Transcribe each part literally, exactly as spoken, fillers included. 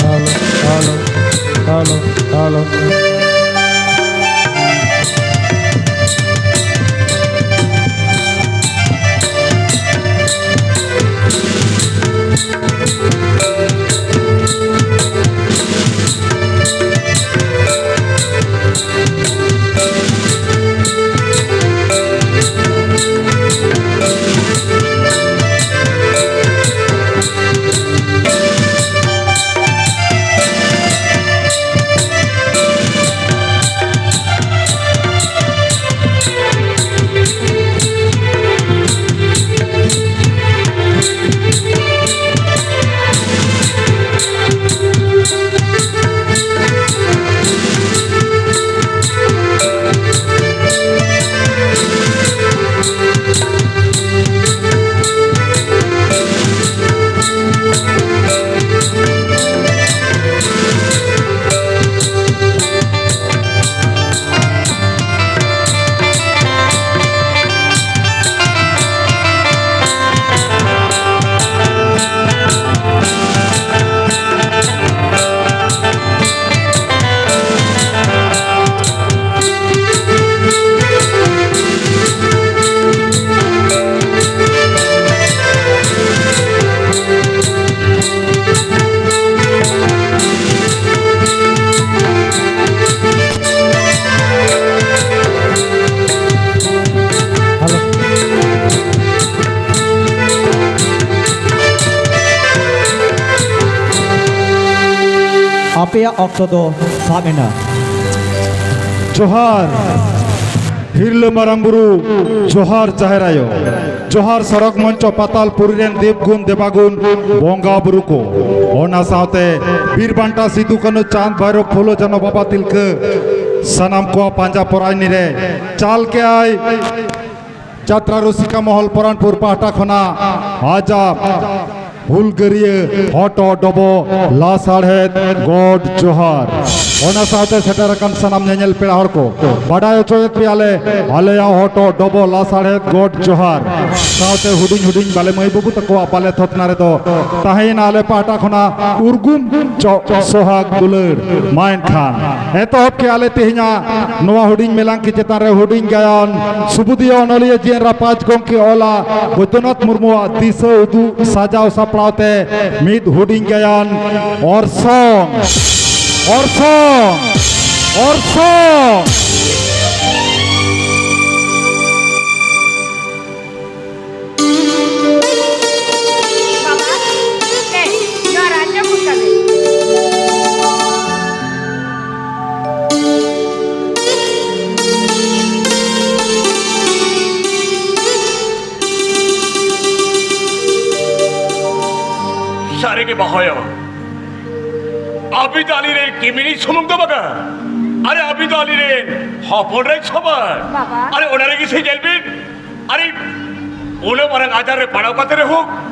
Hello, hello, hello, hello. ᱟᱯᱮᱭᱟᱜ ᱚᱠᱛᱚ ᱫᱚ ᱥᱟᱵ ᱮᱱᱟ᱾ ᱡᱚᱦᱟᱨ ᱦᱤᱨᱞᱟᱹ ᱢᱟᱨᱟᱝ ᱵᱩᱨᱩ, ᱡᱚᱦᱟᱨ ᱡᱟᱦᱮᱨ ᱟᱭᱳ, ᱡᱚᱦᱟᱨ ᱥᱚᱲᱚᱠ ᱢᱚᱧᱪᱚ ᱯᱟᱛᱟᱞ ᱯᱩᱨᱤ ᱨᱮᱱ ᱫᱮᱵ ᱜᱩᱱ ᱫᱮᱵᱟᱜᱩᱱ ᱵᱚᱸᱜᱟ ᱵᱩᱨᱩ ᱠᱚ, ᱚᱱᱟ ᱥᱟᱶᱛᱮ ᱵᱤᱨ ᱵᱟᱱᱴᱟ ᱥᱤᱫᱩ ᱠᱟᱹᱱᱩ ᱪᱟᱸᱫ ᱵᱷᱟᱭᱨᱚᱵ ᱯᱷᱩᱞᱳ ᱡᱷᱟᱱᱚ ᱵᱟᱵᱟ ᱛᱤᱞᱠᱟᱹ, ᱥᱟᱱᱟᱢ ᱠᱚᱣᱟᱜ ᱯᱟᱸᱡᱟ ᱯᱚᱨᱟᱭᱱᱤ ᱨᱮ ᱪᱟᱞ ᱠᱮᱜᱼᱟᱭ ᱡᱟᱛᱨᱟ ᱨᱩᱥᱤᱠᱟ ᱢᱚᱦᱚᱞ ᱯᱚᱨᱟᱱᱯᱩᱨ ᱯᱟᱦᱴᱟ ᱠᱷᱚᱱᱟᱜ ᱟᱡᱟᱜ ᱦᱩᱞᱜᱟᱹᱨᱤᱭᱟᱹ ᱦᱚᱴᱚ ᱰᱚᱵᱚ ᱞᱟᱥᱟᱲᱦᱮᱫ ᱜᱚᱰ ᱡᱚᱦᱟᱨ᱾ ᱚᱱᱟ ᱥᱟᱶᱛᱮ ᱥᱮᱴᱮᱨ ᱟᱠᱟᱱ ᱥᱟᱱᱟᱢ ᱧᱮᱧᱮᱞ ᱯᱮᱲᱟ ᱦᱚᱲ ᱠᱚ, ᱵᱟᱰᱟᱭ ᱦᱚᱪᱚᱭᱮᱫ ᱯᱮᱭᱟᱞᱮ, ᱟᱞᱮᱭᱟᱜ ᱦᱚᱴᱚ ᱰᱚᱵᱚ ᱞᱟᱥᱟᱲᱦᱮᱫ ᱜᱚᱰ ᱡᱚᱦᱟᱨ ᱥᱟᱶᱛᱮ ᱦᱩᱰᱤᱧ ᱦᱩᱰᱤᱧ ᱵᱟᱞᱮ ᱢᱟᱹᱭ ᱵᱟᱹᱵᱩ ᱛᱟᱠᱚᱣᱟᱜ ᱵᱟᱞᱮ ᱛᱷᱚᱛᱱᱟ ᱨᱮᱫᱚ ᱛᱟᱦᱮᱸᱭᱮᱱᱟ ᱟᱞᱮ ᱯᱟᱦᱴᱟ ᱠᱷᱚᱱᱟᱜ ᱩᱨᱜᱩᱢ ᱪᱚᱜ ᱥᱚᱦᱟᱜᱽ ᱫᱩᱞᱟᱹᱲ᱾ ᱢᱟ ᱮᱱᱠᱷᱟᱱ ᱮᱛᱚᱦᱚᱵ ᱠᱮᱜᱼᱟ ᱞᱮ ᱛᱮᱦᱮᱧᱟᱜ ᱱᱚᱣᱟ ᱦᱩᱰᱤᱧ ᱢᱮᱞᱟᱝᱠᱤ ᱪᱮᱛᱟᱱ ᱨᱮ ᱦᱩᱰᱤᱧ ᱜᱟᱭᱟᱱ᱾ ᱥᱩᱵᱩᱫᱤᱭᱟᱹ ᱚᱱᱚᱞᱤᱭᱟᱹ ᱡᱤ ᱮᱱ ᱨᱟᱯᱟᱡᱽ ᱜᱚᱢᱠᱮ ᱚᱞᱟ ᱵᱳᱭᱫᱚᱱᱟᱛᱷ ᱢᱩᱨᱢᱩᱣᱟᱜ ᱫᱤᱥᱟᱹ ᱩᱫᱩᱜ ᱥᱟᱡᱟᱣ ᱥᱟᱯᱲᱟᱣ ᱛᱮ ᱢᱤᱫ ᱦᱩᱰᱤᱧ ᱜᱟᱭᱟᱱ᱾ ᱚᱨᱥᱚᱝ, ᱚᱨᱥᱚᱝ, ᱚᱨᱥᱚᱝ᱾ ᱵᱟᱵᱟ, ᱱᱮ, ᱱᱚᱣᱟ ᱨᱟᱡᱽᱡᱚ ᱠᱩᱞ ᱠᱟᱜ ᱢᱮ᱾ ᱥᱟᱹᱨᱤᱜᱮ ᱵᱟᱦᱚᱭᱚ, ᱟᱵᱤᱱ ᱫᱚ ᱟᱹᱞᱤᱧ ᱨᱮᱱ ᱠᱤᱢᱤᱱᱤᱡ ᱥᱩᱢᱩᱝ ᱫᱚ ᱵᱟᱝᱟ, ᱟᱨᱮ ᱟᱵᱤᱱ ᱫᱚ ᱟᱹᱞᱤᱧ ᱨᱮᱱ ᱦᱚᱯᱚᱱ ᱨᱮᱱ ᱥᱚᱢᱟᱱ᱾ ᱵᱟᱵᱟ᱾ ᱟᱨᱮ ᱚᱱᱟ ᱨᱮᱜᱮ ᱥᱮ ᱧᱮᱞ ᱵᱤᱱ, ᱟᱨᱮ ᱩᱱᱟᱹᱜ ᱢᱟᱨᱟᱝ ᱟᱡᱟᱨ ᱨᱮ ᱯᱟᱲᱟᱣ ᱠᱟᱛᱮ ᱨᱮᱦᱚᱸ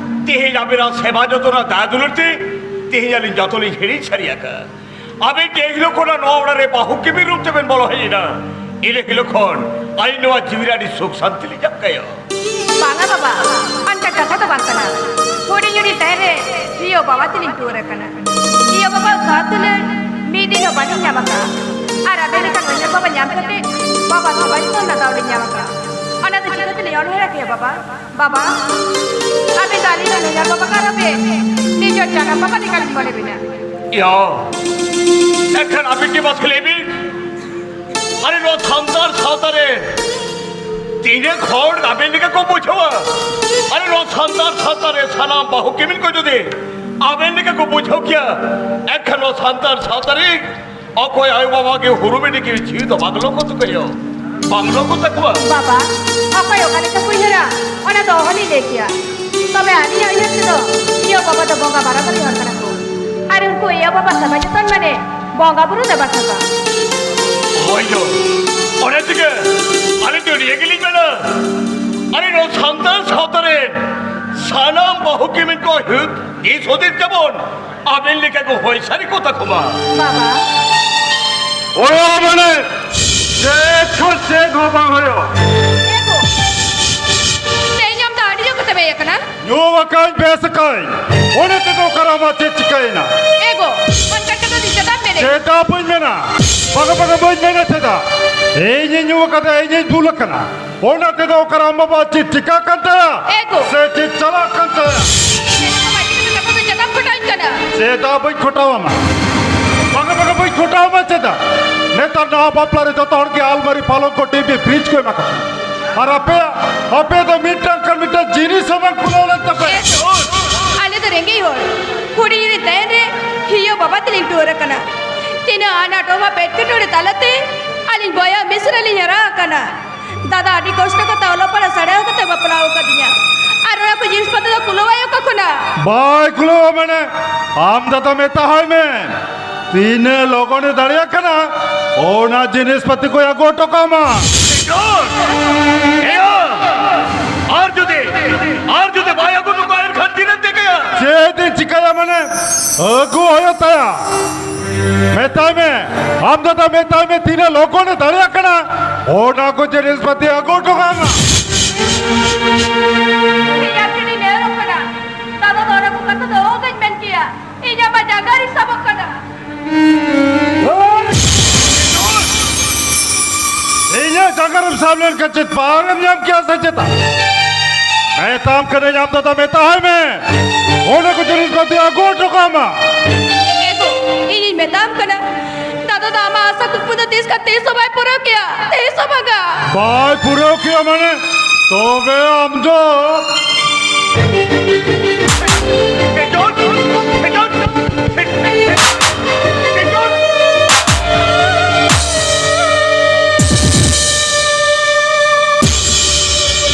ᱛᱮᱦᱮᱧ ᱟᱵᱤᱱᱟᱜ ᱥᱮᱵᱟ ᱡᱚᱛᱚᱱ ᱟᱨ ᱫᱟᱭᱟ ᱫᱩᱞᱟᱹᱲ ᱛᱮ ᱛᱮᱦᱮᱧ ᱟᱹᱞᱤᱧ ᱡᱚᱛᱚ ᱞᱤᱧ ᱦᱤᱲᱤᱧ ᱥᱟᱹᱨᱤ ᱟᱠᱟᱫᱼᱟ᱾ ᱟᱵᱮᱱ ᱡᱮ ᱦᱤᱞᱳᱜ ᱠᱷᱚᱱᱟᱜ ᱱᱚᱣᱟ ᱚᱲᱟᱜ ᱨᱮ ᱵᱟᱹᱦᱩ ᱠᱤᱢᱤᱱ ᱨᱩᱯ ᱛᱮᱵᱮᱱ ᱵᱚᱞᱚ ᱦᱮᱡ ᱮᱱᱟ, ᱤᱱᱟᱹ ᱦᱤᱞᱳᱜ ᱠᱷᱚᱱ ᱟᱹᱞᱤᱧ ᱱᱚᱣᱟ ᱡᱤᱣᱤ ᱨᱮ ᱟᱹᱰᱤ ᱥᱩᱠ ᱥᱟᱱᱛᱤ ᱞᱤᱧ ᱧᱟᱢ ᱠᱟᱜᱼᱟ᱾ ᱵᱟᱝᱟ ᱵᱟᱵᱟ, ᱚᱱᱠᱟ ᱠᱟᱛᱷᱟ ᱫᱚ ᱵᱟᱝ ᱠᱟᱱᱟ᱾ ᱦᱩᱰᱤᱧ ᱦᱩᱰᱤᱧ ᱛᱟᱦᱮᱸ ᱨᱮ ᱤᱭᱟᱹ ᱵᱟᱵᱟ ᱛᱮᱞᱤᱧ ᱴᱩᱣᱟᱹᱨ ᱟᱠᱟᱱᱟ᱾ ᱤᱭᱟᱹ ᱵᱟᱵᱟ ᱥᱟᱶ ᱫᱩᱞᱟᱹᱲ ᱢᱤᱫ ᱫᱤᱱ ᱦᱚᱸ ᱵᱟᱹᱞᱤᱧ ᱧᱟᱢ ᱟᱠᱟᱫᱼᱟ᱾ ᱟᱨ ᱟᱵᱮᱱ ᱞᱮᱠᱟᱱ ᱩᱭᱦᱟᱹᱨ ᱵᱟᱵᱟ ᱧᱟᱢ ᱠᱟᱛᱮ ᱵᱟᱵᱟ ᱥᱮᱵᱟ ᱡᱚᱛᱚᱱ ᱨᱮᱱᱟᱜ ᱫᱟᱣ ᱞᱤᱧ ᱧᱟᱢ ᱟᱠᱟᱫᱼᱟ᱾ ᱚᱱᱟ ᱫᱚ ᱪᱤᱠᱟᱹ ᱛᱮᱞᱤᱧ ᱚᱱᱦᱮᱲᱟ ᱠᱮᱭᱟ ᱵᱟᱵᱟ? ᱵᱟᱵᱟ, ᱟᱵᱮᱱ ᱫᱚ ᱟᱹᱞᱤᱧ ᱨᱮᱱ ᱩᱭᱦᱟᱹᱨ ᱵᱟᱵᱟ ᱠᱟᱱ ᱨᱮᱦᱚᱸ ᱵᱮᱱ ᱱᱤᱡᱚᱨ ᱡᱟᱱᱟᱢ ᱵᱟᱵᱟ ᱞᱮᱠᱟ ᱞᱤᱧ ᱢᱚᱱᱮ ᱵᱮᱱᱟ᱾ ᱭᱟ, ᱮᱱᱠᱷᱟᱱ ᱟᱵᱮᱱ ᱜᱮ ᱢᱟᱥᱮ ᱞᱟᱹᱭ ᱵᱤᱱ, ᱟᱨᱮ ᱱᱚᱣᱟ ᱥᱟᱱᱛᱟᱲ ᱥᱟᱶᱛᱟ ᱨᱮ ᱛᱤᱱᱟᱹᱜ ᱦᱚᱲ ᱟᱵᱮᱱ ᱞᱮᱠᱟ ᱠᱚ ᱵᱩᱡᱷᱟᱹᱣᱟ? ᱟᱨᱮ ᱱᱚᱣᱟ ᱥᱟᱱᱛᱟᱲ ᱥᱟᱶᱛᱟ ᱨᱮ ᱥᱟᱱᱟᱢ ᱵᱟᱹᱦᱩ ᱠᱤᱢᱤᱱ ᱠᱚ ᱡᱩᱫᱤ ᱟᱵᱮᱱ ᱞᱮᱠᱟ ᱠᱚ ᱵᱩᱡᱷᱟᱹᱣ ᱠᱮᱭᱟ, ᱮᱱᱠᱷᱟᱱ ᱱᱚᱣᱟ ᱥᱟᱱᱛᱟᱲ ᱥᱟᱶᱛᱟ ᱨᱮ ᱚᱠᱚᱭ ᱟᱭᱳ ᱵᱟᱵᱟ ᱜᱮ ᱦᱩᱨᱩᱢ ᱤᱫᱤ ᱠᱤ ᱡᱤᱣᱤ ᱫᱚ ᱵᱟᱝ ᱞᱚᱠᱚ ᱛᱟᱠᱚᱭᱟ, ᱵᱟᱝ ᱞᱚᱠᱚ ᱛᱟᱠᱚᱣᱟ᱾ ᱵᱟᱵᱟ, ᱚᱠᱚᱭ ᱚᱠᱟ ᱞᱮᱠᱟ ᱠᱚ ᱩᱭᱦᱟᱹᱨᱟ, ᱚᱱᱟ ᱫᱚ ᱚᱦᱚᱞᱤᱧ ᱞᱟᱹᱭ ᱠᱮᱭᱟ᱾ ᱛᱚᱵᱮ ᱟᱹᱞᱤᱧᱟᱜ ᱩᱭᱦᱟᱹᱨ ᱛᱮᱫᱚ ᱤᱭᱟᱹ ᱵᱟᱵᱟ ᱫᱚ ᱵᱚᱸᱜᱟ ᱵᱟᱨᱟᱵᱟᱨᱤ ᱦᱚᱲ ᱠᱟᱱᱟ ᱠᱚ᱾ ᱟᱨ ᱩᱱᱠᱩ ᱤᱭᱟᱹ ᱵᱟᱵᱟ ᱥᱮᱵᱟ ᱡᱚᱛᱚᱱ ᱢᱟᱱᱮ ᱵᱚᱸᱜᱟ ᱵᱩᱨᱩ ᱫᱮᱵᱟ ᱥᱮᱵᱟ᱾ ᱦᱳᱭ ᱫᱚ, ᱚᱱᱟ ᱛᱮᱜᱮ ᱟᱹᱞᱤᱧ ᱫᱚ ᱱᱤᱭᱟᱹ ᱜᱮᱞᱤᱧ ᱢᱮᱱᱟ, ᱟᱞᱮ ᱱᱚᱣᱟ ᱥᱟᱱᱛᱟᱲ ᱥᱟᱶᱛᱟ ᱨᱮ ᱥᱟᱱᱟᱢ ᱵᱟᱹᱦᱩ ᱠᱤᱢᱤᱱ ᱠᱚ ᱦᱤᱛ ᱫᱤᱥ ᱦᱩᱫᱤᱥ ᱛᱟᱵᱚᱱ ᱟᱵᱮᱱ ᱞᱮᱠᱟ ᱠᱚ ᱦᱚᱭ ᱥᱟᱹᱨᱤ ᱠᱚ ᱛᱟᱠᱚ ᱢᱟ᱾ ᱵᱟᱵᱟ᱾ ᱚᱭᱟ ᱢᱟᱱᱮ ᱪᱮᱫ ᱠᱷᱚᱱ ᱪᱮᱫ ᱦᱚᱸ ᱵᱟᱝ ᱦᱩᱭᱩᱜᱼᱟ᱾ ᱮ ᱜᱚ, ᱛᱮᱦᱮᱧ ᱟᱢ ᱫᱚ ᱟᱹᱰᱤ ᱡᱳᱨ ᱠᱟᱛᱮ ᱵᱮᱭ ᱟᱠᱟᱱᱟ᱾ ᱧᱩ ᱟᱠᱟᱧ, ᱵᱮᱥ ᱟᱠᱟᱧ, ᱚᱱᱟ ᱛᱮᱫᱚ ᱚᱠᱟᱨᱮ ᱟᱢᱟᱜ ᱪᱮᱫ ᱪᱤᱠᱟᱹᱭᱮᱱᱟ? ᱮ ᱜᱚ, ᱚᱱᱠᱟ ᱠᱟᱛᱷᱟ ᱫᱚ ᱪᱮᱫᱟᱜ ᱮᱢ ᱢᱮᱱᱮᱫ? ᱪᱮᱫᱟᱜ ᱵᱟᱹᱧ ᱢᱮᱱᱟ? ᱵᱟᱝᱟ, ᱵᱟᱝᱟ, ᱵᱟᱹᱧ ᱢᱮᱱᱟ ᱪᱮᱫᱟᱜ᱾ ᱤᱧᱤᱧ ᱧᱩ ᱟᱠᱟᱫᱟ, ᱤᱧᱤᱧ ᱵᱩᱞ ᱟᱠᱟᱱᱟ᱾ ᱚᱱᱟ ᱛᱮᱫᱚ ᱚᱠᱟᱨᱮ ᱟᱢ ᱵᱟᱵᱟ ᱪᱮᱫ ᱪᱤᱠᱟ ᱠᱟᱱ ᱛᱟᱭᱟ? ᱮ ᱜᱚ᱾ ᱥᱮ ᱪᱮᱫ ᱪᱟᱞᱟᱜ ᱠᱟᱱ ᱛᱟᱭᱟ? ᱮ ᱜᱚ, ᱵᱟᱹᱜᱤ ᱠᱟᱛᱮ ᱠᱟᱛᱷᱟ ᱫᱚ ᱪᱮᱫᱟᱜ ᱮᱢ ᱠᱷᱟᱴᱟᱣᱤᱧ ᱠᱟᱱᱟ? ᱪᱮᱫᱟᱜ ᱵᱟᱹᱧ ᱠᱷᱟᱴᱟᱣᱟᱢᱟ? ᱵᱟᱝᱟ, ᱵᱟᱝᱟ, ᱵᱟᱹᱧ ᱠᱷᱟᱴᱟᱣᱟᱢᱟ ᱪᱮᱫᱟᱜ? ᱱᱮᱛᱟᱨ ᱱᱟᱣᱟ ᱵᱟᱯᱞᱟ ᱨᱮ ᱡᱚᱛᱚ ᱦᱚᱲ ᱜᱮ ᱟᱞᱢᱟᱨᱤ, ᱯᱟᱞᱚᱝ ᱠᱚ, ᱴᱤᱵᱷᱤ, ᱯᱷᱨᱤᱡᱽ ᱠᱚ ᱮᱢᱟ ᱠᱚ ᱠᱟᱱᱟ᱾ ᱟᱨ ᱟᱯᱮᱭᱟᱜ, ᱟᱯᱮ ᱫᱚ ᱢᱤᱫᱴᱟᱝ ᱠᱷᱟᱱ ᱢᱤᱫᱴᱟᱝ ᱡᱤᱱᱤᱥ ᱦᱚᱸ ᱵᱟᱝ ᱠᱩᱞᱟᱹᱣ ᱞᱮᱱ ᱛᱟᱯᱮ᱾ ᱮ ᱜᱚ, ᱟᱞᱮ ᱫᱚ ᱨᱮᱸᱜᱮᱡ ᱦᱚᱲ᱾ ᱦᱩᱰᱤᱧ ᱨᱮ ᱛᱟᱦᱮᱱ ᱨᱮ ᱦᱤᱭᱳ ᱵᱟᱵᱟ ᱛᱮᱞᱤᱧ ᱴᱩᱣᱟᱹᱨ ᱟᱠᱟᱱᱟ᱾ ᱛᱤᱱᱟᱹᱜ ᱟᱱᱟᱴ ᱚᱵᱷᱟᱵ ᱮᱴᱠᱮᱴᱚᱬᱮ ᱛᱟᱞᱟᱛᱮ ᱟᱹᱞᱤᱧ ᱵᱚᱭᱦᱟ ᱢᱤᱥᱨᱟ ᱞᱤᱧ ᱦᱟᱨᱟ ᱟᱠᱟᱱᱟ᱾ ᱫᱟᱫᱟ ᱟᱹᱰᱤ ᱠᱚᱥᱴᱚ ᱠᱟᱛᱮ ᱚᱞᱚᱜ ᱯᱟᱲᱦᱟᱜ ᱥᱮᱬᱟ ᱠᱟᱛᱮ ᱵᱟᱯᱞᱟ ᱟᱠᱟᱫᱤᱧᱟ᱾ ᱟᱨ ᱚᱱᱟ ᱠᱚ ᱡᱤᱱᱤᱥ ᱯᱟᱛᱤ ᱫᱚ ᱠᱩᱞᱟᱹᱣᱟᱭ ᱚᱠᱟ ᱠᱷᱚᱱᱟᱜ? ᱵᱟᱭ ᱠᱩᱞᱟᱹᱣᱟ ᱢᱟᱱᱮ? ᱟᱢ ᱫᱟᱫᱟ ᱢᱮᱛᱟ ᱦᱟᱭ ᱢᱮ, ᱛᱤᱱᱟᱹᱜ ᱞᱚᱜᱚᱱᱮ ᱫᱟᱲᱮᱭᱟᱜ ᱠᱟᱱᱟ ᱚᱱᱟ ᱡᱤᱱᱤᱥ ᱯᱟᱛᱤ ᱠᱚ ᱟᱹᱜᱩ ᱦᱚᱴᱚ ᱠᱟᱜ ᱢᱟ᱾ ᱮᱭᱟ! ᱟᱨ ᱡᱩᱫᱤ, ᱟᱨ ᱡᱩᱫᱤ ᱵᱟᱭ ᱟᱹᱜᱩ ᱦᱚᱴᱚ ᱠᱟᱜᱼᱟ ᱮᱱᱠᱷᱟᱱ ᱛᱤᱱᱟᱹᱜ ᱪᱤᱠᱟᱹᱭᱟ? ᱪᱮᱫ ᱤᱧ ᱪᱤᱠᱟᱹᱭᱟ ᱢᱟᱱᱮ? ᱟᱹᱜᱩ ᱦᱩᱭᱩᱜ ᱛᱟᱭᱟ᱾ ᱢᱮᱛᱟᱭ ᱢᱮ, ᱟᱢ ᱫᱟᱫᱟ ᱢᱮᱛᱟᱭ ᱢᱮ, ᱛᱤᱱᱟᱹᱜ ᱞᱚᱜᱚᱱᱮ ᱫᱟᱲᱮᱭᱟᱜ ᱠᱟᱱᱟ, ᱚᱱᱟ ᱠᱚ ᱡᱤᱱᱤᱥ ᱯᱟᱹᱛᱤ ᱟᱹᱜᱩ ᱦᱚᱴᱚ ᱠᱟᱜ ᱢᱟ᱾ ᱤᱧᱟᱜ ᱠᱟᱹᱴᱤᱡ ᱱᱮᱦᱚᱨᱚᱜ ᱠᱟᱱᱟ, ᱫᱟᱫᱟ ᱫᱚ ᱚᱱᱟ ᱠᱚ ᱠᱟᱛᱷᱟ ᱫᱚ ᱚᱦᱚᱜᱮᱧ ᱢᱮᱱ ᱠᱮᱭᱟ᱾ ᱤᱧ ᱟᱢᱟᱜ ᱡᱟᱸᱜᱟ ᱨᱤᱧ ᱥᱟᱵᱚᱜ ᱠᱟᱱᱟ᱾ ᱤᱧᱟᱹᱜ ᱡᱟᱸᱜᱟ ᱨᱮᱢ ᱥᱟᱵ ᱞᱮᱱᱠᱷᱟᱱ ᱪᱮᱫ ᱯᱟᱣᱟᱨᱮᱢ ᱧᱟᱢ ᱠᱮᱭᱟ ᱥᱮ ᱪᱮᱛᱟ? ᱢᱮᱛᱟᱢ ᱠᱟᱹᱱᱟᱹᱧ, ᱟᱢ ᱫᱟᱫᱟ ᱢᱮᱛᱟᱭ ᱢᱮ, ᱚᱱᱟ ᱠᱚ ᱡᱤᱱᱤᱥ ᱯᱟᱹᱛᱤ ᱟᱹᱜᱩ ᱦᱚᱴᱚ ᱠᱟᱜ ᱢᱟ᱾ ᱮ ᱜᱚ, ᱤᱧᱤᱧ ᱢᱮᱛᱟᱢ ᱠᱟᱱᱟ, ᱫᱟᱫᱟ ᱫᱚ ᱟᱢᱟᱜ ᱟᱥᱟ ᱠᱩᱠᱢᱩ ᱫᱚ ᱛᱤᱥ ᱠᱷᱟᱱ ᱛᱤᱥ ᱦᱚᱸ ᱵᱟᱭ ᱯᱩᱨᱟᱹᱣ ᱠᱮᱭᱟ, ᱛᱤᱥ ᱦᱚᱸ ᱵᱟᱝᱟ᱾ ᱵᱟᱭ ᱯᱩᱨᱟᱹᱣ ᱠᱮᱭᱟ ᱢᱟᱱᱮ? ᱛᱚᱵᱮ ᱟᱢ ᱫᱚ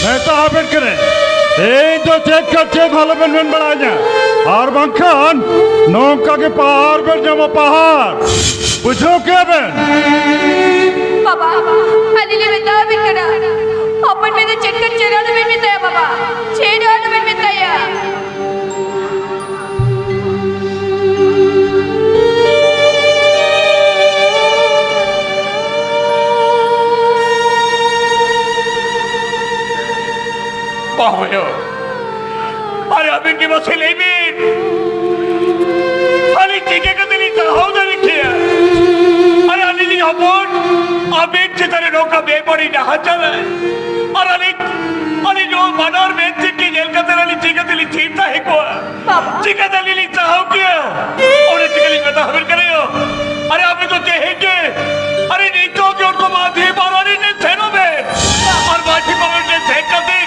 ᱢᱮᱛᱟ ᱟᱵᱮᱱ ᱠᱟᱹᱱᱟᱹᱧ, ᱤᱧ ᱫᱚ ᱪᱮᱫ ᱠᱷᱟᱱ ᱪᱮᱫ ᱦᱚᱸ ᱟᱞᱚᱵᱮᱱ ᱢᱮᱱ ᱵᱟᱲᱟᱧᱟ, ᱟᱨ ᱵᱟᱝᱠᱷᱟᱱ ᱱᱚᱝᱠᱟ ᱜᱮ ᱯᱟᱦᱟᱨ ᱵᱮᱱ ᱧᱟᱢᱟ, ᱯᱟᱦᱟᱨ᱾ ᱵᱩᱡᱷᱟᱹᱣ ᱠᱮᱜᱼᱟ ᱵᱮᱱ? ᱵᱟᱵᱟ, ᱟᱹᱞᱤᱧ ᱞᱤᱧ ᱢᱮᱛᱟ ᱟᱵᱮᱱ ᱠᱟᱱᱟ, ᱦᱚᱯᱚᱱ ᱢᱮ ᱫᱚ ᱪᱮᱫ ᱠᱷᱟᱱ ᱪᱮᱫ ᱦᱚᱸ ᱟᱞᱚᱵᱮᱱ ᱢᱮᱛᱟᱭᱟ ᱵᱟᱵᱟ, ᱪᱮᱫ ᱦᱚᱸ ᱟᱞᱚᱵᱮᱱ ᱢᱮᱛᱟᱭᱟ᱾ ᱦᱳᱭᱳ᱾ ᱟᱨᱮ ᱟᱹᱵᱤᱱ ᱜᱮ ᱢᱟᱥᱮ ᱞᱟᱹᱭ ᱵᱤᱱ, ᱟᱹᱞᱤᱧ ᱪᱤᱠᱟᱹ ᱠᱟᱛᱮ ᱞᱤᱧ ᱥᱟᱦᱟᱣ ᱫᱟᱲᱮ ᱠᱮᱭᱟ? ᱟᱨᱮ ᱟᱹᱞᱤᱧ ᱞᱤᱧ ᱦᱚᱯᱚᱱ, ᱟᱹᱵᱤᱱ ᱪᱮᱛᱟᱱ ᱨᱮ ᱱᱚᱝᱠᱟ ᱵᱮᱵᱟᱹᱲᱤᱡ ᱱᱟᱦᱟᱪᱟᱨ᱾ ᱟᱨ ᱟᱹᱞᱤᱧ, ᱟᱹᱞᱤᱧ ᱱᱚᱣᱟ ᱵᱟᱱᱟᱨ ᱢᱮᱫ ᱪᱤᱠᱤ ᱧᱮᱞ ᱠᱟᱛᱮ ᱟᱹᱞᱤᱧ ᱪᱤᱠᱟᱹ ᱛᱮᱞᱤᱧ ᱛᱷᱤᱨ ᱛᱟᱦᱮᱸ ᱠᱚᱜᱼᱟ? ᱵᱟᱵᱟ᱾ ᱪᱤᱠᱟᱹ ᱛᱮ ᱟᱹᱞᱤᱧ ᱞᱤᱧ ᱥᱟᱦᱟᱣ ᱠᱮᱭᱟ? ᱚᱸᱰᱮ ᱪᱤᱠᱟᱹ ᱞᱤᱧ ᱢᱮᱛᱟ ᱦᱟᱵᱤᱱ ᱠᱟᱱᱟ ᱭᱳ? ᱟᱨᱮ ᱟᱹᱵᱤᱱ ᱫᱚ ᱛᱮᱦᱮᱧ ᱜᱮ, ᱟᱨᱮ ᱱᱤᱛᱚᱜ ᱜᱮ ᱩᱱᱠᱩ ᱢᱟᱹᱡᱷᱤ ᱯᱟᱨᱟᱱᱤᱠ ᱴᱷᱮᱱ ᱥᱮᱱᱚᱜ ᱵᱮᱱ᱾ ᱟᱨ ᱢᱟᱹᱡᱷᱤ ᱯᱟᱨᱟᱱᱤᱠ ᱴᱷᱮᱱ ᱥᱮᱱ ᱠᱟᱛᱮ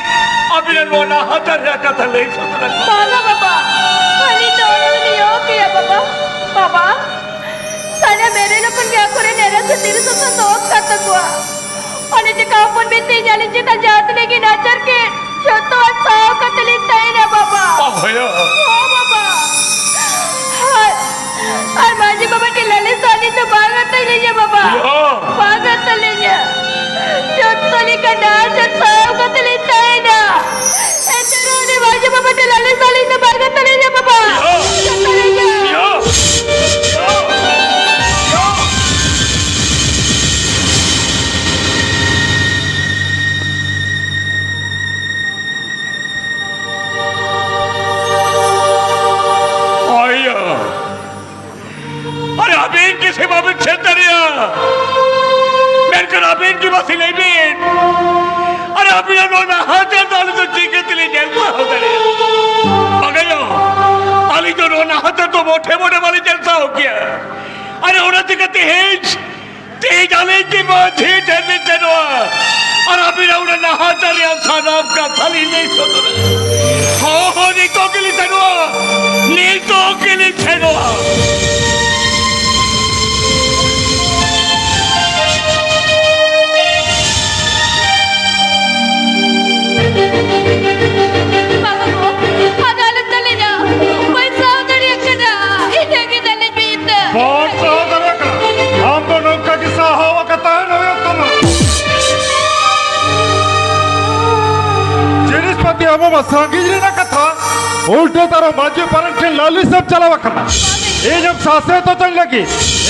ᱟᱹᱵᱤᱱᱟᱜ ᱱᱚᱣᱟ ᱱᱟᱦᱟᱪᱟᱨ ᱨᱮᱭᱟᱜ ᱠᱟᱛᱷᱟ ᱞᱟᱹᱭ ᱥᱚᱫᱚᱨ ᱟᱠᱚ ᱵᱮᱱ᱾ ᱵᱟᱵᱟ, ᱵᱟᱵᱟ, ᱟᱹᱞᱤᱧ ᱫᱚ ᱚᱱᱟ ᱫᱚᱞᱤᱧ ᱤᱭᱟᱹ ᱠᱮᱭᱟ ᱵᱟᱵᱟ᱾ ᱵᱟᱵᱟ, ᱥᱟᱱᱟᱢ ᱵᱮᱨᱮᱞ ᱦᱚᱯᱚᱱ ᱜᱮ ᱟᱠᱚᱨᱮᱱ ᱮᱨᱟ ᱥᱮ ᱛᱤᱨᱤ ᱥᱚᱥᱚ ᱫᱚᱦᱚ ᱠᱟᱜ ᱛᱟᱠᱚᱣᱟ᱾ ᱚᱱᱮ ᱪᱮᱠᱟ ᱦᱚᱯᱚᱱ ᱵᱤᱱᱛᱤ ᱧᱟᱞᱤᱧ ᱪᱮᱛᱟᱱ ᱡᱟᱦᱟᱸ ᱛᱤᱱᱟᱹᱜ ᱜᱮ ᱱᱟᱪᱟᱨ ᱠᱮᱫ, ᱡᱚᱛᱚᱣᱟᱜ ᱥᱟᱦᱟᱣ ᱠᱟᱛᱮ ᱞᱤᱧ ᱛᱟᱦᱮᱱᱟ ᱵᱟᱵᱟ᱾ ᱚ ᱦᱳᱭᱳ᱾ ᱦᱚᱸ ᱵᱟᱵᱟ᱾ ᱟᱨ, ᱟᱨ ᱢᱟᱹᱡᱷᱤ ᱵᱟᱵᱟ ᱴᱷᱮᱱ ᱞᱟᱹᱞᱤᱥ ᱫᱚ ᱟᱹᱞᱤᱧ ᱫᱚ ᱵᱟᱝ ᱟᱛᱟᱞᱤᱧᱟ ᱵᱟᱵᱟ᱾ ᱭᱳ᱾ ᱵᱟᱝ ᱟᱛᱟᱞᱤᱧᱟ᱾ ᱡᱚᱛᱚ ᱞᱮᱠᱟ ᱱᱟᱪᱟᱨ ᱥᱟᱦᱟᱣ ᱠᱟᱛᱮ ᱞᱤᱧ ᱛᱟᱦᱮᱱᱟ᱾ ᱮᱱᱛᱮ ᱨᱮᱦᱚᱸ ᱩᱱᱤ ᱢᱟᱹᱡᱷᱤ ᱵᱟᱵᱟ ᱴᱷᱮᱱ ᱞᱟᱹᱞᱤᱥ ᱫᱚ ᱟᱹᱞᱤᱧ ᱫᱚ ᱵᱟᱝ ᱟᱛᱟᱞᱤᱧᱟ ᱵᱟᱵᱟ᱾ ᱭᱳ᱾ ᱟᱛᱟᱞᱤᱧᱟ᱾ ᱭᱳ᱾ ᱟᱭᱳ! ᱟᱨᱮ ᱟᱹᱵᱤᱱ ᱜᱮ ᱥᱮ ᱵᱟᱵᱤᱱ ᱥᱮᱱ ᱫᱟᱲᱮᱭᱟᱜᱼᱟ? ᱢᱮᱱᱠᱷᱟᱱ ᱟᱹᱵᱤᱱ ᱜᱮ ᱢᱟᱥᱮ ᱞᱟᱹᱭ ᱵᱤᱱ, ᱟᱨᱮ ᱟᱹᱵᱤᱱᱟᱜ ᱱᱚᱣᱟ ᱱᱟᱦᱟᱪᱟᱨ ᱫᱚ ᱟᱹᱞᱤᱧ ᱫᱚ ᱪᱤᱠᱟᱹ ᱛᱮᱞᱤᱧ ᱧᱮᱞ ᱥᱟᱦᱟᱣ ᱫᱟᱲᱮᱭᱟᱜᱼᱟ? ᱵᱟᱝᱟᱭᱳ, ᱟᱹᱞᱤᱧ ᱫᱚ ᱱᱚᱣᱟ ᱱᱟᱦᱟᱪᱟᱨ ᱫᱚ ᱢᱚᱴᱷᱮ ᱢᱚᱴᱷᱮ ᱵᱟᱞᱤᱧ ᱧᱮᱞ ᱥᱟᱦᱟᱣ ᱠᱮᱭᱟ᱾ ᱟᱨᱮ ᱚᱱᱟ ᱪᱤᱠᱟᱹ ᱛᱮᱦᱮᱧ ᱛᱮᱦᱮᱧ ᱟᱹᱞᱤᱧ ᱜᱮ ᱢᱟᱹᱡᱷᱤ ᱴᱷᱮᱱ ᱞᱤᱧ ᱥᱮᱱᱚᱜᱼᱟ᱾ ᱟᱨ ᱟᱹᱵᱤᱱᱟᱜ ᱚᱱᱟ ᱱᱟᱦᱟᱪᱟᱨ ᱨᱮᱭᱟᱜ ᱥᱟᱱᱟᱢ ᱠᱟᱛᱷᱟ ᱞᱤᱧ ᱞᱟᱹᱭ ᱥᱚᱫᱚᱨᱟ᱾ ᱦᱚᱸ, ᱦᱚᱸ, ᱱᱤᱛᱚᱜ ᱜᱮᱞᱤᱧ ᱥᱮᱱᱚᱜᱼᱟ᱾ ᱱᱤᱛᱚᱜ ᱜᱮᱞᱤᱧ ᱥᱮᱱᱚᱜᱼᱟ᱾ ᱵᱟᱵᱟ ᱜᱳ, ᱟᱫᱚ ᱟᱞᱚᱢ ᱫᱟᱞᱮᱧᱟ᱾ ᱵᱟᱹᱧ ᱥᱟᱦᱟᱣ ᱫᱟᱲᱮᱭᱟᱜ ᱠᱟᱱᱟ᱾ ᱤᱧ ᱞᱟᱹᱜᱤᱫ ᱫᱟᱞᱮᱧ ᱢᱮ ᱤᱧ ᱫᱚ᱾ ᱵᱟᱢ ᱥᱟᱦᱟᱣ ᱫᱟᱲᱮᱭᱟᱜ ᱠᱟᱱᱟ? ᱟᱢ ᱫᱚ ᱱᱚᱝᱠᱟ ᱜᱮ ᱥᱟᱦᱟᱣ ᱟᱠᱟᱫ ᱛᱟᱦᱮᱱ ᱦᱩᱭᱩᱜ ᱛᱟᱢᱟ᱾ ᱡᱤᱱᱤᱥ ᱯᱟᱹᱛᱤ ᱟᱵᱚ ᱢᱟ ᱥᱟᱺᱜᱤᱧ ᱨᱮᱱᱟᱜ ᱠᱟᱛᱷᱟ, ᱩᱞᱴᱟᱹ ᱛᱟᱨᱟ ᱢᱟᱹᱡᱷᱤ ᱯᱟᱨᱟᱱᱤᱠ ᱴᱷᱮᱱ ᱞᱟᱹᱞᱤᱥ ᱮᱢ ᱪᱟᱞᱟᱣ ᱟᱠᱟᱱᱟ᱾ ᱤᱧ ᱮᱢ ᱥᱟᱥᱮᱛ ᱦᱚᱪᱚᱧ ᱞᱟᱹᱜᱤᱫ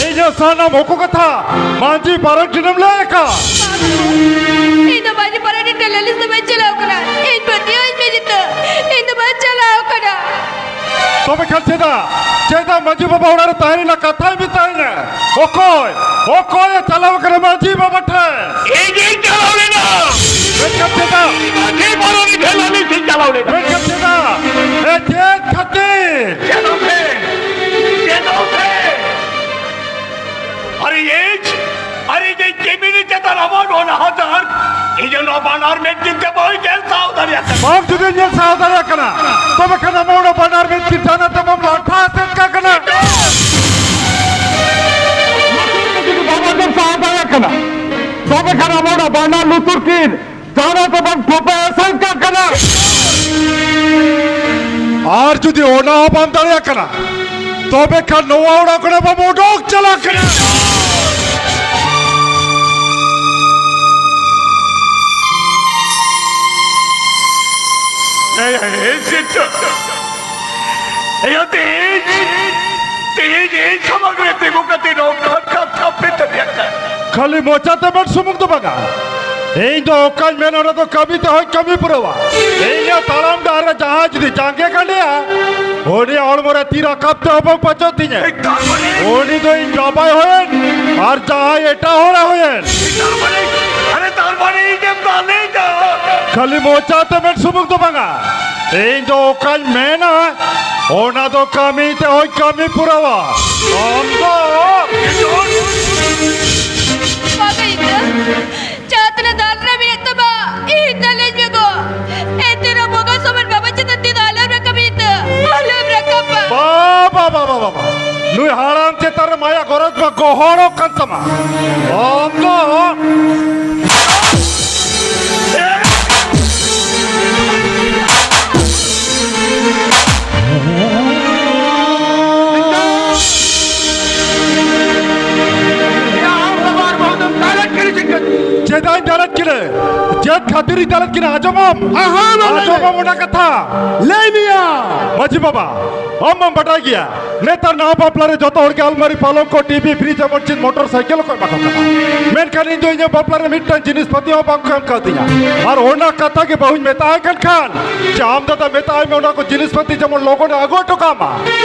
ᱤᱧᱟᱹᱜ ᱥᱟᱱᱟᱢ ᱦᱚᱠᱚ ᱠᱟᱛᱷᱟ ᱢᱟᱹᱡᱷᱤ ᱯᱟᱨᱟᱱᱤᱠ ᱴᱷᱮᱱᱮᱢ ᱞᱟᱹᱭ ᱟᱠᱟᱫ᱾ ᱤᱧ ᱫᱚ ᱢᱟᱹᱡᱷᱤ ᱯᱟᱨᱟᱱᱤᱠ ᱴᱷᱮᱱ ᱞᱟᱹᱞᱤᱥ ᱫᱚ ᱵᱟᱹᱧ ᱪᱟᱞᱟᱣ ᱠᱟᱱᱟ᱾ ᱤᱧ ᱯᱟᱹᱛᱭᱟᱹᱣ ᱤᱧ ᱫᱚ ᱵᱟᱹᱧ ᱪᱟᱞᱟᱣ ᱠᱟᱱᱟ᱾ ᱛᱚᱵᱮ ᱠᱷᱟᱱ ᱪᱮᱫᱟᱜ, ᱪᱮᱫᱟᱜ ᱢᱟᱹᱡᱷᱤ ᱵᱟᱵᱟ ᱚᱲᱟᱜ ᱨᱮ ᱛᱟᱦᱮᱸ ᱨᱮᱱᱟᱜ ᱠᱟᱛᱷᱟᱭ ᱢᱮᱛᱟᱭᱟ? ᱚᱠᱚᱭ, ᱚᱠᱚᱭᱮ ᱪᱟᱞᱟᱣ ᱠᱟᱱᱟ ᱢᱟᱹᱡᱷᱤ ᱵᱟᱵᱟ ᱴᱷᱮᱱ? ᱤᱧᱤᱧ ᱪᱟᱞᱟᱣ ᱞᱮᱱᱟ᱾ ᱢᱮᱱᱠᱷᱟᱱ ᱪᱮᱫᱟᱜ? ᱢᱟᱹᱡᱷᱤ ᱯᱟᱨᱟᱱᱤᱠ ᱴᱷᱮᱱ ᱟᱹᱞᱤᱧ ᱞᱤᱧ ᱪᱟᱞᱟᱣ ᱞᱮᱱᱟ᱾ ᱢᱮᱱᱠᱷᱟᱱ ᱪᱮᱫᱟᱜ? ᱮ, ᱪᱮᱫ ᱠᱷᱟᱹᱛᱤᱨ? ᱪᱮᱫ ᱦᱚᱸ ᱵᱟᱝ, ᱪᱮᱫ ᱦᱚᱸ ᱵᱟᱝ᱾ ᱟᱨᱮ ᱤᱧ, ᱟᱨᱮ ᱤᱧ ᱪᱮᱢᱤᱱᱤ ᱪᱮᱛᱟᱱ ᱟᱢᱟᱜ ᱱᱚᱣᱟ ᱱᱟᱦᱟᱪᱟᱨ, ᱤᱧ ᱱᱚᱣᱟ ᱵᱟᱱᱟᱨ ᱢᱮᱫ ᱛᱤ ᱛᱮ ᱵᱟᱹᱧ ᱧᱮᱞ ᱥᱟᱦᱟᱣ ᱫᱟᱲᱮᱭᱟᱜ ᱠᱟᱱᱟ᱾ ᱵᱟᱢ ᱡᱩᱫᱤ ᱧᱮᱞ ᱥᱟᱦᱟᱣ ᱫᱟᱲᱮᱭᱟᱜ ᱠᱟᱱᱟ, ᱛᱚᱵᱮ ᱠᱷᱟᱱ ᱟᱢᱟᱜ ᱚᱱᱟ ᱵᱟᱱᱟᱨ ᱢᱮᱫ ᱛᱤ ᱰᱟᱱᱟ ᱛᱮ ᱵᱟᱢ ᱞᱟᱴᱷᱟ ᱟᱥᱮᱫ ᱠᱟᱜ ᱠᱟᱱᱟ᱾ ᱡᱩᱫᱤ ᱵᱟᱵᱟ ᱧᱮᱞ ᱥᱟᱦᱟᱣ ᱫᱟᱲᱮᱭᱟᱜ ᱠᱟᱱᱟ, ᱛᱚᱵᱮ ᱠᱷᱟᱱ ᱟᱢᱟᱜ ᱚᱱᱟ ᱵᱟᱱᱟᱨ ᱞᱩᱛᱩᱨ ᱠᱤᱱ ᱡᱟᱦᱟᱸ ᱫᱚ ᱵᱟᱝ ᱴᱷᱚᱯᱟ ᱮᱥᱮᱫ ᱠᱟᱜ ᱠᱟᱱᱟ᱾ ᱟᱨ ᱡᱩᱫᱤ ᱚᱱᱟ ᱦᱚᱸ ᱵᱟᱢ ᱫᱟᱲᱮᱭᱟᱜ ᱠᱟᱱᱟ, ᱛᱚᱵᱮ ᱠᱷᱟᱱ ᱱᱚᱣᱟ ᱚᱲᱟᱜ ᱠᱷᱚᱱᱟᱜ ᱵᱟᱢ ᱚᱰᱚᱠ ᱪᱟᱞᱟᱜ ᱠᱟᱱᱟ᱾ ᱮᱭ, ᱮᱭ, ᱮᱭ, ᱪᱮᱫ ᱪᱚ? ᱮᱭᱟ, ᱛᱮᱦᱮᱧ, ᱛᱮᱦᱮᱧ ᱤᱧ ᱥᱟᱢᱟᱝ ᱨᱮ ᱛᱤᱸᱜᱩ ᱠᱟᱛᱮ ᱱᱚᱝᱠᱟᱱ ᱠᱟᱛᱷᱟ ᱯᱮ ᱫᱟᱲᱮᱭᱟᱜ ᱠᱟᱱᱟ? ᱠᱷᱟᱹᱞᱤ ᱢᱚᱪᱟ ᱛᱮ ᱢᱮᱱ ᱥᱩᱢᱩᱝ ᱫᱚ ᱵᱟᱝᱟ, ᱤᱧ ᱫᱚ ᱚᱠᱟᱧ ᱢᱮᱱ ᱚᱱᱟ ᱫᱚ ᱠᱟᱹᱢᱤ ᱛᱮ ᱦᱚᱸᱧ ᱠᱟᱹᱢᱤ ᱯᱩᱨᱟᱹᱣᱟ᱾ ᱤᱧᱟᱹᱜ ᱛᱟᱲᱟᱢ ᱰᱟᱦᱟᱨ ᱨᱮ ᱡᱟᱦᱟᱸᱭ ᱡᱩᱫᱤ ᱡᱟᱸᱜᱮ ᱜᱟᱸᱰᱮᱭᱟ, ᱩᱱᱤ ᱦᱚᱲᱢᱚ ᱨᱮ ᱛᱤ ᱨᱟᱠᱟᱵ ᱛᱮ ᱦᱚᱸ ᱵᱟᱝ ᱯᱟᱪᱚᱜ ᱛᱤᱧᱟᱹ᱾ ᱮᱭ, ᱛᱟᱨ ᱢᱟᱱᱮ? ᱩᱱᱤ ᱫᱚ ᱤᱧ ᱵᱟᱵᱟᱭ ᱦᱩᱭᱮᱱ ᱟᱨ ᱡᱟᱦᱟᱸᱭ ᱮᱴᱟᱜ ᱦᱚᱲᱮ ᱦᱩᱭᱮᱱ᱾ ᱛᱟᱨ ᱢᱟᱱᱮ, ᱟᱨᱮ, ᱛᱟᱨ ᱢᱟᱱᱮ ᱤᱧᱮᱢ ᱫᱟᱞᱮᱧᱟ? ᱠᱷᱟᱹᱞᱤ ᱢᱚᱪᱟ ᱛᱮ ᱢᱮᱱ ᱥᱩᱢᱩᱝ ᱫᱚ ᱵᱟᱝᱟ, ᱤᱧ ᱫᱚ ᱚᱠᱟᱧ ᱢᱮᱱᱟ, ᱚᱱᱟ ᱫᱚ ᱠᱟᱹᱢᱤ ᱛᱮ ᱦᱚᱸᱧ ᱠᱟᱹᱢᱤ ᱯᱩᱨᱟᱹᱣᱟ᱾ ᱟᱢ ᱫᱚ ᱵᱟᱝᱟ ᱤᱧ ᱫᱚ ᱡᱟᱦᱟᱸ ᱛᱤᱱᱟᱹᱜ ᱫᱟᱞ ᱨᱮ ᱢᱮᱱᱟᱜ ᱛᱟᱢᱟ, ᱤᱧ ᱫᱟᱞᱮᱧ ᱢᱮ ᱜᱚ᱾ ᱮᱱᱛᱮ ᱨᱮᱦᱚᱸ ᱵᱚᱸᱜᱟ ᱥᱚᱢᱟᱱ ᱵᱟᱵᱟ ᱪᱮᱛᱟᱱ ᱛᱤ ᱫᱚ ᱟᱞᱚᱢ ᱨᱟᱠᱟᱵᱟ ᱤᱧ ᱫᱚ, ᱟᱞᱚᱢ ᱨᱟᱠᱟᱵᱟ᱾ ᱵᱟᱵᱟ, ᱵᱟᱵᱟ, ᱵᱟᱵᱟ, ᱱᱩᱭ ᱦᱟᱲᱟᱢ ᱪᱮᱛᱟᱱ ᱨᱮ ᱢᱟᱭᱟ ᱜᱚᱨᱚᱡᱽ ᱢᱟ ᱜᱚᱦᱚᱲᱚᱜ ᱠᱟᱱ ᱛᱟᱢᱟ᱾ ᱟᱢ ᱫᱚ ᱪᱮᱫᱟᱜ ᱤᱧ ᱫᱟᱞᱮᱫ ᱠᱤᱱᱟᱹ? ᱪᱮᱫ ᱠᱷᱟᱹᱛᱤᱨ ᱤᱧ ᱫᱟᱞᱮᱫ ᱠᱤᱱᱟ? ᱟᱸᱡᱚᱢᱟᱢ? ᱦᱮᱸ, ᱦᱮᱸ, ᱢᱟ ᱞᱟᱹᱭ ᱢᱮ᱾ ᱟᱸᱡᱚᱢᱟᱢ ᱚᱱᱟ ᱠᱟᱛᱷᱟ? ᱞᱟᱹᱭ ᱢᱮᱭᱟ᱾ ᱢᱟᱹᱡᱷᱤ ᱵᱟᱵᱟ, ᱟᱢ ᱢᱟᱢ ᱵᱟᱰᱟᱭ ᱜᱮᱭᱟ, ᱱᱮᱛᱟᱨ ᱱᱟᱣᱟ ᱵᱟᱯᱞᱟ ᱨᱮ ᱡᱚᱛᱚ ᱦᱚᱲ ᱜᱮ ᱟᱞᱢᱟᱨᱤ, ᱯᱟᱞᱚᱝᱠᱚ, ᱴᱤᱵᱷᱤ, ᱯᱷᱨᱤᱡᱽ, ᱮᱢᱚᱱ ᱪᱮᱫ ᱢᱚᱴᱚᱨ ᱥᱟᱭᱠᱮᱞ ᱦᱚᱸᱠᱚ ᱮᱢᱟ ᱠᱚ ᱠᱟᱱᱟ᱾ ᱢᱮᱱᱠᱷᱟᱱ ᱤᱧ ᱫᱚ ᱤᱧᱟᱹᱜ ᱵᱟᱯᱞᱟ ᱨᱮ ᱢᱤᱫᱴᱟᱝ ᱡᱤᱱᱤᱥ ᱯᱟᱹᱛᱤ ᱦᱚᱸ ᱵᱟᱝ ᱠᱚ ᱮᱢ ᱠᱟᱣᱫᱤᱧᱟ᱾ ᱟᱨ ᱚᱱᱟ ᱠᱟᱛᱷᱟ ᱜᱮ ᱵᱟᱹᱦᱩᱧ ᱢᱮᱛᱟᱭ ᱠᱟᱱ ᱠᱷᱟᱱ, ᱡᱮ ᱟᱢ ᱫᱟᱫᱟ ᱢᱮᱛᱟᱭ ᱢᱮ ᱚᱱᱟ ᱠᱚ ᱡᱤᱱᱤᱥ ᱯᱟᱹᱛᱤ ᱡᱮᱢᱚᱱ ᱞᱚᱜᱚᱱ ᱮ ᱟᱹᱜᱩ ᱦᱚᱴᱚ ᱠᱟᱜ ᱢᱟ,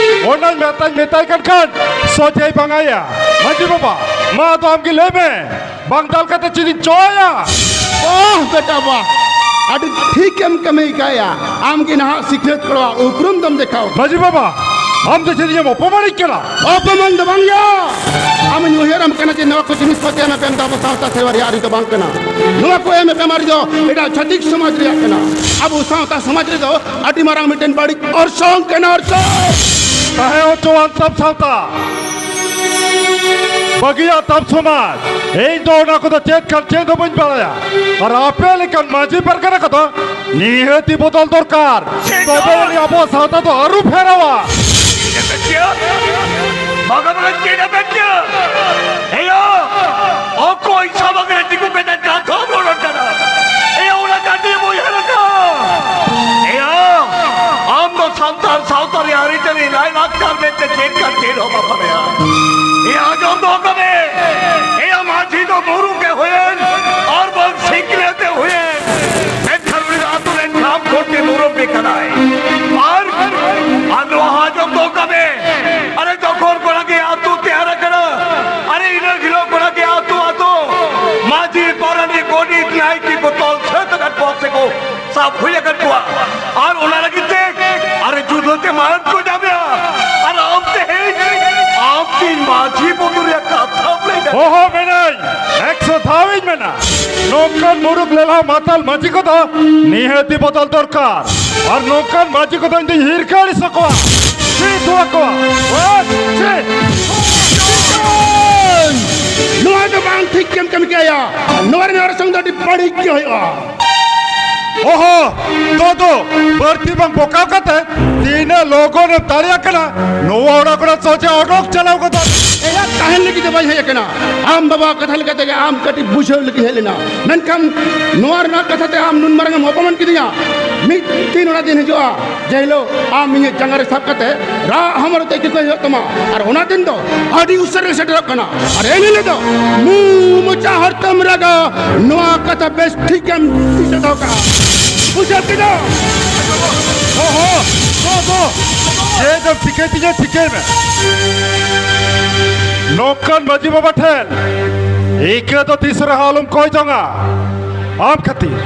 ᱚᱱᱟᱧ ᱢᱮᱛᱟᱧ ᱢᱮᱛᱟᱭ ᱠᱟᱱ ᱠᱷᱟᱱ ᱥᱚᱡᱷᱮᱭ ᱵᱟᱝᱟᱭᱟ᱾ ᱢᱟᱹᱡᱷᱤ ᱵᱟᱵᱟ, ᱢᱟ ᱟᱫᱚ ᱟᱢ ᱜᱮ ᱞᱟᱹᱭ ᱢᱮ, ᱵᱟᱝ ᱫᱟᱞ ᱠᱟᱛᱮ ᱪᱮᱫ ᱤᱧ ᱪᱚᱭᱟ? ᱵᱟᱦ ᱵᱮᱴᱟ ᱵᱟᱦ, ᱟᱹᱰᱤ ᱴᱷᱤᱠ ᱮᱢ ᱠᱟᱹᱢᱤ ᱠᱟᱭᱟ᱾ ᱟᱢ ᱜᱮ ᱱᱟᱦᱟᱜ ᱥᱤᱠᱷᱱᱟᱹᱛ ᱠᱚᱲᱟ ᱩᱯᱨᱩᱢ ᱫᱚᱢ ᱫᱮᱠᱷᱟᱣ᱾ ᱢᱟᱹᱡᱷᱤ ᱵᱟᱵᱟ, ᱟᱢ ᱫᱚ ᱪᱮᱫ ᱤᱧᱮᱢ ᱚᱯᱚᱢᱟᱱᱤᱧ ᱠᱟᱱᱟ? ᱚᱯᱚᱢᱟᱱ ᱫᱚ ᱵᱟᱝ ᱭᱟ, ᱟᱢᱤᱧ ᱩᱭᱦᱟᱹᱨᱟᱢ ᱠᱟᱱᱟ ᱡᱮ ᱱᱚᱣᱟ ᱠᱚ ᱡᱤᱱᱤᱥ ᱯᱟᱹᱛᱤ ᱮᱢ ᱮᱯᱮᱢ ᱫᱚ ᱟᱵᱚ ᱥᱟᱶᱛᱟ ᱥᱮᱣᱟ ᱨᱮᱭᱟᱜ ᱟᱹᱨᱤ ᱫᱚ ᱵᱟᱝ ᱠᱟᱱᱟ᱾ ᱱᱚᱣᱟ ᱠᱚ ᱮᱢ ᱮᱯᱮᱢ ᱟᱹᱨᱤ ᱫᱚ ᱮᱴᱟᱜ ᱪᱷᱟᱹᱛᱤᱠ ᱥᱚᱢᱟᱡᱽ ᱨᱮᱭᱟᱜ ᱠᱟᱱᱟ᱾ ᱟᱵᱚ ᱥᱟᱶᱛᱟ ᱥᱚᱢᱟᱡᱽ ᱨᱮᱫᱚ ᱟᱹᱰᱤ ᱢᱟᱨᱟᱝ ᱢᱤᱫᱴᱮᱱ ᱵᱟᱹᱲᱤᱡ ᱚᱨᱥᱚᱝ ᱠᱟᱱᱟ, ᱚᱨᱥᱚᱝ᱾ ᱛᱟᱦᱮᱸ ᱦᱚᱪᱚᱣᱟᱱ ᱛᱟᱢ ᱥᱟᱶᱛᱟ, ᱵᱟᱹᱜᱤᱭᱟᱜ ᱛᱟᱢ ᱥᱚᱢᱟᱡᱽ, ᱤᱧ ᱫᱚ ᱚᱱᱟ ᱠᱚᱫᱚ ᱪᱮᱫ ᱠᱷᱟᱱ ᱪᱮᱫ ᱦᱚᱸ ᱵᱟᱹᱧ ᱵᱟᱲᱟᱭᱟ᱾ ᱟᱨ ᱟᱯᱮ ᱞᱮᱠᱟᱱ ᱢᱟᱹᱡᱷᱤ ᱯᱟᱨᱜᱟᱱᱟ ᱠᱚᱫᱚ ᱱᱤᱦᱟᱹᱛᱤ ᱵᱚᱫᱚᱞ ᱫᱚᱨᱠᱟᱨ, ᱛᱚᱵᱮ ᱟᱹᱱᱤᱡ ᱟᱵᱚᱣᱟᱜ ᱥᱟᱶᱛᱟ ᱫᱚ ᱟᱹᱨᱩ ᱯᱷᱮᱨᱟᱣᱟ᱾ ᱵᱟᱜᱟᱱ ᱨᱮ ᱪᱮᱫ ᱮ ᱢᱮᱱ ᱠᱮᱫᱟ? ᱮᱭᱟ, ᱚᱠᱚᱭ ᱥᱟᱢᱟᱝ ᱨᱮ ᱛᱤᱸᱜᱩ ᱠᱟᱛᱮ ᱠᱟᱛᱷᱟ ᱨᱚᱲ ᱠᱟᱱᱟ? ᱮᱭᱟ, ᱚᱱᱟ ᱠᱟᱹᱴᱤᱡ ᱮᱢ ᱩᱭᱦᱟᱹᱨ ᱟᱠᱟᱫᱟ? ᱮᱭᱟ, ᱟᱢ ᱫᱚ ᱥᱟᱱᱛᱟᱲ ᱥᱟᱶᱛᱟ ᱨᱮᱭᱟᱜ ᱟᱹᱨᱤᱪᱟᱹᱞᱤ ᱞᱟᱭᱼᱞᱟᱠᱪᱟᱨ ᱢᱮᱱᱛᱮ ᱪᱮᱫ ᱠᱟᱱ ᱪᱮᱫ ᱦᱚᱸ ᱵᱟᱢ ᱵᱟᱲᱟᱭᱟ᱾ ᱮᱭᱟ, ᱟᱸᱡᱚᱢ ᱫᱚᱦᱚ ᱠᱟᱜ ᱢᱮ᱾ ᱮᱭᱟ, ᱢᱟᱹᱡᱷᱤ ᱫᱚ ᱢᱩᱨᱩᱠ ᱮ ᱦᱩᱭᱮᱱ ᱟᱨ ᱵᱟᱝ ᱥᱤᱠᱷᱱᱟᱹᱛ ᱮ ᱦᱩᱭᱮᱱ, ᱢᱮᱱᱠᱷᱟᱱ ᱩᱱᱤ ᱫᱚ ᱟᱹᱛᱩ ᱨᱮᱱ ᱠᱷᱟᱢ ᱠᱷᱩᱱᱴᱤ ᱢᱩᱨᱩᱵ ᱜᱮ ᱠᱟᱱᱟᱭ᱾ ᱟᱨ, ᱟᱨ ᱱᱚᱣᱟ ᱟᱸᱡᱚᱢ ᱫᱚᱦᱚ ᱠᱟᱜ ᱢᱮ, ᱟᱨᱮ ᱡᱚᱠᱷᱚᱱ ᱠᱷᱚᱱᱟᱜ ᱜᱮ ᱟᱹᱛᱩ ᱛᱮᱭᱟᱨ ᱟᱠᱟᱱᱟ, ᱟᱨᱮ ᱤᱱᱟᱹ ᱦᱤᱞᱳᱜ ᱠᱷᱚᱱᱟᱜ ᱜᱮ ᱟᱹᱛᱩ ᱟᱹᱛᱩ ᱢᱟᱹᱡᱷᱤ, ᱯᱟᱨᱟᱱᱤᱠ, ᱜᱚᱰᱮᱛ, ᱱᱟᱭᱠᱮ ᱠᱚ ᱛᱚᱞ ᱥᱟᱹᱛ ᱟᱠᱟᱫ ᱠᱚᱣᱟ ᱥᱮᱠᱚ ᱥᱟᱵ ᱦᱩᱭ ᱟᱠᱟᱫ ᱠᱚᱣᱟ᱾ ᱟᱨ ᱚᱱᱟ ᱞᱟᱹᱜᱤᱫ ᱛᱮ ᱟᱨᱮ ᱡᱩᱫᱟᱹ ᱛᱮ ᱢᱟᱹᱱ ᱠᱚ ᱧᱟᱢᱮᱜᱼᱟ᱾ ᱟᱨ ᱟᱢ ᱛᱮᱦᱮᱧ ᱟᱢ ᱠᱤ ᱢᱟᱹᱡᱷᱤ ᱵᱚᱫᱚᱞ ᱨᱮᱭᱟᱜ ᱠᱟᱛᱷᱟᱢ ᱞᱟᱹᱭ ᱫᱟ? ᱦᱚᱦᱚ ᱢᱮᱱᱟᱹᱧ, ᱮᱠᱥᱚ ᱫᱷᱟᱣ ᱤᱧ ᱢᱮᱱᱟ, ᱱᱚᱝᱠᱟᱱ ᱢᱩᱨᱩᱠ ᱞᱮᱞᱦᱟ ᱢᱟᱛᱟᱞ ᱢᱟᱹᱡᱷᱤ ᱠᱚᱫᱚ ᱱᱤᱦᱟᱹᱛᱤ ᱵᱚᱫᱚᱞ ᱫᱚᱨᱠᱟᱨ᱾ ᱟᱨ ᱱᱚᱝᱠᱟᱱ ᱢᱟᱹᱡᱷᱤ ᱠᱚᱫᱚ ᱤᱧ ᱫᱚᱧ ᱦᱤᱨᱠᱟᱹ ᱟᱹᱲᱤᱥ ᱟᱠᱚᱣᱟ᱾ ᱪᱮᱫ ᱦᱚᱸ ᱟᱠᱚᱣᱟ᱾ ᱵᱟᱥ, ᱪᱮᱫ? ᱱᱚᱣᱟ ᱫᱚ ᱵᱟᱝ ᱴᱷᱤᱠ ᱜᱮᱢ ᱠᱟᱹᱢᱤ ᱠᱮᱜᱼᱟ᱾ ᱱᱚᱣᱟ ᱨᱮᱱᱟᱜ ᱚᱨᱥᱚᱝ ᱫᱚ ᱟᱹᱰᱤ ᱵᱟᱹᱲᱤᱡ ᱜᱮ ᱦᱩᱭᱩᱜᱼᱟ᱾ ᱚᱦᱚ, ᱫᱚ ᱫᱚ, ᱵᱟᱹᱲᱛᱤ ᱵᱟᱝ ᱵᱚᱠᱟᱣ ᱠᱟᱛᱮ ᱛᱤᱱᱟᱹᱜ ᱞᱚᱜᱚᱱ ᱮᱢ ᱫᱟᱲᱮᱭᱟᱜ ᱠᱟᱱᱟ, ᱱᱚᱣᱟ ᱚᱲᱟᱜ ᱠᱷᱚᱱᱟᱜ ᱥᱚᱡᱷᱮ ᱚᱰᱚᱠ ᱪᱟᱞᱟᱣ ᱜᱚᱫᱚᱜ ᱢᱮ᱾ ᱛᱟᱦᱮᱱ ᱞᱟᱹᱜᱤᱫ ᱫᱚ ᱵᱟᱹᱧ ᱦᱮᱡ ᱟᱠᱟᱱᱟ᱾ ᱟᱢ ᱵᱟᱵᱟ ᱠᱟᱛᱷᱟ ᱞᱮᱠᱟᱛᱮ ᱜᱮ ᱟᱢ ᱠᱟᱹᱴᱤᱡ ᱵᱩᱡᱷᱟᱹᱣ ᱞᱟᱹᱜᱤᱫ ᱦᱮᱡ ᱞᱮᱱᱟ, ᱢᱮᱱᱠᱷᱟᱱ ᱱᱚᱣᱟ ᱨᱮᱱᱟᱜ ᱠᱟᱛᱷᱟ ᱛᱮ ᱟᱢ ᱱᱩᱱ ᱢᱟᱨᱟᱝ ᱮᱢ ᱚᱯᱚᱢᱟᱱ ᱠᱤᱫᱤᱧᱟ᱾ ᱢᱤᱫ ᱫᱤᱱ ᱚᱱᱟ ᱫᱤᱱ ᱦᱤᱡᱩᱜᱼᱟ, ᱡᱮ ᱦᱤᱞᱳᱜ ᱟᱢ ᱤᱧᱟᱹᱜ ᱡᱟᱸᱜᱟ ᱨᱮ ᱥᱟᱵ ᱠᱟᱛᱮ ᱨᱟᱜ ᱦᱟᱢᱟᱞ ᱛᱮ ᱤᱠᱟᱹ ᱠᱚ ᱦᱩᱭᱩᱜ ᱛᱟᱢᱟ᱾ ᱟᱨ ᱚᱱᱟ ᱫᱤᱱ ᱫᱚ ᱟᱹᱰᱤ ᱩᱥᱟᱹᱨᱟ ᱜᱮ ᱥᱮᱴᱮᱨᱚᱜ ᱠᱟᱱᱟ᱾ ᱟᱨ ᱮᱱ ᱦᱤᱞᱳᱜ ᱫᱚ ᱢᱩ ᱢᱚᱪᱟ ᱦᱚᱲ ᱛᱮᱢ ᱨᱟᱜᱟ, ᱱᱚᱣᱟ ᱠᱟᱛᱷᱟ ᱵᱮᱥ ᱴᱷᱤᱠ ᱮᱢ ᱫᱤᱥᱟᱹ ᱫᱚᱦᱚ ᱠᱟᱜᱼᱟ᱾ ᱵᱩᱡᱷᱟᱹᱣ ᱠᱮᱫᱟ? ᱦᱚᱸ, ᱦᱚᱸ, ᱜᱚ, ᱜᱚ, ᱪᱮᱫ ᱮᱢ ᱴᱷᱤᱠᱟᱹᱭ ᱛᱤᱧᱟᱹ, ᱴᱷᱤᱠᱟᱹᱭ ᱢᱮ᱾ ᱱᱚᱝᱠᱟᱱ ᱢᱟᱹᱡᱷᱤ ᱵᱟᱵᱟ ᱴᱷᱮᱱ ᱤᱠᱟᱹ ᱫᱚ ᱛᱤᱥ ᱨᱮᱦᱚᱸ ᱟᱞᱚᱢ ᱠᱚᱭ ᱡᱚᱝᱟ᱾ ᱟᱢ ᱠᱷᱟᱹᱛᱤᱨ,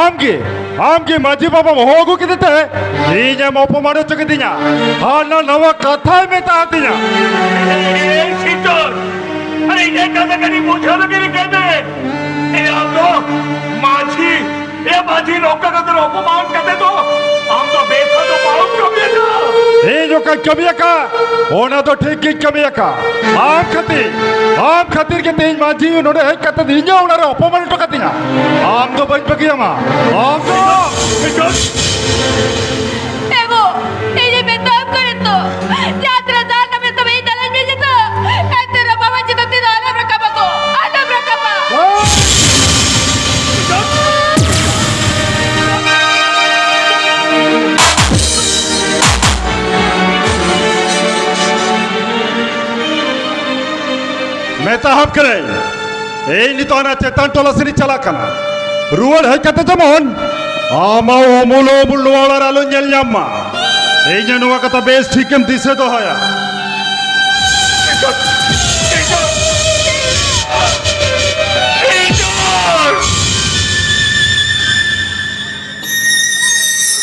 ᱟᱢ ᱜᱮ, ᱟᱢ ᱜᱮ ᱢᱟᱹᱡᱷᱤ ᱵᱟᱵᱟᱢ ᱦᱚᱦᱚ ᱟᱹᱜᱩ ᱠᱮᱫᱮ ᱛᱮ ᱤᱧᱮᱢ ᱚᱯᱚᱢᱟᱱ ᱦᱚᱪᱚ ᱠᱤᱫᱤᱧᱟ᱾ ᱦᱟᱱᱟ ᱱᱟᱣᱟ ᱠᱟᱛᱷᱟᱭ ᱢᱮᱛᱟ ᱫᱤᱧᱟ᱾ ᱮᱭ ᱥᱤᱛᱚᱞ, ᱟᱨᱮ ᱤᱧᱟᱹᱜ ᱠᱟᱛᱷᱟ ᱠᱟᱹᱴᱤᱡ ᱵᱩᱡᱷᱟᱹᱣ ᱞᱟᱹᱜᱤᱫ ᱨᱤᱠᱟᱹᱭ ᱢᱮ᱾ ᱮ ᱟᱢ ᱫᱚ ᱢᱟᱹᱡᱷᱤ, ᱮ ᱢᱟᱹᱡᱷᱤ ᱱᱚᱝᱠᱟ ᱠᱟᱛᱮ ᱚᱯᱚᱢᱟᱱ ᱠᱟᱛᱮ ᱫᱚ ᱟᱢ ᱫᱚ ᱵᱮᱥ ᱫᱚ ᱵᱟᱢ ᱠᱟᱹᱢᱤᱭᱮᱫᱟ᱾ ᱤᱧ ᱚᱠᱟᱧ ᱠᱟᱹᱢᱤ ᱟᱠᱟᱫ, ᱚᱱᱟ ᱫᱚ ᱴᱷᱤᱠ ᱜᱤᱧ ᱠᱟᱹᱢᱤ ᱟᱠᱟᱫ᱾ ᱟᱢ ᱠᱷᱟᱹᱛᱤᱨ, ᱟᱢ ᱠᱷᱟᱹᱛᱤᱨ ᱜᱮ ᱛᱮᱦᱮᱧ ᱢᱟᱹᱡᱷᱤ ᱱᱚᱰᱮ ᱦᱮᱡ ᱠᱟᱛᱮ ᱤᱧᱟᱹᱜ ᱚᱲᱟᱜ ᱨᱮ ᱚᱯᱚᱢᱟᱱ ᱦᱚᱴᱚ ᱠᱟᱫᱤᱧᱟ᱾ ᱟᱢ ᱫᱚ ᱵᱟᱹᱧ ᱵᱟᱹᱜᱤᱭᱟᱢᱟ᱾ ᱟᱢ ᱫᱚ ᱮ ᱜᱚ, ᱤᱧᱤᱧ ᱢᱮᱛᱟᱢ ᱠᱟᱱᱟ ᱛᱚ, ᱡᱟᱦᱟᱸ ᱛᱤᱱᱟᱹᱜ ᱫᱟᱜ ᱨᱮᱱᱟᱜ ᱢᱮᱛᱟᱢ ᱤᱧ ᱫᱟᱞᱟᱧ ᱢᱮ ᱡᱚᱛᱚ᱾ ᱮᱱᱛᱮ ᱨᱮᱦᱚᱸ ᱵᱟᱵᱟ ᱪᱮᱛᱟᱱ ᱛᱤ ᱫᱚ ᱟᱞᱚᱢ ᱨᱟᱠᱟᱵᱟ ᱜᱚ, ᱟᱞᱚᱢ ᱨᱟᱠᱟᱵᱟ᱾ ᱢᱮᱛᱟᱦᱟᱢ ᱠᱟᱹᱱᱟᱹᱧ, ᱤᱧ ᱱᱤᱛᱚᱜ ᱚᱱᱟ ᱪᱮᱛᱟᱱ ᱴᱚᱞᱟ ᱥᱮᱫ ᱤᱧ ᱪᱟᱞᱟᱜ ᱠᱟᱱᱟ᱾ ᱨᱩᱣᱟᱹᱲ ᱦᱮᱡ ᱠᱟᱛᱮ ᱡᱮᱢᱚᱱ ᱟᱢᱟᱜ ᱩᱢᱩᱞ ᱩᱢᱩᱞ ᱱᱚᱣᱟ ᱚᱲᱟᱜ ᱨᱮ ᱟᱞᱚᱧ ᱧᱮᱞ ᱧᱟᱢ ᱢᱟ᱾ ᱤᱧ ᱱᱚᱣᱟ ᱠᱟᱛᱷᱟ ᱵᱮᱥ ᱴᱷᱤᱠᱮᱢ ᱫᱤᱥᱟᱹ ᱫᱚᱦᱚᱭᱟ᱾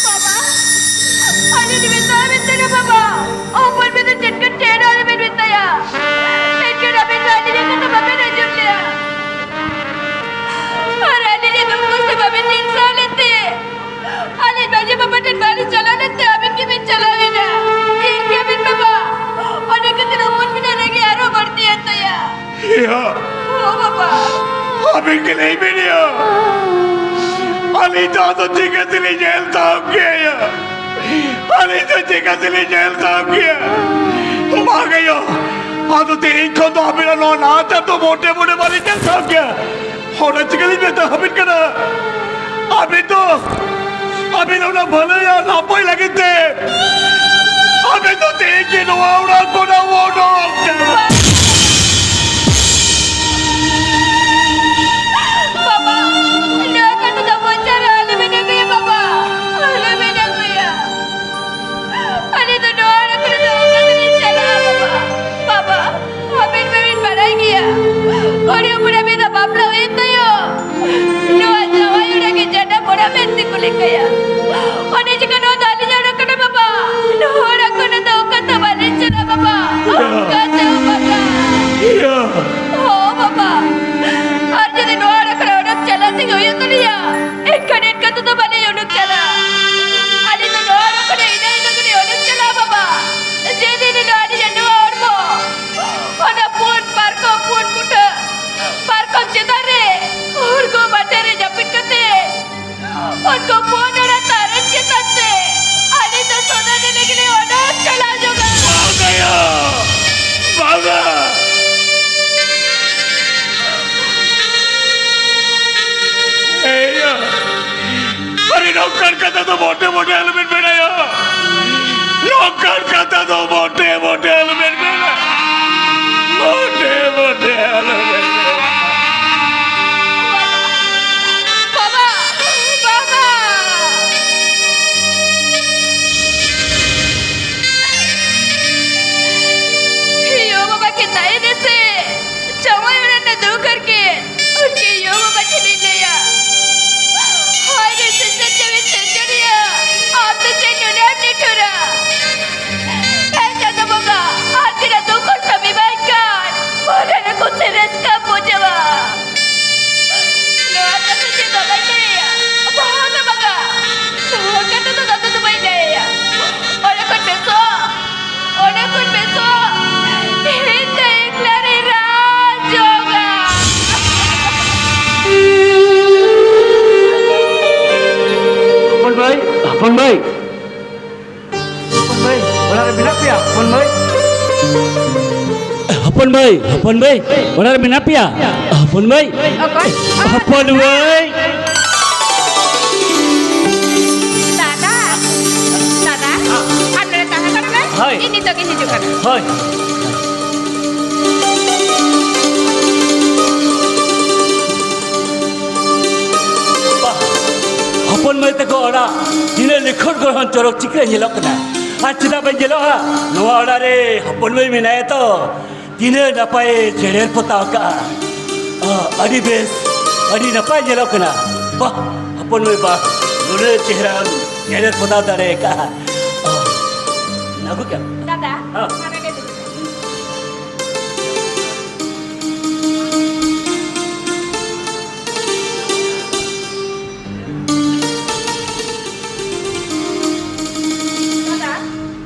ᱵᱟᱵᱟ, ᱟᱹᱞᱤᱧ ᱞᱤᱧ ᱢᱮᱛᱟᱭᱟ ᱢᱮᱱᱛᱮ ᱜᱮ ᱵᱟᱵᱟ᱾ ᱦᱚᱯᱚᱱ ᱢᱮᱱᱛᱮ ᱪᱮᱫ ᱠᱟᱱ ᱪᱮᱫ ᱦᱚᱸ ᱟᱞᱚᱵᱮᱱ ᱢᱮᱛᱟᱭᱟ᱾ ᱢᱮᱱᱠᱷᱟᱱ ᱟᱵᱮᱱ ᱫᱚ ᱟᱹᱞᱤᱧᱟᱜ ᱠᱟᱛᱷᱟ ᱵᱟᱵᱮᱱ ᱟᱸᱡᱚᱢ ᱞᱮᱭᱟ᱾ ᱟᱨ ᱟᱹᱞᱤᱧᱟᱜ ᱫᱩᱠ ᱠᱚᱥᱴᱚ ᱵᱟᱵᱮᱱ ᱧᱮᱞ ᱥᱟᱦᱟᱣ ᱞᱮᱫ ᱛᱮ ᱟᱹᱞᱤᱧ ᱢᱟᱹᱡᱷᱤ ᱵᱟᱵᱟ ᱴᱷᱮᱱ ᱵᱟᱹᱞᱤᱧ ᱪᱟᱞᱟᱣ ᱞᱮᱱ ᱛᱮ ᱟᱵᱮᱱ ᱜᱮᱵᱮᱱ ᱪᱟᱞᱟᱣ ᱮᱱᱟ᱾ ᱤᱧ ᱜᱮᱵᱮᱱ ᱵᱟᱵᱟ᱾ ᱚᱱᱟ ᱠᱷᱟᱹᱛᱤᱨ ᱦᱚᱯᱚᱱ ᱢᱮᱱᱟᱜ ᱨᱮᱜᱮ ᱟᱨᱦᱚᱸ ᱵᱟᱹᱲᱛᱤᱭᱮᱱ ᱛᱟᱭᱟ᱾ ᱤᱭᱟᱹ, ᱚ ᱵᱟᱵᱟ᱾ ᱟᱵᱮᱱ ᱜᱮ ᱞᱟᱹᱭ ᱵᱮᱱ ᱭᱟ᱾ ᱟᱹᱞᱤᱧ ᱫᱚ ᱟᱫᱚ ᱪᱤᱠᱟᱹ ᱛᱮᱞᱤᱧ ᱧᱮᱞ ᱛᱟᱢ ᱠᱮᱭᱟ? ᱟᱹᱞᱤᱧ ᱫᱚ ᱪᱤᱠᱟᱹ ᱛᱮᱞᱤᱧ ᱧᱮᱞ ᱛᱟᱢ ᱠᱮᱭᱟ? ᱵᱟᱝ ᱟᱭᱳ, ᱟᱫᱚ ᱛᱮᱦᱮᱧ ᱠᱷᱚᱱ ᱫᱚ ᱟᱵᱤᱱᱟᱜ ᱱᱚᱣᱟ ᱱᱟᱦᱟᱪᱟᱨ ᱫᱚ ᱢᱚᱴᱮ ᱢᱚᱴᱮ ᱵᱟᱞᱤᱧ ᱧᱮᱞ ᱥᱟᱦᱟᱣ ᱠᱮᱭᱟ᱾ ᱚᱱᱟ ᱪᱤᱠᱟᱹᱞᱤᱧ ᱢᱮᱛᱟ ᱟᱵᱤᱱ ᱠᱟᱱᱟ, ᱟᱵᱤᱱ ᱫᱚ, ᱟᱵᱤᱱ ᱚᱱᱟ ᱵᱷᱟᱹᱞᱟᱹᱭ ᱟᱨ ᱱᱟᱯᱟᱭ ᱞᱟᱹᱜᱤᱫ ᱛᱮ ᱟᱵᱤᱱ ᱫᱚ ᱛᱮᱦᱮᱧ ᱜᱮ ᱱᱚᱣᱟ ᱚᱲᱟᱜ ᱠᱷᱚᱱᱟᱜ ᱚᱰᱚᱠ ᱪᱟᱞᱟᱜ᱾ ᱵᱟᱵᱟ, ᱱᱚᱣᱟ ᱠᱟᱛᱷᱟ ᱫᱚ ᱢᱚᱪᱟ ᱨᱮ ᱟᱞᱚᱵᱤᱱ ᱟᱹᱜᱩᱭᱟ ᱵᱟᱵᱟ, ᱟᱞᱚᱵᱤᱱ ᱟᱹᱜᱩᱭᱟ᱾ ᱟᱞᱮ ᱫᱚ ᱱᱚᱣᱟ ᱚᱲᱟᱜ ᱠᱷᱚᱱ ᱫᱚ ᱚᱠᱟ ᱛᱮᱞᱮ ᱪᱟᱞᱟᱜᱼᱟ ᱵᱟᱵᱟ? ᱵᱟᱵᱟ, ᱟᱵᱮᱱ ᱢᱟᱵᱮᱱ ᱵᱟᱲᱟᱭ ᱜᱮᱭᱟ, ᱠᱩᱲᱤ ᱦᱚᱯᱚᱱ ᱟᱵᱮᱱ ᱫᱚ ᱵᱟᱯᱞᱟ ᱦᱩᱭᱮᱱ ᱛᱟᱭᱚᱢ ᱱᱚᱣᱟ ᱡᱟᱶᱟᱭ ᱚᱲᱟᱜ ᱜᱮ ᱡᱟᱱᱟᱢ ᱚᱲᱟᱜ ᱢᱮᱱᱛᱮ ᱠᱚ ᱞᱮᱠᱷᱟᱭᱟ᱾ ᱚᱱᱟ ᱪᱤᱠᱟᱹ ᱱᱚᱣᱟ ᱫᱚ ᱟᱹᱞᱤᱧᱟᱜ ᱚᱲᱟᱜ ᱠᱟᱱᱟ ᱵᱟᱵᱟ, ᱱᱚᱣᱟ ᱚᱲᱟᱜ ᱠᱷᱚᱱ ᱫᱚ ᱚᱠᱟ ᱛᱮᱦᱚᱸ ᱵᱟᱞᱤᱧ ᱪᱟᱞᱟᱜᱼᱟ ᱵᱟᱵᱟ, ᱚᱠᱟ ᱛᱮᱦᱚᱸ ᱵᱟᱝᱟ᱾ ᱤᱭᱟᱹ᱾ ᱦᱚᱸ ᱵᱟᱵᱟ, ᱟᱨ ᱡᱩᱫᱤ ᱱᱚᱣᱟ ᱚᱲᱟᱜ ᱠᱷᱚᱱ ᱚᱰᱚᱠ ᱪᱟᱞᱟᱜ ᱛᱮᱜᱮ ᱦᱩᱭᱩᱜ ᱛᱟᱹᱞᱤᱧᱟ, ᱮᱱᱠᱷᱟᱱ ᱮᱱᱠᱷᱟᱱ ᱛᱮᱫᱚ ᱵᱟᱹᱞᱤᱧ ᱩᱰᱩᱠ ᱪᱟᱞᱟᱜᱼᱟ᱾ ᱟᱹᱞᱤᱧ ᱫᱚ ᱱᱚᱣᱟ ᱚᱲᱟᱜ ᱠᱷᱚᱱ ᱤᱱᱟᱹ ᱦᱤᱞᱳᱜ ᱜᱮᱞᱤᱧ ᱩᱰᱩᱠ ᱪᱟᱞᱟᱜᱼᱟ ᱵᱟᱵᱟ᱾ ᱡᱮᱫᱤᱱ ᱦᱤᱞᱳᱜ ᱟᱹᱞᱤᱧᱟᱜ ᱱᱚᱣᱟ ᱦᱚᱲᱢᱚ ᱚᱱᱟ ᱯᱩᱸᱰ ᱯᱟᱨᱠᱚᱢ, ᱯᱩᱸᱰ ᱠᱩᱴᱷᱟᱹ ᱯᱟᱨᱠᱚᱢ ᱪᱮᱛᱟᱱ ᱨᱮ ᱦᱩᱲᱜᱩ ᱢᱟᱴᱷᱟ ᱨᱮ ᱡᱟᱹᱯᱤᱫ ᱠᱟᱛᱮ ᱩᱱᱠᱩ ᱯᱩᱸᱰ ᱚᱱᱟ ᱛᱟᱨᱮᱱ ᱪᱮᱛᱟᱱ ᱛᱮ ᱟᱹᱞᱤᱧ ᱫᱚ ᱥᱚᱫᱟ ᱧᱮᱞ ᱞᱟᱹᱜᱤᱫ ᱞᱤᱧ ᱚᱰᱚᱠ ᱪᱟᱞᱟᱣ ᱧᱚᱜᱼᱟ᱾ ᱵᱟᱝᱟ ᱭᱟ! ᱵᱟᱝᱟ! ᱮᱭᱟ! ᱟᱨᱮ ᱱᱚᱝᱠᱟᱱ ᱠᱟᱛᱷᱟ ᱫᱚ ᱢᱚᱴᱮ ᱢᱚᱴᱮ ᱟᱞᱚᱵᱮᱱ ᱢᱮᱱᱟᱭᱟ᱾ ᱱᱚᱝᱠᱟᱱ ᱠᱟᱛᱷᱟ ᱫᱚ ᱢᱚᱴᱮ ᱢᱚᱴᱮ ᱟᱞᱚᱵᱮᱱ ᱢᱮᱱᱟ᱾ ᱢᱚᱴᱮ ᱢᱚᱴᱮ ᱟᱞᱚᱵᱮᱱ ᱢᱮᱱᱟ᱾ ᱵᱟᱵᱟ! ᱵᱟᱵᱟ! ᱭᱳ ᱵᱟᱵᱟ ᱠᱤᱱ ᱛᱟᱦᱮᱱᱟ ᱥᱮ ᱡᱟᱶᱟᱭ ᱚᱲᱟᱜ ᱨᱮ ᱫᱩᱠ ᱦᱟᱨᱠᱮᱛ ᱩᱱᱠᱤᱱ ᱭᱳ ᱵᱟᱵᱟ ᱴᱷᱮᱱᱤᱧ ᱞᱟᱹᱭᱟ᱾ ᱦᱟᱭ ᱨᱮ ᱥᱤᱧᱪᱟᱹᱫ ᱪᱟᱸᱫᱚ ᱥᱤᱨᱡᱚᱱᱤᱭᱟᱹ, ᱟᱢ ᱫᱚ ᱪᱮᱫ ᱱᱩᱱᱟᱹᱜ ᱮᱢ ᱱᱤᱴᱷᱩᱨᱟ? ᱦᱮᱸ ᱪᱟᱸᱫᱚ ᱵᱚᱸᱜᱟ, ᱟᱨ ᱢᱟᱹᱭ, ᱦᱚᱯᱚᱱ ᱢᱟᱹᱭ, ᱚᱲᱟᱜ ᱨᱮ ᱢᱮᱱᱟᱜ ᱯᱮᱭᱟ? ᱦᱚᱯᱚᱱ ᱢᱟᱹᱭ, ᱚᱠᱚᱭ? ᱦᱚᱯᱚᱱ ᱢᱟᱹᱭ᱾ ᱫᱟᱫᱟ, ᱫᱟᱫᱟ, ᱟᱢ ᱱᱚᱰᱮ ᱛᱟᱦᱮᱸ ᱠᱚᱜ ᱢᱮ᱾ ᱦᱳᱭ᱾ ᱤᱧ ᱱᱤᱛᱚᱜ ᱜᱤᱧ ᱦᱤᱡᱩᱜ ᱠᱟᱱᱟ᱾ ᱦᱳᱭ᱾ ᱵᱟᱦ, ᱦᱚᱯᱚᱱ ᱢᱟᱹᱭ ᱛᱟᱠᱚ ᱚᱲᱟᱜ ᱛᱤᱱᱟᱹᱜ ᱞᱤᱠᱷᱚᱱ ᱜᱚᱲᱦᱚᱱ ᱪᱚᱨᱚᱠ ᱪᱤᱠᱟᱹ ᱧᱮᱞᱚᱜ ᱠᱟᱱᱟ᱾ ᱟᱨ ᱪᱮᱫᱟᱜ ᱵᱟᱹᱧ ᱧᱮᱞᱚᱜᱼᱟ? ᱱᱚᱣᱟ ᱚᱲᱟᱜ ᱨᱮ ᱦᱚᱯᱚᱱ ᱢᱟᱹᱭ ᱢᱮᱱᱟᱭᱟ ᱛᱚ᱾ ᱛᱤᱱᱟᱹᱜ ᱱᱟᱯᱟᱭᱮ ᱡᱮᱨᱮᱲ ᱯᱚᱛᱟᱣ ᱠᱟᱜᱼᱟ᱾ ᱟᱦ, ᱟᱹᱰᱤ ᱵᱮᱥ, ᱟᱹᱰᱤ ᱱᱟᱯᱟᱭ ᱧᱮᱞᱚᱜ ᱠᱟᱱᱟ᱾ ᱵᱟᱦ, ᱦᱚᱯᱚᱱ ᱢᱟᱹᱭ ᱵᱟᱦ, ᱱᱩᱱᱟᱹᱜ ᱪᱮᱦᱨᱟᱢ ᱡᱮᱨᱮᱲ ᱯᱚᱛᱟᱣ ᱫᱟᱲᱮ ᱟᱠᱟᱫᱼᱟ᱾ ᱟᱦ, ᱟᱹᱜᱩ ᱠᱮᱫ ᱟᱢ? ᱫᱟᱫᱟ, ᱦᱮᱸ᱾ ᱢᱟᱱᱮ ᱜᱮ ᱫᱩᱲᱩᱵ ᱢᱮ᱾ ᱫᱟᱫᱟ,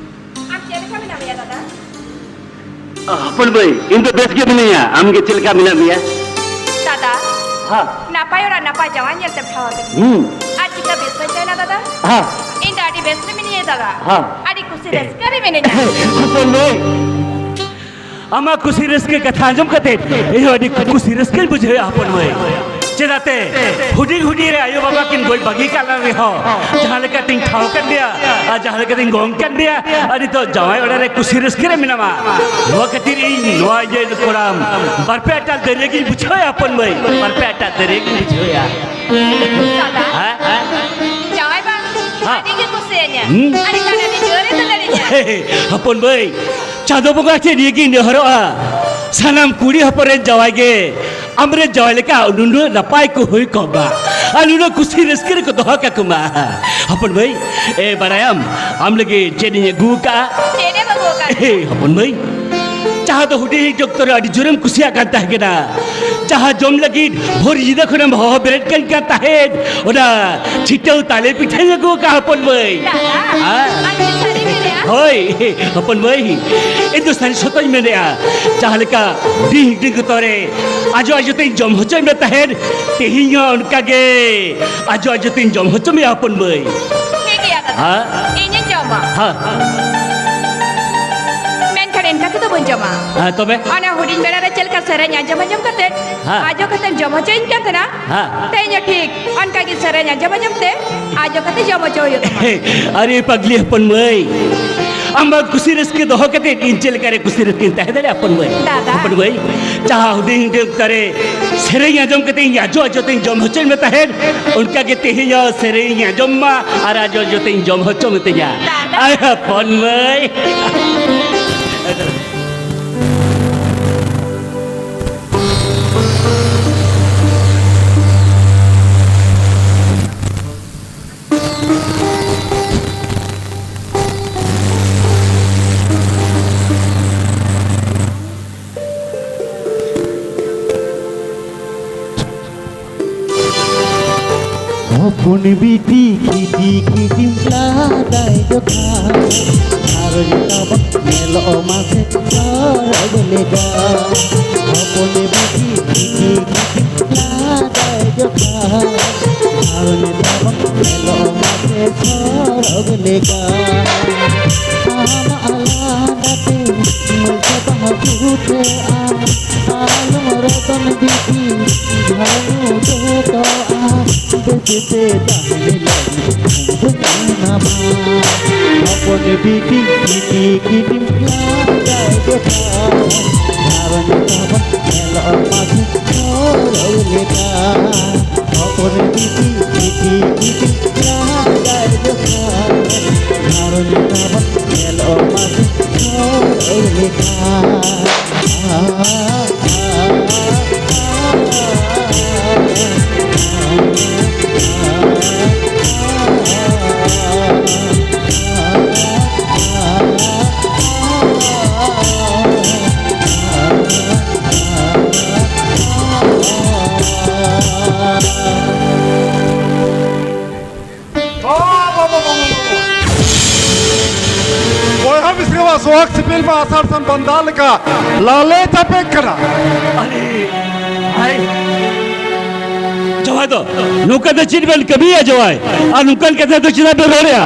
ᱟᱢ ᱪᱮᱫ ᱞᱮᱠᱟ ᱢᱮᱱᱟᱜ ᱢᱮᱭᱟ ᱫᱟᱫᱟ? ᱦᱚᱯᱚᱱ ᱢᱟᱹᱭ, ᱤᱧ ᱫᱚ ᱵᱮᱥ ᱜᱮ ᱢᱤᱱᱟᱹᱧᱟ᱾ ᱟᱢ ᱜᱮ ᱪᱮᱫ ᱞᱮᱠᱟ ᱢᱮᱱᱟᱜ ᱢᱮᱭᱟ? ᱫᱟᱫᱟ, ᱦᱮᱸ᱾ ᱱᱟᱯᱟᱭ ᱚᱲᱟᱜ ᱱᱟᱯᱟᱭ ᱡᱟᱶᱟᱭ ᱧᱮᱞ ᱛᱮᱢ ᱴᱷᱟᱶ ᱟᱠᱟᱫᱤᱧᱟ᱾ ᱦᱩᱸ᱾ ᱟᱨ ᱪᱤᱠᱟ ᱵᱮᱥ ᱵᱟᱹᱧ ᱛᱟᱦᱮᱱᱟ ᱫᱟᱫᱟ? ᱦᱮᱸ᱾ ᱤᱧ ᱫᱚ ᱟᱹᱰᱤ ᱵᱮᱥ ᱨᱮ ᱢᱤᱱᱟᱹᱧᱟ ᱫᱟᱫᱟ᱾ ᱦᱮᱸ᱾ ᱟᱹᱰᱤ ᱠᱩᱥᱤ ᱨᱟᱹᱥᱠᱟᱹ ᱨᱮ ᱢᱤᱱᱟᱹᱧᱟ᱾ ᱦᱚᱯᱚᱱ ᱢᱟᱹᱭ, ᱟᱢᱟᱜ ᱠᱩᱥᱤ ᱨᱟᱹᱥᱠᱟᱹ ᱠᱟᱛᱷᱟ ᱟᱸᱡᱚᱢ ᱠᱟᱛᱮ ᱤᱧ ᱦᱚᱸ ᱟᱹᱰᱤ ᱠᱩᱥᱤ ᱨᱟᱹᱥᱠᱟᱹᱧ ᱵᱩᱡᱷᱟᱹᱣᱮᱫᱼᱟ ᱦᱚᱯᱚᱱ ᱢᱟᱹᱭ᱾ ᱪᱮᱫᱟᱜ ᱛᱮ ᱦᱩᱰᱤᱧ ᱦᱩᱰᱤᱧ ᱨᱮ ᱟᱭᱳ ᱵᱟᱵᱟ ᱠᱤᱱ ᱜᱚᱡ ᱵᱟᱹᱜᱤ ᱠᱟᱜ ᱞᱟᱝ ᱨᱮᱦᱚᱸ, ᱡᱟᱦᱟᱸ ᱞᱮᱠᱟ ᱛᱤᱧ ᱴᱷᱟᱶ ᱠᱟᱫ ᱢᱮᱭᱟ ᱟᱨ ᱡᱟᱦᱟᱸ ᱞᱮᱠᱟ ᱛᱤᱧ ᱜᱚᱝ ᱠᱟᱫ ᱢᱮᱭᱟ, ᱟᱨ ᱱᱤᱛᱚᱜ ᱡᱟᱶᱟᱭ ᱚᱲᱟᱜ ᱨᱮ ᱠᱩᱥᱤ ᱨᱟᱹᱥᱠᱟᱹ ᱨᱮ ᱢᱮᱱᱟᱢᱟ᱾ ᱱᱚᱣᱟ ᱠᱷᱟᱹᱛᱤᱨ ᱤᱧ ᱱᱚᱣᱟ ᱤᱭᱟᱹ ᱠᱚᱲᱟᱢ ᱵᱟᱨ ᱯᱮ ᱟᱴᱟᱞ ᱫᱟᱹᱨᱭᱟᱹ ᱜᱤᱧ ᱵᱩᱡᱷᱟᱹᱣᱮᱫᱼᱟ ᱦᱚᱯᱚᱱ ᱢᱟᱹᱭ, ᱵᱟᱨ ᱯᱮ ᱟᱴᱟᱞ ᱫᱟᱹᱨᱭᱟᱹ ᱜᱤᱧ ᱵᱩᱡᱷᱟᱹᱣᱮᱫᱼᱟ᱾ ᱫᱟᱫᱟ, ᱦᱮᱸ? ᱦᱮᱸ? ᱡᱟᱶᱟᱭ ᱵᱟᱝ, ᱦᱮᱸ᱾ ᱟᱹᱰᱤ ᱜᱮ ᱠᱩᱥᱤᱭᱟᱹᱧᱟ᱾ ᱦᱩᱸ? ᱟᱹᱰᱤ ᱠᱷᱟᱱ ᱟᱹᱰᱤ ᱡᱳᱨᱮ ᱫᱩᱞᱟᱹᱲᱤᱧᱟ᱾ ᱦᱚᱯᱚᱱ ᱢᱟᱹᱭ, ᱪᱟᱸᱫᱚ ᱵᱚᱸᱜᱟ ᱴᱷᱮᱱ ᱱᱤᱭᱟᱹ ᱜᱤᱧ ᱱᱮᱦᱚᱨᱚᱜᱼᱟ, ᱥᱟᱱᱟᱢ ᱠᱩᱲᱤ ᱦᱚᱯᱚᱱ ᱨᱮᱱ ᱡᱟᱶᱟᱭ ᱜᱮ ᱟᱢᱨᱮᱱ ᱡᱟᱶᱟᱭ ᱞᱮᱠᱟ ᱱᱩᱱᱟᱹᱜ ᱱᱟᱯᱟᱭ ᱠᱚ ᱦᱩᱭ ᱠᱚᱜ ᱢᱟ ᱟᱨ ᱱᱩᱱᱟᱹᱜ ᱠᱩᱥᱤ ᱨᱟᱹᱥᱠᱟᱹ ᱨᱮᱠᱚ ᱫᱚᱦᱚ ᱠᱟᱠᱚ ᱢᱟ᱾ ᱦᱚᱯᱚᱱ ᱢᱟᱹᱭ, ᱮ, ᱵᱟᱲᱟᱭᱟᱢ, ᱟᱢ ᱞᱟᱹᱜᱤᱫ ᱪᱮᱫ ᱤᱧ ᱟᱹᱜᱩ ᱟᱠᱟᱫᱼᱟ? ᱪᱮᱫ ᱮᱢ ᱟᱹᱜᱩ ᱟᱠᱟᱫ? ᱮ, ᱦᱚᱯᱚᱱ ᱢᱟᱹᱭ, ᱡᱟᱦᱟᱸ ᱫᱚ ᱦᱩᱰᱤᱧ ᱚᱠᱛᱚ ᱨᱮ ᱟᱹᱰᱤ ᱡᱳᱨᱮᱢ ᱠᱩᱥᱤᱭᱟᱜ ᱠᱟᱱ ᱛᱟᱦᱮᱸ ᱠᱟᱱᱟ, ᱡᱟᱦᱟᱸ ᱡᱚᱢ ᱞᱟᱹᱜᱤᱫ ᱵᱷᱳᱨ ᱧᱤᱫᱟᱹ ᱠᱷᱚᱱᱮᱢ ᱦᱚᱦᱚ ᱵᱮᱨᱮᱫ ᱠᱟᱱ, ᱠᱟᱱ ᱛᱟᱦᱮᱸᱫ, ᱚᱱᱟ ᱪᱷᱤᱴᱟᱹᱣ ᱛᱟᱞᱮ ᱯᱤᱴᱷᱟᱹᱧ ᱟᱹᱜᱩ ᱟᱠᱟᱫᱼᱟ ᱦᱚᱯᱚᱱ ᱢᱟᱹᱭ᱾ ᱫᱟᱫᱟ, ᱦᱮᱸ? ᱟᱢ ᱪᱮᱫ ᱥᱟᱹᱨᱤᱢ ᱢᱮᱱᱮᱫᱼᱟ? ᱦᱳᱭ, ᱦᱚᱯᱚᱱ ᱢᱟᱹᱭ, ᱤᱧ ᱫᱚ ᱥᱟᱹᱨᱤ ᱥᱚᱛᱚᱧ ᱢᱮᱱᱮᱫᱼᱟ᱾ ᱡᱟᱦᱟᱸ ᱞᱮᱠᱟ ᱦᱩᱰᱤᱧ ᱦᱩᱰᱤᱧ ᱚᱠᱛᱚ ᱨᱮ ᱟᱡᱚ ᱟᱡᱚ ᱛᱮᱧ ᱡᱚᱢ ᱦᱚᱪᱚᱭᱮᱫ ᱢᱮ ᱛᱟᱦᱮᱸᱫ, ᱛᱮᱦᱮᱧ ᱦᱚᱸ ᱚᱱᱠᱟ ᱜᱮ ᱟᱡᱚ ᱟᱡᱚ ᱛᱮᱧ ᱡᱚᱢ ᱦᱚᱪᱚ ᱢᱮᱭᱟ ᱦᱚᱯᱚᱱ ᱢᱟᱹᱭ᱾ ᱴᱷᱤᱠ ᱜᱮᱭᱟ ᱫᱟᱫᱟ᱾ ᱦᱮᱸ? ᱤᱧᱤᱧ ᱡᱚᱢᱟ᱾ ᱦᱮᱸ᱾ ᱢᱮᱱᱠᱷᱟᱱ ᱮᱱᱠᱟ ᱛᱮᱫᱚ ᱵᱚᱱ ᱡᱚᱢᱟ᱾ ᱦᱮᱸ, ᱛᱚᱵᱮ? ᱚᱱᱟ ᱦᱩᱰᱤᱧ ᱵᱮᱲᱟ ᱨᱮ ᱪᱮᱫ ᱞᱮᱠᱟ ᱥᱮᱨᱮᱧ ᱟᱸᱡᱚᱢ ᱟᱸᱡᱚᱢ ᱠᱟᱛᱮ, ᱦᱮᱸ᱾ ᱟᱡᱚ ᱠᱟᱛᱮᱢ ᱡᱚᱢ ᱦᱚᱪᱚᱧ ᱠᱟᱱ ᱛᱟᱦᱮᱱᱟ, ᱦᱮᱸ᱾ ᱛᱮᱦᱮᱧ ᱦᱚᱸ ᱴᱷᱤᱠ ᱚᱱᱠᱟ ᱜᱮ ᱥᱮᱨᱮᱧ ᱟᱸᱡᱚᱢ ᱟᱸᱡᱚᱢ ᱛᱮ ᱟᱡᱚ ᱠᱟᱛᱮ ᱡᱚᱢ ᱦᱚᱪᱚ ᱦᱩᱭᱩᱜ ᱛᱟᱢᱟ᱾ ᱟᱨᱮ ᱯᱟᱜᱽᱞᱤ ᱦᱚᱯᱚᱱ ᱢᱟᱹᱭ, ᱟᱢᱟᱜ ᱠᱩᱥᱤ ᱨᱟᱹᱥᱠᱟᱹ ᱫᱚᱦᱚ ᱠᱟᱛᱮ ᱤᱧ ᱪᱮᱫ ᱞᱮᱠᱟ ᱨᱮ ᱠᱩᱥᱤ ᱨᱟᱹᱥᱠᱟᱹᱧ ᱛᱟᱦᱮᱸ ᱫᱟᱲᱮᱭᱟᱜᱼᱟ ᱦᱚᱯᱚᱱ ᱢᱟᱹᱭ? ᱫᱟᱫᱟ᱾ ᱦᱚᱯᱚᱱ ᱢᱟᱹᱭ, ᱡᱟᱦᱟᱸ ᱦᱩᱰᱤᱧ ᱦᱩᱰᱤᱧ ᱚᱠᱛᱚ ᱨᱮ ᱥᱮᱨᱮᱧ ᱟᱸᱡᱚᱢ ᱠᱟᱛᱮ ᱤᱧ ᱟᱡᱚ ᱟᱡᱚ ᱛᱮᱧ ᱡᱚᱢ ᱦᱚᱪᱚᱭᱮᱫ ᱢᱮ ᱛᱟᱦᱮᱸᱫ, ᱚᱱᱠᱟ ᱜᱮ ᱛᱮᱦᱮᱧ ᱦᱚᱸ ᱥᱮᱨᱮᱧ ᱤᱧ ᱟᱸᱡᱚᱢ ᱢᱟ ᱟᱨ ᱟᱡᱚ ᱟᱡᱚ ᱛᱮᱧ ᱡᱚᱢ ᱦᱚᱪᱚ ᱢᱤᱛᱟᱹᱧᱟ᱾ ᱫᱟᱫᱟ᱾ ᱟᱭ ᱦᱚᱯᱚᱱ ᱢᱟᱹᱭ᱾ ᱦᱚᱯᱚᱱ ᱵᱤᱴᱤ ᱠᱤᱴᱤ ᱠᱤᱴᱤᱢ ᱞᱟᱫᱟᱭ ᱡᱚᱠᱷᱟᱱ, ᱟᱨ ᱱᱤᱛᱚᱜ ᱧᱮᱞᱚᱜ ᱢᱟᱥᱮ ᱥᱚᱨᱚᱜ ᱞᱮᱠᱟ᱾ ᱦᱚᱯᱚᱱ ᱵᱤᱴᱤ ᱠᱤᱴᱤ ᱠᱤᱴᱤᱢ ᱞᱟᱫᱟᱭ ᱡᱚᱠᱷᱟᱱ, ᱟᱨ ᱱᱤᱛᱚᱜ ᱧᱮᱞᱚᱜ ᱢᱟᱥᱮ ᱥᱚᱨᱚᱜ ᱞᱮᱠᱟ᱾ ᱟᱢ ᱟᱞᱟᱫᱟᱛᱮ ᱢᱟᱹᱭ ᱪᱟᱵᱟ ᱵᱩᱴᱟᱹᱜᱼᱟ᱾ ᱟᱞᱚᱢ ᱨᱚᱫᱚᱱ ᱵᱤᱴᱤ ᱡᱷᱟᱱᱩ ᱫᱚᱛᱚᱜᱼᱟ, ᱵᱮᱥᱛᱮ ᱛᱟᱦᱮᱸ ᱞᱟᱹᱜᱤᱫ ᱵᱚᱱ ᱮᱢᱟᱢᱟ᱾ ᱦᱚᱯᱚᱱ ᱵᱤᱴᱤ ᱠᱤᱴᱤ ᱠᱤᱴᱤᱢ ᱞᱟᱸᱫᱟᱭ ᱡᱚᱠᱷᱟ, ᱜᱷᱟᱨᱚᱸᱡᱽ ᱛᱟᱵᱚᱱ ᱧᱮᱞᱚᱜ ᱢᱟ ᱥᱩᱠ ᱥᱚᱨᱚᱜ ᱞᱮᱠᱟ᱾ ᱦᱚᱯᱚᱱ ᱵᱤᱴᱤ ᱠᱤᱴᱤ ᱠᱤᱴᱤᱢ ᱞᱟᱸᱫᱟᱭ ᱡᱚᱠᱷᱟ, ᱜᱷᱟᱨᱚᱸᱡᱽ ᱛᱟᱵᱚᱱ ᱧᱮᱞᱚᱜ ᱢᱟ ᱥᱩᱠ ᱥᱚᱨᱚᱜ ᱞᱮᱠᱟ᱾ ᱵᱚᱭᱦᱟ ᱢᱤᱥᱨᱟᱣᱟᱜ ᱥᱚᱦᱟᱜ ᱥᱤᱯᱤᱞ ᱢᱟ ᱟᱥᱟᱲ ᱥᱟᱱ ᱵᱟᱱᱫᱟ ᱞᱮᱠᱟ ᱞᱟᱞᱮ ᱪᱟᱯᱮᱜ ᱠᱟᱱᱟ᱾ ᱟᱨᱮ, ᱦᱟᱭ, ᱡᱚᱦᱟᱨ᱾ ᱟᱫᱚ ᱱᱚᱝᱠᱟ ᱫᱚ ᱪᱮᱫ ᱵᱮᱱ ᱠᱟᱹᱢᱤᱭᱟ ᱡᱟᱶᱟᱭ? ᱟᱨ ᱱᱚᱝᱠᱟᱱ ᱠᱟᱛᱷᱟ ᱫᱚ ᱪᱮᱫᱟᱜ ᱵᱮᱱ ᱨᱚᱲᱮᱜᱼᱟ?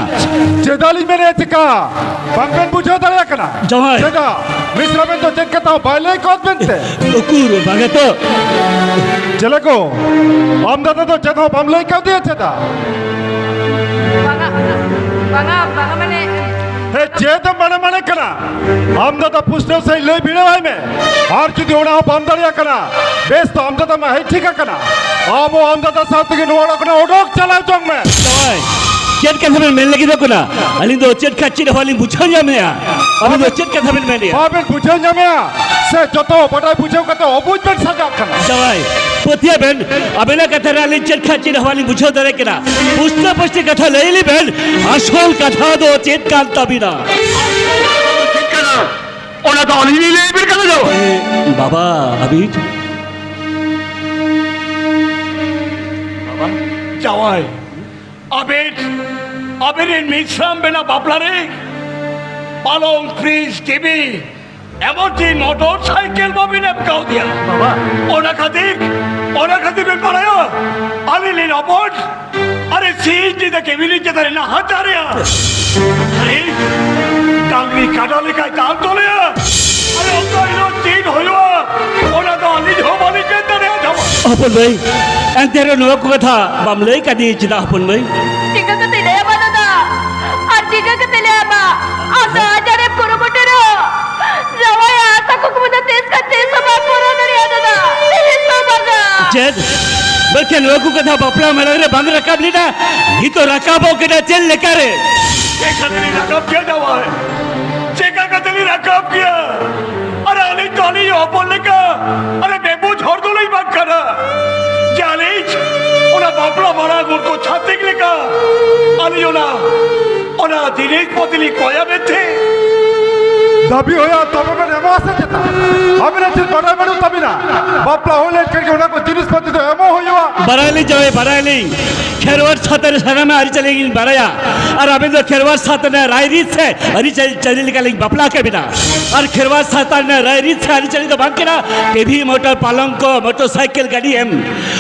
ᱪᱮᱫᱟᱜ ᱞᱤᱧ ᱢᱮᱱᱮᱫ ᱪᱮᱠᱟ? ᱵᱟᱝᱵᱮᱱ ᱵᱩᱡᱷᱟᱹᱣ ᱫᱟᱲᱮᱭᱟᱜ ᱠᱟᱱᱟ? ᱡᱟᱶᱟᱭ᱾ ᱪᱮᱫᱟᱜ? ᱢᱤᱥᱨᱟ ᱢᱮᱱ ᱫᱚ ᱪᱮᱫ ᱠᱟᱛᱷᱟ ᱦᱚᱸ ᱵᱟᱭ ᱞᱟᱹᱭ ᱠᱟᱣᱟᱫ ᱵᱮᱱ ᱛᱮ? ᱩᱠᱩᱨ ᱵᱟᱝᱟ ᱛᱚ᱾ ᱪᱮᱞᱮ ᱠᱚ? ᱟᱢ ᱫᱟᱫᱟ ᱫᱚ ᱪᱮᱫ ᱦᱚᱸ ᱵᱟᱢ ᱞᱟᱹᱭ ᱠᱟᱣᱫᱮᱭᱟ ᱪᱮᱫᱟᱜ? ᱵᱟᱝᱟ, ᱵᱟᱝᱟ, ᱵᱟᱝᱟ ᱢᱟᱱᱮ᱾ ᱦᱮᱸ, ᱪᱮᱫ ᱮᱢ ᱢᱟᱱᱮ ᱢᱟᱱᱮ ᱠᱟᱱᱟ? ᱟᱢ ᱫᱟᱫᱟ ᱯᱩᱥᱴᱟᱹᱣ ᱥᱟᱺᱦᱤᱡ ᱞᱟᱹᱭ ᱵᱷᱤᱲᱟᱹᱣ ᱟᱭ ᱢᱮ᱾ ᱟᱨ ᱡᱩᱫᱤ ᱚᱱᱟ ᱦᱚᱸ ᱵᱟᱢ ᱫᱟᱲᱮᱭᱟᱜ ᱠᱟᱱᱟ, ᱵᱮᱥ ᱛᱚ ᱟᱢ ᱫᱟᱫᱟ ᱢᱟ ᱦᱮᱡ ᱴᱷᱤᱠ ᱟᱠᱟᱱᱟ᱾ ᱟᱢ ᱦᱚᱸ ᱟᱢ ᱫᱟᱫᱟ ᱥᱟᱶ ᱛᱮᱜᱮ ᱱᱚᱣᱟ ᱚᱲᱟᱜ ᱠᱷᱚᱱᱟᱜ ᱚᱰᱚᱠ ᱪᱟᱞᱟᱣ ᱪᱚᱝ ᱢᱮ᱾ ᱡᱟᱶᱟᱭ, ᱪᱮᱫ ᱠᱟᱛᱷᱟ ᱵᱮᱱ ᱢᱮᱱ ᱞᱟᱹᱜᱤᱫᱚᱜ ᱠᱟᱱᱟ? ᱟᱹᱞᱤᱧ ᱫᱚ ᱪᱮᱫ ᱠᱷᱟᱱ ᱪᱮᱫ ᱦᱚᱸ ᱵᱟᱹᱞᱤᱧ ᱵᱩᱡᱷᱟᱹᱣ ᱧᱟᱢᱮᱜᱼᱟ᱾ ᱟᱹᱵᱤᱱ ᱫᱚ ᱪᱮᱫ ᱠᱟᱛᱷᱟ ᱵᱮᱱ ᱢᱮᱱᱮᱜᱼᱟ? ᱵᱟᱵᱮᱱ ᱵᱩᱡᱷᱟᱹᱣ ᱧᱟᱢᱮᱜᱼᱟ ᱥᱮ ᱡᱚᱛᱚ ᱵᱟᱰᱟᱭ ᱵᱩᱡᱷᱟᱹᱣ ᱠᱟᱛᱮ ᱚᱵᱩᱡᱽ ᱵᱮᱱ ᱥᱟᱡᱟᱜ ᱠᱟᱱᱟ? ᱡᱟᱶᱟᱭ, ᱯᱟᱹᱛᱭᱟᱹ ᱵᱮᱱ, ᱟᱵᱮᱱᱟᱜ ᱠᱟᱛᱷᱟ ᱨᱮ ᱟᱹᱞᱤᱧ ᱪᱮᱫ ᱠᱷᱟᱱ ᱪᱮᱫ ᱦᱚᱸ ᱵᱟᱹᱞᱤᱧ ᱵᱩᱡᱷᱟᱹᱣ ᱫᱟᱲᱮᱭᱟᱜ ᱠᱟᱱᱟ᱾ ᱯᱩᱥᱴᱟᱹ ᱯᱩᱥᱴᱤ ᱠᱟᱛᱷᱟ ᱞᱟᱹᱭ ᱞᱤᱧ ᱵᱮᱱ, ᱟᱥᱚᱞ ᱠᱟᱛᱷᱟ ᱫᱚ ᱪᱮᱫ ᱠᱟᱱ ᱛᱟᱵᱤᱱᱟ? ᱪᱮᱫ ᱠᱟᱱᱟ? ᱚᱱᱟ ᱫᱚ ᱟᱹᱞᱤᱧ ᱞᱤᱧ ᱞᱟᱹᱭ ᱟᱵᱤᱱ ᱠᱟᱱᱟ ᱫᱚ᱾ ᱮ, ᱵᱟᱵᱟ, ᱟᱹᱵᱤᱱ? ᱡᱟᱶᱟᱭ, ᱟᱵᱮᱱ, ᱟᱵᱮᱱ ᱨᱮᱱ ᱢᱤᱥᱨᱟᱢ ᱵᱮᱱᱟ ᱵᱟᱯᱞᱟ ᱨᱮ ᱯᱟᱞᱚᱝ, ᱯᱷᱨᱤᱡᱽ, ᱴᱤᱵᱷᱤ, ᱮᱢᱚᱱ ᱠᱤ ᱢᱚᱴᱚᱨ ᱥᱟᱭᱠᱮᱞ ᱵᱟᱵᱤᱱ ᱮᱢ ᱠᱟᱣᱫᱮᱭᱟ᱾ ᱵᱟᱵᱟ᱾ ᱚᱱᱟ ᱠᱷᱟᱹᱛᱤᱨ, ᱚᱱᱟ ᱠᱷᱟᱹᱛᱤᱨ ᱵᱮᱱ ᱵᱟᱲᱟᱭᱟ, ᱟᱹᱞᱤᱧ ᱞᱤᱧ ᱚᱵᱚᱨ ᱟᱨᱮ ᱥᱤᱧ ᱧᱤᱫᱟᱹ ᱠᱮᱵᱤᱱ ᱪᱮᱛᱟᱱ ᱨᱮ ᱱᱟᱦᱟᱪᱟᱨᱮᱜᱼᱟ᱾ ᱟᱨᱮ ᱰᱟᱝᱨᱤ ᱠᱟᱰᱟ ᱞᱮᱠᱟᱭ ᱫᱟᱞ ᱛᱚᱞᱮᱜᱼᱟ᱾ ᱟᱨᱮ ᱚᱱᱠᱟ ᱦᱤᱞᱳᱜ ᱪᱮᱫ ᱦᱩᱭᱩᱜᱼᱟ, ᱚᱱᱟ ᱫᱚ ᱟᱹᱞᱤᱧ ᱦᱚᱸ ᱵᱟᱹᱞᱤᱧ ᱢᱮᱱ ᱫᱟᱲᱮᱭᱟᱜᱼᱟ᱾ ᱦᱚᱯᱚᱱ ᱵᱷᱟᱹᱭ, ᱮᱱᱛᱮ ᱨᱮᱦᱚᱸ ᱱᱚᱣᱟ ᱠᱚ ᱠᱟᱛᱷᱟ ᱵᱟᱢ ᱞᱟᱹᱭ ᱠᱟᱫᱤᱧᱟ ᱪᱮᱫᱟᱜ ᱦᱚᱯᱚᱱ ᱵᱷᱟᱹᱭ? ᱪᱤᱠᱟᱹ ᱠᱟᱛᱮ ᱞᱟᱹᱭ ᱟᱢᱟ ᱫᱟᱫᱟ? ᱟᱨ ᱪᱤᱠᱟᱹ ᱠᱟᱛᱮ ᱞᱟᱹᱭ ᱟᱢᱟ? ᱟᱢ ᱫᱚ ᱟᱡᱟᱨᱮᱢ ᱠᱩᱨᱩᱢᱩᱴᱩ ᱨᱮᱦᱚᱸ ᱡᱟᱶᱟᱭᱟᱜ ᱟᱥᱟ ᱠᱩᱠᱢᱩ ᱫᱚ ᱛᱤᱥ ᱠᱷᱟᱱ ᱛᱤᱥ ᱦᱚᱸ ᱵᱟᱢ ᱯᱩᱨᱟᱹᱣ ᱫᱟᱲᱮᱭᱟᱜᱼᱟ ᱫᱟᱫᱟ, ᱛᱤᱥ ᱦᱚᱸ ᱵᱟᱝᱟ᱾ ᱪᱮᱫ? ᱢᱮᱱᱠᱷᱟᱱ ᱱᱚᱣᱟ ᱠᱚ ᱠᱟᱛᱷᱟ ᱵᱟᱯᱞᱟ ᱢᱟᱲᱟᱝ ᱨᱮ ᱵᱟᱝ ᱨᱟᱠᱟᱵ ᱞᱮᱱᱟ? ᱱᱤᱛᱚᱜ ᱨᱟᱠᱟᱵᱚᱜ ᱠᱟᱱᱟ ᱪᱮᱫ ᱞᱮᱠᱟᱨᱮ? ᱪᱮᱫ ᱠᱷᱟᱹᱛᱤᱨ ᱤᱧ ᱨᱟᱠᱟᱵ ᱠᱮᱫᱟ ᱵᱷᱟᱭ? ᱪᱮᱠᱟ ᱠᱟᱛᱮ ᱞᱤᱧ ᱨᱟᱠᱟᱵ ᱠᱮᱭᱟ? ᱟᱨ ᱟᱹᱞᱤᱧ ᱫᱚ ᱟᱹᱞᱤᱧ ᱦᱚᱯᱚᱱ ᱞᱮᱠᱟ, ᱟᱨ ᱵᱮᱵᱩᱡᱽ ᱦᱚᱲ ᱫᱚᱞᱤᱧ ᱵᱟᱝ ᱠᱟᱱᱟ᱾ ᱡᱮ ᱟᱹᱞᱤᱧ ᱚᱱᱟ ᱵᱟᱯᱞᱟ ᱢᱟᱲᱟᱝ ᱩᱱᱠᱩ ᱪᱷᱟᱹᱛᱤᱠ ᱞᱮᱠᱟ ᱟᱹᱞᱤᱧ ᱚᱱᱟ, ᱚᱱᱟ ᱡᱤᱱᱤᱥ ᱯᱟᱹᱛᱤ ᱞᱤᱧ ᱠᱚᱭᱟ ᱢᱮᱱᱛᱮ᱾ ᱫᱟᱹᱵᱤ ᱦᱩᱭᱩᱜᱼᱟ, ᱛᱚᱵᱮ ᱵᱮᱱ ᱮᱢᱚᱜᱼᱟ ᱥᱮ ᱪᱮᱛᱟ? ᱟᱵᱮᱱ ᱪᱮᱫ ᱵᱟᱰᱟᱭ ᱵᱟᱹᱱᱩᱜ ᱛᱟᱵᱤᱱᱟ? ᱵᱟᱯᱞᱟ ᱦᱩᱭ ᱞᱮᱱᱠᱷᱟᱱ ᱜᱮ ᱚᱱᱟ ᱠᱚ ᱡᱤᱱᱤᱥ ᱯᱟᱹᱛᱤ ᱫᱚ ᱮᱢᱚᱜ ᱦᱩᱭᱩᱜᱼᱟ᱾ ᱵᱟᱲᱟᱭᱟᱞᱤᱧ ᱡᱟᱶᱟᱭ, ᱵᱟᱲᱟᱭᱟᱞᱤᱧ᱾ ᱠᱷᱮᱨᱣᱟᱲ ᱥᱟᱶᱛᱟ ᱨᱮ ᱥᱟᱱᱟᱢᱟᱜ ᱟᱹᱨᱤᱪᱟᱹᱞᱤ ᱞᱤᱧ ᱵᱟᱲᱟᱭᱟ᱾ ᱟᱨ ᱟᱵᱮᱱ ᱫᱚ ᱠᱷᱮᱨᱣᱟᱲ ᱥᱟᱶᱛᱟ ᱨᱮᱱᱟᱜ ᱨᱟᱭᱨᱤᱛ ᱥᱮ ᱟᱹᱨᱤᱪᱟᱹᱞᱤ ᱞᱮᱠᱟ ᱞᱤᱧ ᱵᱟᱯᱞᱟ ᱠᱮᱫ ᱵᱮᱱᱟ᱾ ᱟᱨ ᱠᱷᱮᱨᱣᱟᱲ ᱥᱟᱶᱛᱟ ᱨᱮᱱᱟᱜ ᱨᱟᱭᱨᱤᱛ ᱥᱮ ᱟᱹᱨᱤᱪᱟᱹᱞᱤ ᱫᱚ ᱵᱟᱝ ᱠᱟᱱᱟ ᱴᱤᱵᱷᱤ, ᱢᱚᱴᱚᱨ, ᱯᱟᱞᱚᱝᱠᱚ, ᱢᱚᱴᱚᱨ ᱥᱟᱭᱠᱮᱞ, ᱜᱟᱹᱰᱤ ᱮᱢ᱾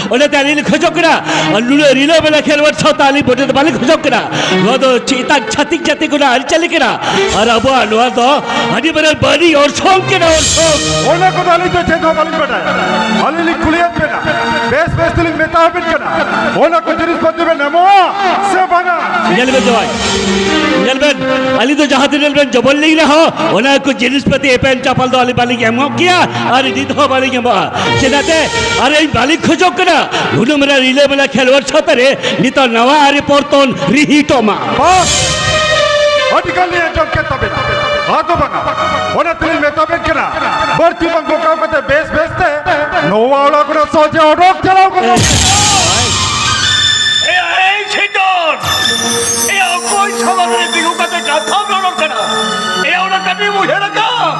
ᱚᱱᱟᱛᱮ ᱟᱹᱞᱤᱧ ᱞᱤᱧ ᱠᱷᱚᱡᱚᱜ ᱠᱟᱱᱟ, ᱟᱨ ᱱᱩᱱᱟᱹᱜ ᱨᱤᱞᱟᱹ ᱢᱟᱞᱟ ᱠᱷᱮᱨᱣᱟᱲ ᱥᱟᱶᱛᱟ ᱟᱹᱞᱤᱧ ᱵᱚᱰᱮ ᱫᱚ ᱵᱟᱹᱞᱤᱧ ᱠᱷᱚᱡᱚᱜ ᱠᱟᱱᱟ᱾ ᱱᱚᱣᱟ ᱫᱚ ᱪᱮᱫ ᱮᱴᱟᱜ ᱪᱷᱟᱹᱛᱤᱠ ᱡᱟᱹᱛᱤ ᱠᱚᱨᱮᱱᱟᱜ ᱟᱹᱨᱤᱪᱟᱹᱞᱤ ᱠᱟᱱᱟ᱾ ᱟᱨ ᱟᱵᱚᱣᱟᱜ ᱱᱚᱣᱟ ᱫᱚ ᱟᱹᱰᱤ ᱢᱟᱨᱟᱝ ᱵᱟᱹᱲᱤᱡ ᱚᱨᱥᱚᱝ ᱠᱟᱱᱟ, ᱚᱨᱥᱚᱝ᱾ ᱚᱱᱟ ᱠᱚᱫᱚ ᱟᱹᱞᱤᱧ ᱫᱚ ᱪᱮᱫ ᱦᱚᱸ ᱵᱟᱹᱞᱤᱧ ᱵᱟᱰᱟᱭᱟ᱾ ᱟᱹᱞᱤᱧ ᱞᱤᱧ ᱠᱩᱞᱤᱭᱮᱫ ᱵᱮᱱᱟ, ᱵᱮᱥ ᱵᱮᱥ ᱛᱮᱞᱤᱧ ᱢᱮᱛᱟ ᱟᱵᱮᱱ ᱠᱟᱱᱟ, ᱚᱱᱟ ᱠᱚ ᱡᱤᱱᱤᱥ ᱯᱟᱹᱛᱤ ᱵᱮᱱ ᱮᱢᱚᱜᱼᱟ ᱥᱮ ᱵᱟᱝᱟ? ᱧᱮᱞ ᱵᱮᱱ ᱡᱟᱶᱟᱭ, ᱧᱮᱞ ᱵᱮᱱ, ᱟᱹᱞᱤᱧ ᱫᱚ ᱡᱟᱦᱟᱸ ᱛᱤᱱᱟᱹᱜ ᱵᱮᱱ ᱡᱚᱵᱚᱨ ᱞᱤᱧ ᱨᱮᱦᱚᱸ, ᱚᱱᱟ ᱠᱚ ᱡᱤᱱᱤᱥ ᱯᱟᱹᱛᱤ ᱮᱯᱮᱢ ᱪᱟᱯᱟᱞ ᱫᱚ ᱟᱹᱞᱤᱧ ᱵᱟᱹᱞᱤᱧ ᱮᱢᱚᱜ ᱜᱮᱭᱟ, ᱟᱨ ᱱᱤᱛ ᱦᱚᱸ ᱵᱟᱹᱞᱤᱧ ᱮᱢᱚᱜᱼᱟ᱾ ᱪᱮᱫᱟᱜ ᱛᱮ? ᱟᱨ ᱤᱧ ᱵᱟᱹᱞᱤᱧ ᱠᱷᱚᱡᱚᱜ ᱠᱟᱱᱟ ᱦᱩᱱᱩᱢ ᱨᱮ ᱨᱤᱞᱟᱹ ᱢᱟᱞᱟ ᱠᱷᱮᱞᱣᱟᱲ ᱪᱷᱟᱛᱟ ᱨᱮ ᱱᱤᱛᱚᱜ ᱱᱟᱣᱟ ᱟᱹᱨᱤ ᱯᱚᱨᱛᱚᱱ ᱨᱤᱦᱤᱴᱚᱜ ᱢᱟ᱾ ᱵᱟᱥ! ᱟᱹᱰᱤ ᱜᱟᱱ ᱞᱤᱧ ᱟᱸᱡᱚᱢ ᱠᱮᱫ ᱛᱟᱵᱮᱱᱟ᱾ ᱟᱫᱚ ᱵᱟᱝᱟ, ᱚᱱᱟ ᱛᱮᱞᱤᱧ ᱢᱮᱛᱟ ᱵᱮᱱ ᱠᱟᱱᱟ, ᱵᱟᱹᱲᱛᱤ ᱵᱟᱝ ᱜᱚᱴᱟᱣ ᱠᱟᱛᱮ ᱵᱮᱥ ᱵᱮᱥ ᱛᱮ ᱱᱚᱣᱟ ᱚᱲᱟᱜ ᱠᱷᱚᱱᱟᱜ ᱥᱚᱡᱷᱮ ᱚᱰᱚᱠ ᱪᱟᱞᱟᱣ ᱠᱚᱜ ᱢᱮ᱾ ᱮᱭᱟ, ᱮᱭ ᱥᱤᱴᱚᱱ! ᱮᱭᱟ, ᱚᱠᱚᱭ ᱥᱟᱢᱟᱝ ᱨᱮ ᱛᱤᱸᱜᱩ ᱠᱟᱛᱮ ᱠᱟᱛᱷᱟᱢ ᱨᱚᱲ ᱠᱟᱱᱟ? ᱮᱭᱟ, ᱚᱱᱟ ᱠᱟᱹᱢᱤᱢ ᱩᱭᱦᱟᱹᱨ ᱟᱠᱟᱫ?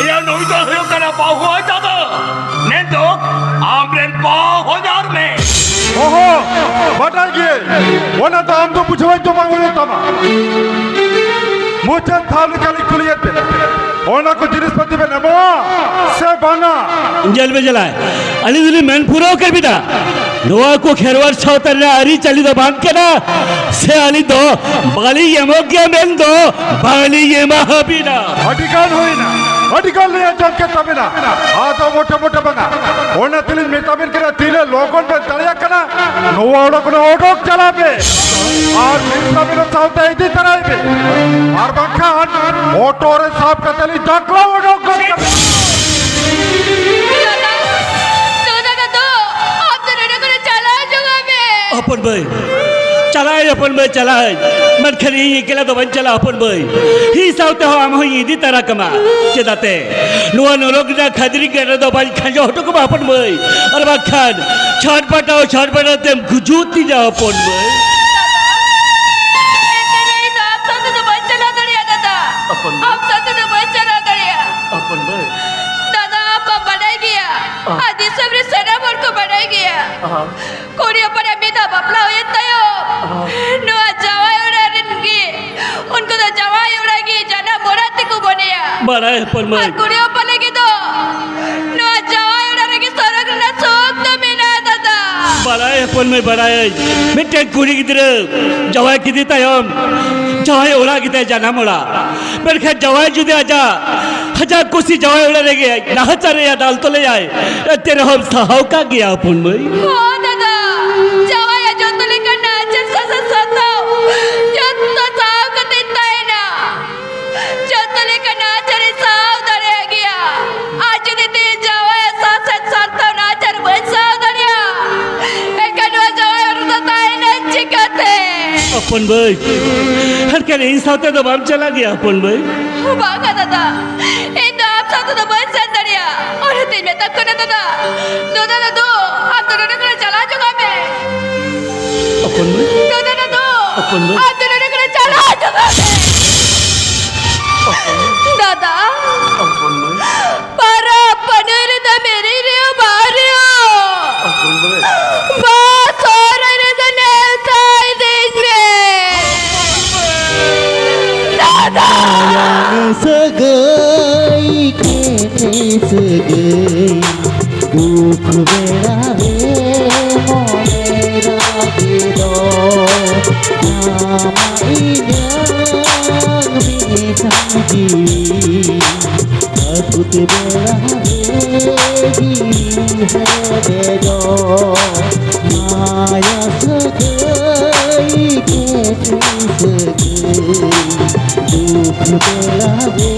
ᱮᱭᱟ, ᱱᱩᱭ ᱫᱚ ᱦᱩᱭᱩᱜ ᱠᱟᱱᱟ ᱵᱟᱹᱦᱩ ᱟᱡ ᱫᱟᱫᱟ, ᱢᱮᱱᱫᱚ ᱟᱢᱨᱮᱱ ᱵᱟᱹᱦᱚᱧᱦᱟᱨ ᱢᱮ᱾ ᱚᱦᱚ, ᱵᱟᱰᱟᱭ ᱜᱤᱭᱟᱹᱧ, ᱚᱱᱟ ᱫᱚ ᱟᱢ ᱫᱚ ᱵᱩᱡᱷᱟᱹᱣ ᱫᱚ ᱵᱟᱝ ᱦᱩᱭᱩᱜ ᱛᱟᱢᱟ᱾ ᱢᱩᱪᱟᱹᱫ ᱫᱷᱟᱣ ᱞᱮᱠᱟᱞᱤᱧ ᱠᱩᱞᱤᱭᱮᱫ ᱵᱮᱱᱟ, ᱚᱱᱟ ᱠᱚ ᱡᱤᱱᱤᱥ ᱯᱟᱹᱛᱤ ᱵᱮᱱ ᱮᱢᱚᱜᱼᱟ ᱥᱮ ᱵᱟᱝᱟ? ᱧᱮᱞ ᱢᱮ ᱡᱟᱞᱟᱭ, ᱟᱹᱞᱤᱧ ᱫᱚᱞᱤᱧ ᱢᱮᱱ ᱯᱩᱨᱟᱹᱣ ᱠᱮᱫ ᱵᱤᱱᱟ, ᱱᱚᱣᱟ ᱠᱚ ᱠᱷᱮᱨᱣᱟᱲ ᱥᱟᱶᱛᱟ ᱨᱮᱱᱟᱜ ᱟᱹᱨᱤᱪᱟᱹᱞᱤ ᱫᱚ ᱵᱟᱝ ᱠᱟᱱᱟ, ᱥᱮ ᱟᱹᱞᱤᱧ ᱫᱚ ᱵᱟᱹᱞᱤᱧ ᱮᱢᱚᱜ ᱜᱮᱭᱟ ᱢᱮᱱᱫᱚ ᱵᱟᱹᱞᱤᱧ ᱮᱢᱟ ᱦᱟᱹᱵᱤᱱᱟ᱾ ᱟᱹᱰᱤ ᱜᱟᱱ ᱦᱩᱭᱱᱟ, ᱟᱹᱰᱤ ᱜᱟᱱ ᱞᱤᱧ ᱟᱸᱡᱚᱢ ᱠᱮᱫ ᱛᱟᱵᱤᱱᱟ᱾ ᱟᱫᱚ ᱢᱚᱴᱟ ᱢᱚᱴᱟ ᱵᱟᱝᱟ, ᱚᱱᱟ ᱛᱮᱞᱤᱧ ᱢᱮᱛᱟ ᱵᱤᱱ ᱠᱟᱱᱟ, ᱛᱤᱱᱟᱹᱜ ᱞᱚᱜᱚᱱ ᱵᱮᱱ ᱫᱟᱲᱮᱭᱟᱜ ᱠᱟᱱᱟ, ᱱᱚᱣᱟ ᱚᱲᱟᱜ ᱠᱷᱚᱱ ᱚᱰᱚᱠ ᱪᱟᱞᱟᱜ ᱵᱮ᱾ ᱟᱨ ᱢᱤᱫ ᱥᱟᱶᱛᱮ ᱤᱫᱤ ᱛᱟᱨᱟᱭ ᱵᱮ᱾ ᱟᱨ ᱵᱟᱝᱠᱷᱟᱱ ᱚᱴᱳ ᱨᱮ ᱥᱟᱵ ᱠᱟᱛᱮ ᱞᱤᱧ ᱫᱟᱠᱟ ᱚᱰᱚᱠ ᱜᱚᱫ ᱠᱟᱜ ᱵᱮ᱾ ᱫᱟᱫᱟ, ᱫᱟᱫᱟ, ᱫᱟᱫᱟ, ᱟᱢ ᱫᱚ ᱱᱚᱰᱮ ᱠᱷᱚᱱ ᱪᱟᱞᱟᱣ ᱦᱤᱡᱩᱜ ᱢᱮ᱾ ᱦᱚᱯᱚᱱ ᱵᱷᱟᱹᱭ, ᱪᱟᱞᱟᱜ ᱟᱹᱧ ᱦᱚᱯᱚᱱ ᱵᱷᱟᱹᱭ, ᱪᱟᱞᱟᱜ ᱟᱹᱧ᱾ ᱢᱮᱱᱠᱷᱟᱱ ᱤᱧ ᱮᱠᱞᱟ ᱫᱚ ᱵᱟᱹᱧ ᱪᱟᱞᱟᱜᱼᱟ ᱦᱚᱯᱚᱱ ᱵᱷᱟᱹᱭ᱾ ᱤᱧ ᱥᱟᱶᱛᱮ ᱦᱚᱸ ᱟᱢ ᱦᱚᱸᱧ ᱤᱫᱤ ᱛᱟᱨᱟ ᱠᱟᱢᱟ᱾ ᱪᱮᱫᱟᱜ ᱛᱮ ᱱᱚᱣᱟ ᱱᱚᱨᱚᱠ ᱨᱮᱱᱟᱜ ᱠᱷᱟᱫᱽᱨᱤ ᱜᱟᱰᱟ ᱫᱚ ᱵᱟᱹᱧ ᱠᱷᱟᱸᱡᱚ ᱦᱚᱴᱚ ᱠᱟᱢᱟ ᱦᱚᱯᱚᱱ ᱵᱷᱟᱹᱭ᱾ ᱟᱨ ᱵᱟᱝᱠᱷᱟᱱ ᱪᱷᱟᱴᱯᱟᱴᱟᱣ ᱪᱷᱟᱴᱯᱟᱴᱟᱣ ᱛᱮᱢ ᱜᱩᱡᱩᱜ ᱛᱤᱧᱟ ᱦᱚᱯᱚᱱ ᱵᱷᱟᱹᱭ᱾ ᱮᱱᱛᱮ ᱨᱮᱦᱚᱸ ᱤᱧ ᱫᱚ ᱟᱢ ᱥᱟᱶ ᱛᱮᱫᱚ ᱵᱟᱹᱧ ᱪᱟᱞᱟᱣ ᱫᱟᱲᱮᱭᱟᱜᱼᱟ ᱫᱟᱫᱟ᱾ ᱦᱚᱯᱚᱱ ᱵᱷᱟᱹᱭ᱾ ᱟᱢ ᱥᱟᱶ ᱛᱮᱫᱚ ᱵᱟᱹᱧ ᱪᱟᱞᱟᱣ ᱫᱟᱲᱮᱭᱟᱜᱼᱟ᱾ ᱦᱚᱯᱚᱱ ᱵᱷᱟᱹᱭ᱾ ᱫᱟᱫᱟ, ᱥᱟᱢᱨᱮ ᱥᱟᱱᱟᱢ ᱦᱚᱲ ᱠᱚ ᱵᱟᱰᱟᱭ ᱜᱮᱭᱟ᱾ ᱠᱩᱲᱤ ᱦᱚᱯᱚᱱᱟᱜ ᱢᱤᱫ ᱫᱷᱟᱣ ᱵᱟᱯᱞᱟ ᱦᱩᱭᱮᱱ ᱛᱟᱭᱚᱢ, ᱱᱚᱣᱟ ᱡᱟᱶᱟᱭ ᱚᱲᱟᱜ ᱨᱮᱱ ᱜᱮ, ᱩᱱᱠᱩ ᱫᱚ ᱡᱟᱶᱟᱭ ᱚᱲᱟᱜ ᱜᱮ ᱡᱟᱱᱟᱢ ᱚᱲᱟᱜ ᱛᱮᱠᱚ ᱢᱚᱱᱮᱭᱟ᱾ ᱵᱟᱲᱟᱭ ᱦᱚᱯᱚᱱ ᱢᱟᱹᱭ᱾ ᱟᱨ ᱠᱩᱲᱤ ᱦᱚᱯᱚᱱ ᱞᱟᱹᱜᱤᱫ ᱫᱚ ᱱᱚᱣᱟ ᱡᱟᱶᱟᱭ ᱚᱲᱟᱜ ᱨᱮᱜᱮ ᱥᱚᱨᱚᱜ ᱨᱮᱱᱟᱜ ᱥᱩᱠ ᱫᱚ ᱢᱮᱱᱟᱜᱼᱟ, ᱫᱟᱫᱟ᱾ ᱵᱟᱲᱟᱭ ᱦᱚᱯᱚᱱ ᱢᱟᱹᱭ, ᱵᱟᱲᱟᱭᱟᱹᱧ᱾ ᱢᱤᱫᱴᱮᱱ ᱠᱩᱲᱤ ᱜᱤᱫᱽᱨᱟᱹ ᱡᱟᱶᱟᱭ ᱠᱮᱫᱮ ᱛᱟᱭᱚᱢ, ᱡᱟᱶᱟᱭ ᱚᱲᱟᱜ ᱜᱮᱛᱟᱭ ᱡᱟᱱᱟᱢ ᱚᱲᱟᱜ᱾ ᱢᱮᱱᱠᱷᱟᱱ ᱡᱟᱶᱟᱭ ᱡᱩᱫᱤ ᱟᱡᱟᱜ, ᱟᱡᱟᱜ ᱠᱩᱥᱤ ᱡᱟᱶᱟᱭ ᱚᱲᱟᱜ ᱨᱮᱜᱮ ᱱᱟᱦᱟᱪᱟᱨᱮᱭᱟ, ᱫᱟᱞ ᱛᱚᱞᱮᱭᱟᱭ, ᱮᱱᱛᱮ ᱨᱮᱦᱚᱸᱢ ᱥᱟᱦᱟᱣ ᱠᱟᱜ ᱜᱮᱭᱟ ᱦᱚᱯᱚᱱ ᱢᱟᱹᱭ᱾ ᱦᱚᱸ ᱫᱟᱫᱟ, ᱡᱟᱶᱟᱭᱟᱜ ᱡᱚᱛᱚ ᱞᱮᱠᱟᱱ ᱱᱟᱦᱟᱪᱟᱨ ᱥᱟᱥᱟᱝ ᱥᱟᱛᱟᱣ ᱡᱚᱛᱚ ᱥᱟᱦᱟᱣ ᱠᱟᱛᱮᱧ ᱛᱟᱦᱮᱱᱟ᱾ ᱡᱚᱛᱚ ᱞᱮᱠᱟᱱ ᱱᱟᱦᱟᱪᱟᱨᱤᱧ ᱥᱟᱦᱟᱣ ᱫᱟᱲᱮᱭᱟᱜ ᱜᱮᱭᱟ᱾ ᱟᱨ ᱡᱩᱫᱤ ᱛᱮᱦᱮᱧ ᱡᱟᱶᱟᱭᱟᱜ ᱥᱟᱥᱮᱛ ᱥᱟᱱᱛᱟᱣ ᱱᱟᱦᱟᱪᱟᱨ ᱵᱟᱹᱧ ᱥᱟᱦᱟᱣ ᱫᱟᱲᱮᱭᱟᱜᱼᱟ, ᱮᱱᱠᱷᱟᱱ ᱱᱚᱣᱟ ᱡᱟᱶᱟᱭ ᱚᱲᱟᱜ ᱨᱮᱫᱚ ᱛᱟᱦᱮᱱᱟᱹᱧ ᱪᱤᱠᱟᱹᱛᱮ? ᱦᱚᱯᱚᱱ ᱢᱟᱹᱭ, ᱮᱱᱠᱷᱟᱱ ᱤᱧ ᱥᱟᱶᱛᱮ ᱫᱚ ᱵᱟᱢ ᱪᱟᱞᱟᱜ ᱜᱮᱭᱟ ᱦᱚᱯᱚᱱ ᱢᱟᱹᱭ? ᱵᱟᱝᱟ ᱫᱟᱫᱟ, ᱤᱧ ᱫᱚ ᱟᱢ ᱥᱟᱶ ᱛᱮᱫᱚ ᱵᱟᱹᱧ ᱥᱮᱱ ᱫᱟᱲᱮᱭᱟᱜᱼᱟ᱾ ᱚᱱᱟᱛᱮᱧ ᱢᱮᱛᱟᱢ ᱠᱟᱱᱟ ᱫᱟᱫᱟ, ᱫᱟᱫᱟ, ᱫᱟᱫᱩ, ᱟᱢ ᱫᱚ ᱱᱚᱰᱮ ᱠᱷᱚᱱᱟᱜ ᱪᱟᱞᱟᱣ ᱪᱟᱞᱟᱜ ᱢᱮ᱾ ᱦᱚᱯᱚᱱ ᱢᱟᱹᱭ᱾ ᱫᱟᱫᱟ, ᱫᱟᱫᱩ, ᱦᱚᱯᱚᱱ ᱢᱟᱹᱭ᱾ ᱟᱢ ᱫᱚ ᱱᱚᱰᱮ ᱠᱷᱚᱱᱟᱜ ᱪᱟᱞᱟᱣ ᱪᱟᱞᱟᱜ ᱢᱮ᱾ ᱦᱚᱯᱚᱱ ᱢᱟᱹᱭ᱾ ᱫᱟᱫᱟ, ᱦᱚᱯᱚᱱ ᱢᱟᱹᱭ᱾ ᱯᱟᱨᱟᱵᱽ ᱯᱟᱹᱱᱟᱹᱭ ᱨᱮᱫᱚ ᱢᱮᱨᱮᱧ ᱨᱮᱦᱚᱸ ᱵᱟᱦᱟ ᱨᱮᱦᱚᱸ᱾ ᱦᱚᱯᱚᱱ ᱢᱟᱹᱭ᱾ ᱵᱟᱦᱟ ᱥᱚᱦᱨᱟᱭ ᱨᱮᱫᱚ ᱱᱮᱣᱛᱟ ᱤᱫᱤᱧ ᱢᱮ᱾ ᱫᱟᱫᱟ! ᱢᱟᱭᱟᱝ ᱥᱟᱹᱜᱟᱹᱭ, ᱠᱮᱴᱮᱡ ᱥᱟᱹᱜᱟᱹᱭ, ᱫᱩᱠ ᱵᱮᱲᱟ ᱨᱮ ᱢᱚᱱᱮ ᱨᱟᱜᱮ ᱫᱚ, ᱟᱢᱟᱜ ᱤᱧᱟᱹᱝ ᱢᱤᱫᱴᱟᱝ ᱡᱤᱣᱤ᱾ ᱟᱹᱠᱩᱛ ᱵᱮᱲᱟ ᱨᱮ ᱡᱤᱣᱤ ᱦᱮᱰᱮᱡᱚᱜ, ᱢᱟᱭᱟ ᱥᱟᱹᱜᱟᱹᱭ, ᱠᱮᱴᱮᱡ ᱥᱟᱹᱜᱟᱹᱭ, ᱫᱩᱠ ᱵᱮᱲᱟ ᱨᱮ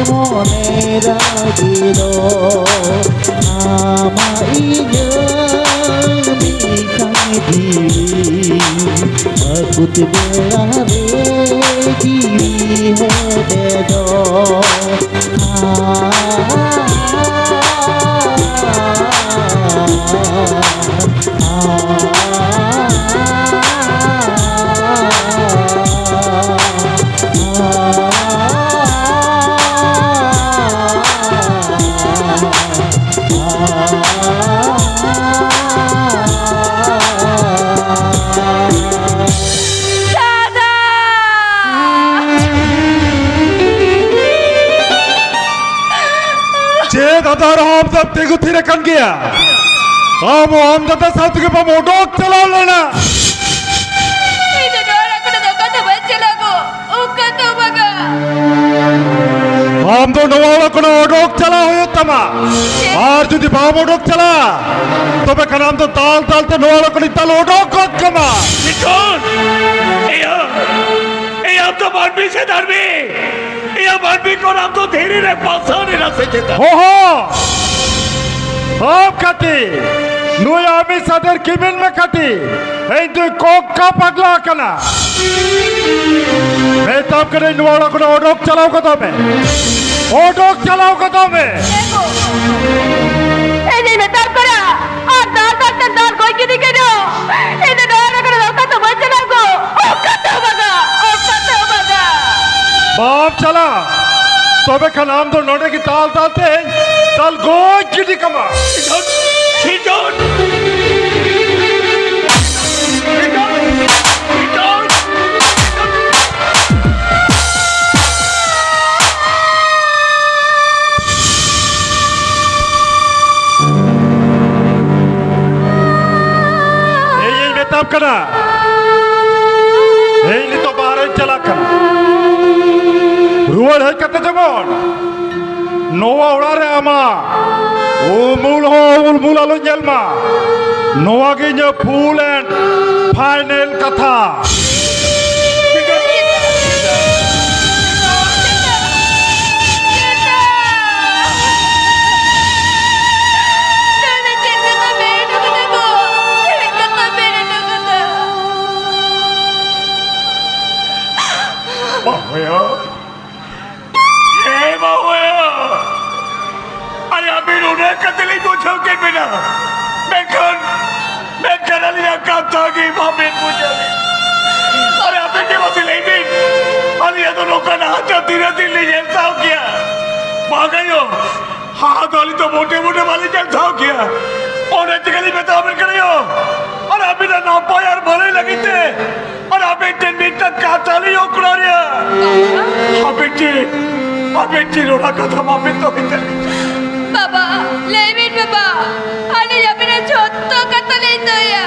ᱢᱚᱱᱮ ᱨᱟᱹᱜᱤ ᱫᱚ, ᱟᱢᱟᱜ ᱤᱧᱟᱹᱝ ᱢᱤᱫᱴᱟᱝ ᱡᱤᱣᱤ᱾ ᱟᱹᱠᱩᱛ ᱵᱮᱲᱟ ᱨᱮ ᱡᱤᱣᱤ ᱦᱮᱰᱮᱡᱚᱜ᱾ ᱫᱟᱫᱟ! ᱪᱮᱫ ᱟᱫᱚ ᱟᱨᱦᱚᱸ ᱟᱢ ᱫᱚᱢ ᱛᱤᱸᱜᱩ ᱛᱷᱤᱨ ᱟᱠᱟᱱ ᱜᱮᱭᱟ? ᱟᱢ ᱟᱢ ᱫᱟᱫᱟ ᱥᱟᱶ ᱛᱮᱜᱮ ᱵᱟᱢ ᱚᱰᱚᱠ ᱪᱟᱞᱟᱣ ᱞᱮᱱᱟ? ᱤᱧ ᱫᱚ ᱱᱚᱣᱟ ᱚᱲᱟᱜ ᱠᱷᱚᱱᱟᱜ ᱫᱚ ᱚᱠᱟ ᱛᱮᱦᱚᱸ ᱵᱟᱹᱧ ᱪᱟᱞᱟᱜᱼᱟ ᱜᱚ᱾ ᱚᱠᱟ ᱛᱮᱦᱚᱸ ᱵᱟᱝᱟ᱾ ᱟᱢ ᱫᱚ ᱱᱚᱣᱟ ᱚᱲᱟᱜ ᱠᱷᱚᱱᱟᱜ ᱚᱰᱚᱠ ᱪᱟᱞᱟᱣ ᱦᱩᱭᱩᱜ ᱛᱟᱢᱟ᱾ ᱟᱨ ᱡᱩᱫᱤ ᱵᱟᱢ ᱚᱰᱚᱠ ᱪᱟᱞᱟᱜᱼᱟ, ᱛᱚᱵᱮ ᱠᱷᱟᱱ ᱟᱢ ᱫᱚ ᱫᱟᱞ ᱫᱟᱞ ᱛᱮ ᱱᱚᱣᱟ ᱚᱲᱟᱜ ᱠᱷᱚᱱᱤᱧ ᱫᱟᱞ ᱚᱰᱚᱠ ᱜᱚᱫ ᱠᱟᱢᱟ᱾ ᱱᱤᱛᱚᱜ ᱤᱭᱟᱹ, ᱤᱭᱟᱹ, ᱟᱢ ᱫᱚ ᱢᱟᱹᱱᱢᱤ ᱥᱮ ᱫᱷᱟᱹᱨᱢᱤ? ᱤᱭᱟᱹ, ᱢᱟᱹᱱᱢᱤ ᱠᱷᱚᱱ ᱟᱢ ᱫᱚ ᱫᱷᱤᱨᱤ ᱨᱮ ᱯᱟᱥᱟᱣ ᱮᱱᱟ ᱥᱮ ᱪᱮᱛᱟ? ᱦᱚᱦᱚ! ᱟᱢ ᱠᱟᱹᱴᱤ, ᱱᱩᱭ ᱟᱢᱤ ᱥᱟᱫᱮᱨ ᱠᱤᱢᱤᱱ ᱢᱮ ᱠᱟᱹᱴᱤ᱾ ᱤᱧ ᱫᱚ ᱠᱚᱠᱠᱟ ᱯᱟᱜᱽᱞᱟ ᱠᱟᱱᱟ᱾ ᱢᱮᱛᱟᱢ ᱠᱟᱹᱱᱟᱹᱧ, ᱱᱚᱣᱟ ᱚᱲᱟᱜ ᱠᱷᱚᱱ ᱚᱰᱚᱠ ᱪᱟᱞᱟᱣ ᱜᱚᱫᱚᱜ ᱢᱮ᱾ ᱚᱰᱚᱠ ᱪᱟᱞᱟᱣ ᱜᱚᱫᱚᱜ ᱢᱮ᱾ ᱤᱧᱤᱧ ᱢᱮᱛᱟᱢ ᱠᱟᱱᱟ, ᱟᱨ ᱫᱟᱞ ᱫᱟᱞ ᱛᱮᱢ ᱫᱟᱞ ᱜᱚᱡ ᱠᱤᱫᱤᱧ ᱠᱟᱱᱟ᱾ ᱤᱧ ᱫᱚ ᱱᱚᱣᱟ ᱚᱲᱟᱜ ᱠᱷᱚᱱ ᱚᱠᱟ ᱛᱮᱦᱚᱸ ᱵᱟᱹᱧ ᱪᱟᱞᱟᱜᱼᱟ ᱜᱚ᱾ ᱚᱠᱟ ᱛᱮᱦᱚᱸ ᱵᱟᱝᱟ, ᱚᱠᱟ ᱛᱮᱦᱚᱸ ᱵᱟᱝᱟ᱾ ᱵᱟᱢ ᱪᱟᱞᱟᱜ, ᱛᱚᱵᱮ ᱠᱷᱟᱱ ᱟᱢ ᱫᱚ ᱱᱚᱰᱮ ᱜᱮ ᱫᱟᱞ ᱫᱟᱞ ᱛᱮ ᱫᱟᱞ ᱜᱚᱡ ᱜᱤᱰᱤ ᱠᱟᱢᱟ᱾ ᱥᱤᱡᱚᱱ! ᱥᱤᱡᱚᱱ! ᱤᱧᱤᱧ ᱢᱮᱛᱟᱢ ᱠᱟᱱᱟ, ᱤᱧ ᱱᱤᱛᱚᱜ ᱵᱟᱦᱨᱮᱧ ᱪᱟᱞᱟᱜ ᱠᱟᱱᱟ᱾ ᱨᱩᱣᱟᱹᱲ ᱦᱮᱡ ᱠᱟᱛᱮ ᱡᱮᱢᱚᱱ ᱱᱚᱣᱟ ᱚᱲᱟᱜ ᱨᱮ ᱟᱢᱟᱜ ᱩᱢᱩᱞ ᱦᱚᱸ ᱩᱢᱩᱞ ᱟᱞᱚ ᱧᱮᱞ ᱢᱟ᱾ ᱱᱚᱣᱟ ᱜᱮ ᱤᱧᱟᱹᱜ full and final ᱠᱟᱛᱷᱟ᱾ ᱵᱟᱵᱟᱭᱟ᱾ ᱦᱮᱸ ᱵᱟᱵᱟᱭᱟ, ᱟᱨ ᱟᱹᱵᱤᱱ ᱩᱱᱟᱹᱜ ᱠᱟᱛᱮ ᱞᱤᱧ ᱵᱩᱡᱷᱟᱹᱣ ᱠᱮᱫ ᱵᱤᱱᱟ, ᱢᱮᱱᱠᱷᱟᱱ, ᱢᱮᱱᱠᱷᱟᱱ ᱟᱹᱞᱤᱧᱟᱜ ᱠᱟᱛᱷᱟ ᱜᱮ ᱵᱟᱵᱤᱱ ᱵᱩᱡᱷᱟᱹᱣ᱾ ᱟᱨ ᱟᱹᱵᱤᱱ ᱜᱮ ᱢᱟᱥᱮ ᱞᱟᱹᱭ ᱵᱤᱱ, ᱟᱹᱞᱤᱧᱟᱜ ᱫᱚ ᱱᱚᱝᱠᱟᱱ ᱱᱟᱦᱟᱪᱟᱨ ᱛᱤᱱᱟᱹᱜ ᱫᱤᱱ ᱞᱤᱧ ᱧᱮᱞ ᱥᱟᱦᱟᱣ ᱠᱮᱭᱟ? ᱵᱟᱝ ᱟᱭᱳ, ᱦᱟ ᱫᱚ ᱟᱹᱞᱤᱧ ᱫᱚ ᱢᱚᱴᱮ ᱢᱚᱴᱮ ᱵᱟᱹᱞᱤᱧ ᱧᱮᱞ ᱥᱟᱦᱟᱣ ᱠᱮᱭᱟ᱾ ᱚᱱᱟ ᱛᱮᱜᱮ ᱞᱤᱧ ᱢᱮᱛᱟ ᱵᱮᱱ ᱠᱟᱱᱟ ᱭᱟ᱾ ᱟᱨ ᱟᱹᱵᱤᱱᱟᱜ ᱱᱟᱯᱟᱭ ᱟᱨ ᱵᱷᱟᱹᱞᱟᱹᱭ ᱞᱟᱹᱜᱤᱫ ᱛᱮ ᱟᱨ ᱟᱵᱮᱱ ᱴᱷᱮᱱ ᱢᱤᱫᱴᱟᱝ ᱠᱟᱛᱷᱟ ᱞᱤᱧ ᱚᱠᱲᱟ ᱨᱮᱭᱟ᱾ ᱟᱵᱮᱱ ᱴᱷᱮᱱ, ᱟᱵᱮᱱ ᱴᱷᱮᱱ ᱚᱱᱟ ᱠᱟᱛᱷᱟ ᱵᱟᱵᱮᱱ ᱫᱚᱦᱚᱭ ᱫᱟᱲᱮᱭᱟᱜᱼᱟ᱾ ᱵᱟᱵᱟ, ᱞᱟᱹᱭ ᱵᱤᱱ ᱵᱟᱵᱟ, ᱟᱹᱞᱤᱧ ᱟᱵᱤᱱᱟᱜ ᱡᱷᱚᱛᱚ ᱠᱟᱛᱷᱟ ᱞᱤᱧ ᱞᱟᱹᱭᱟ᱾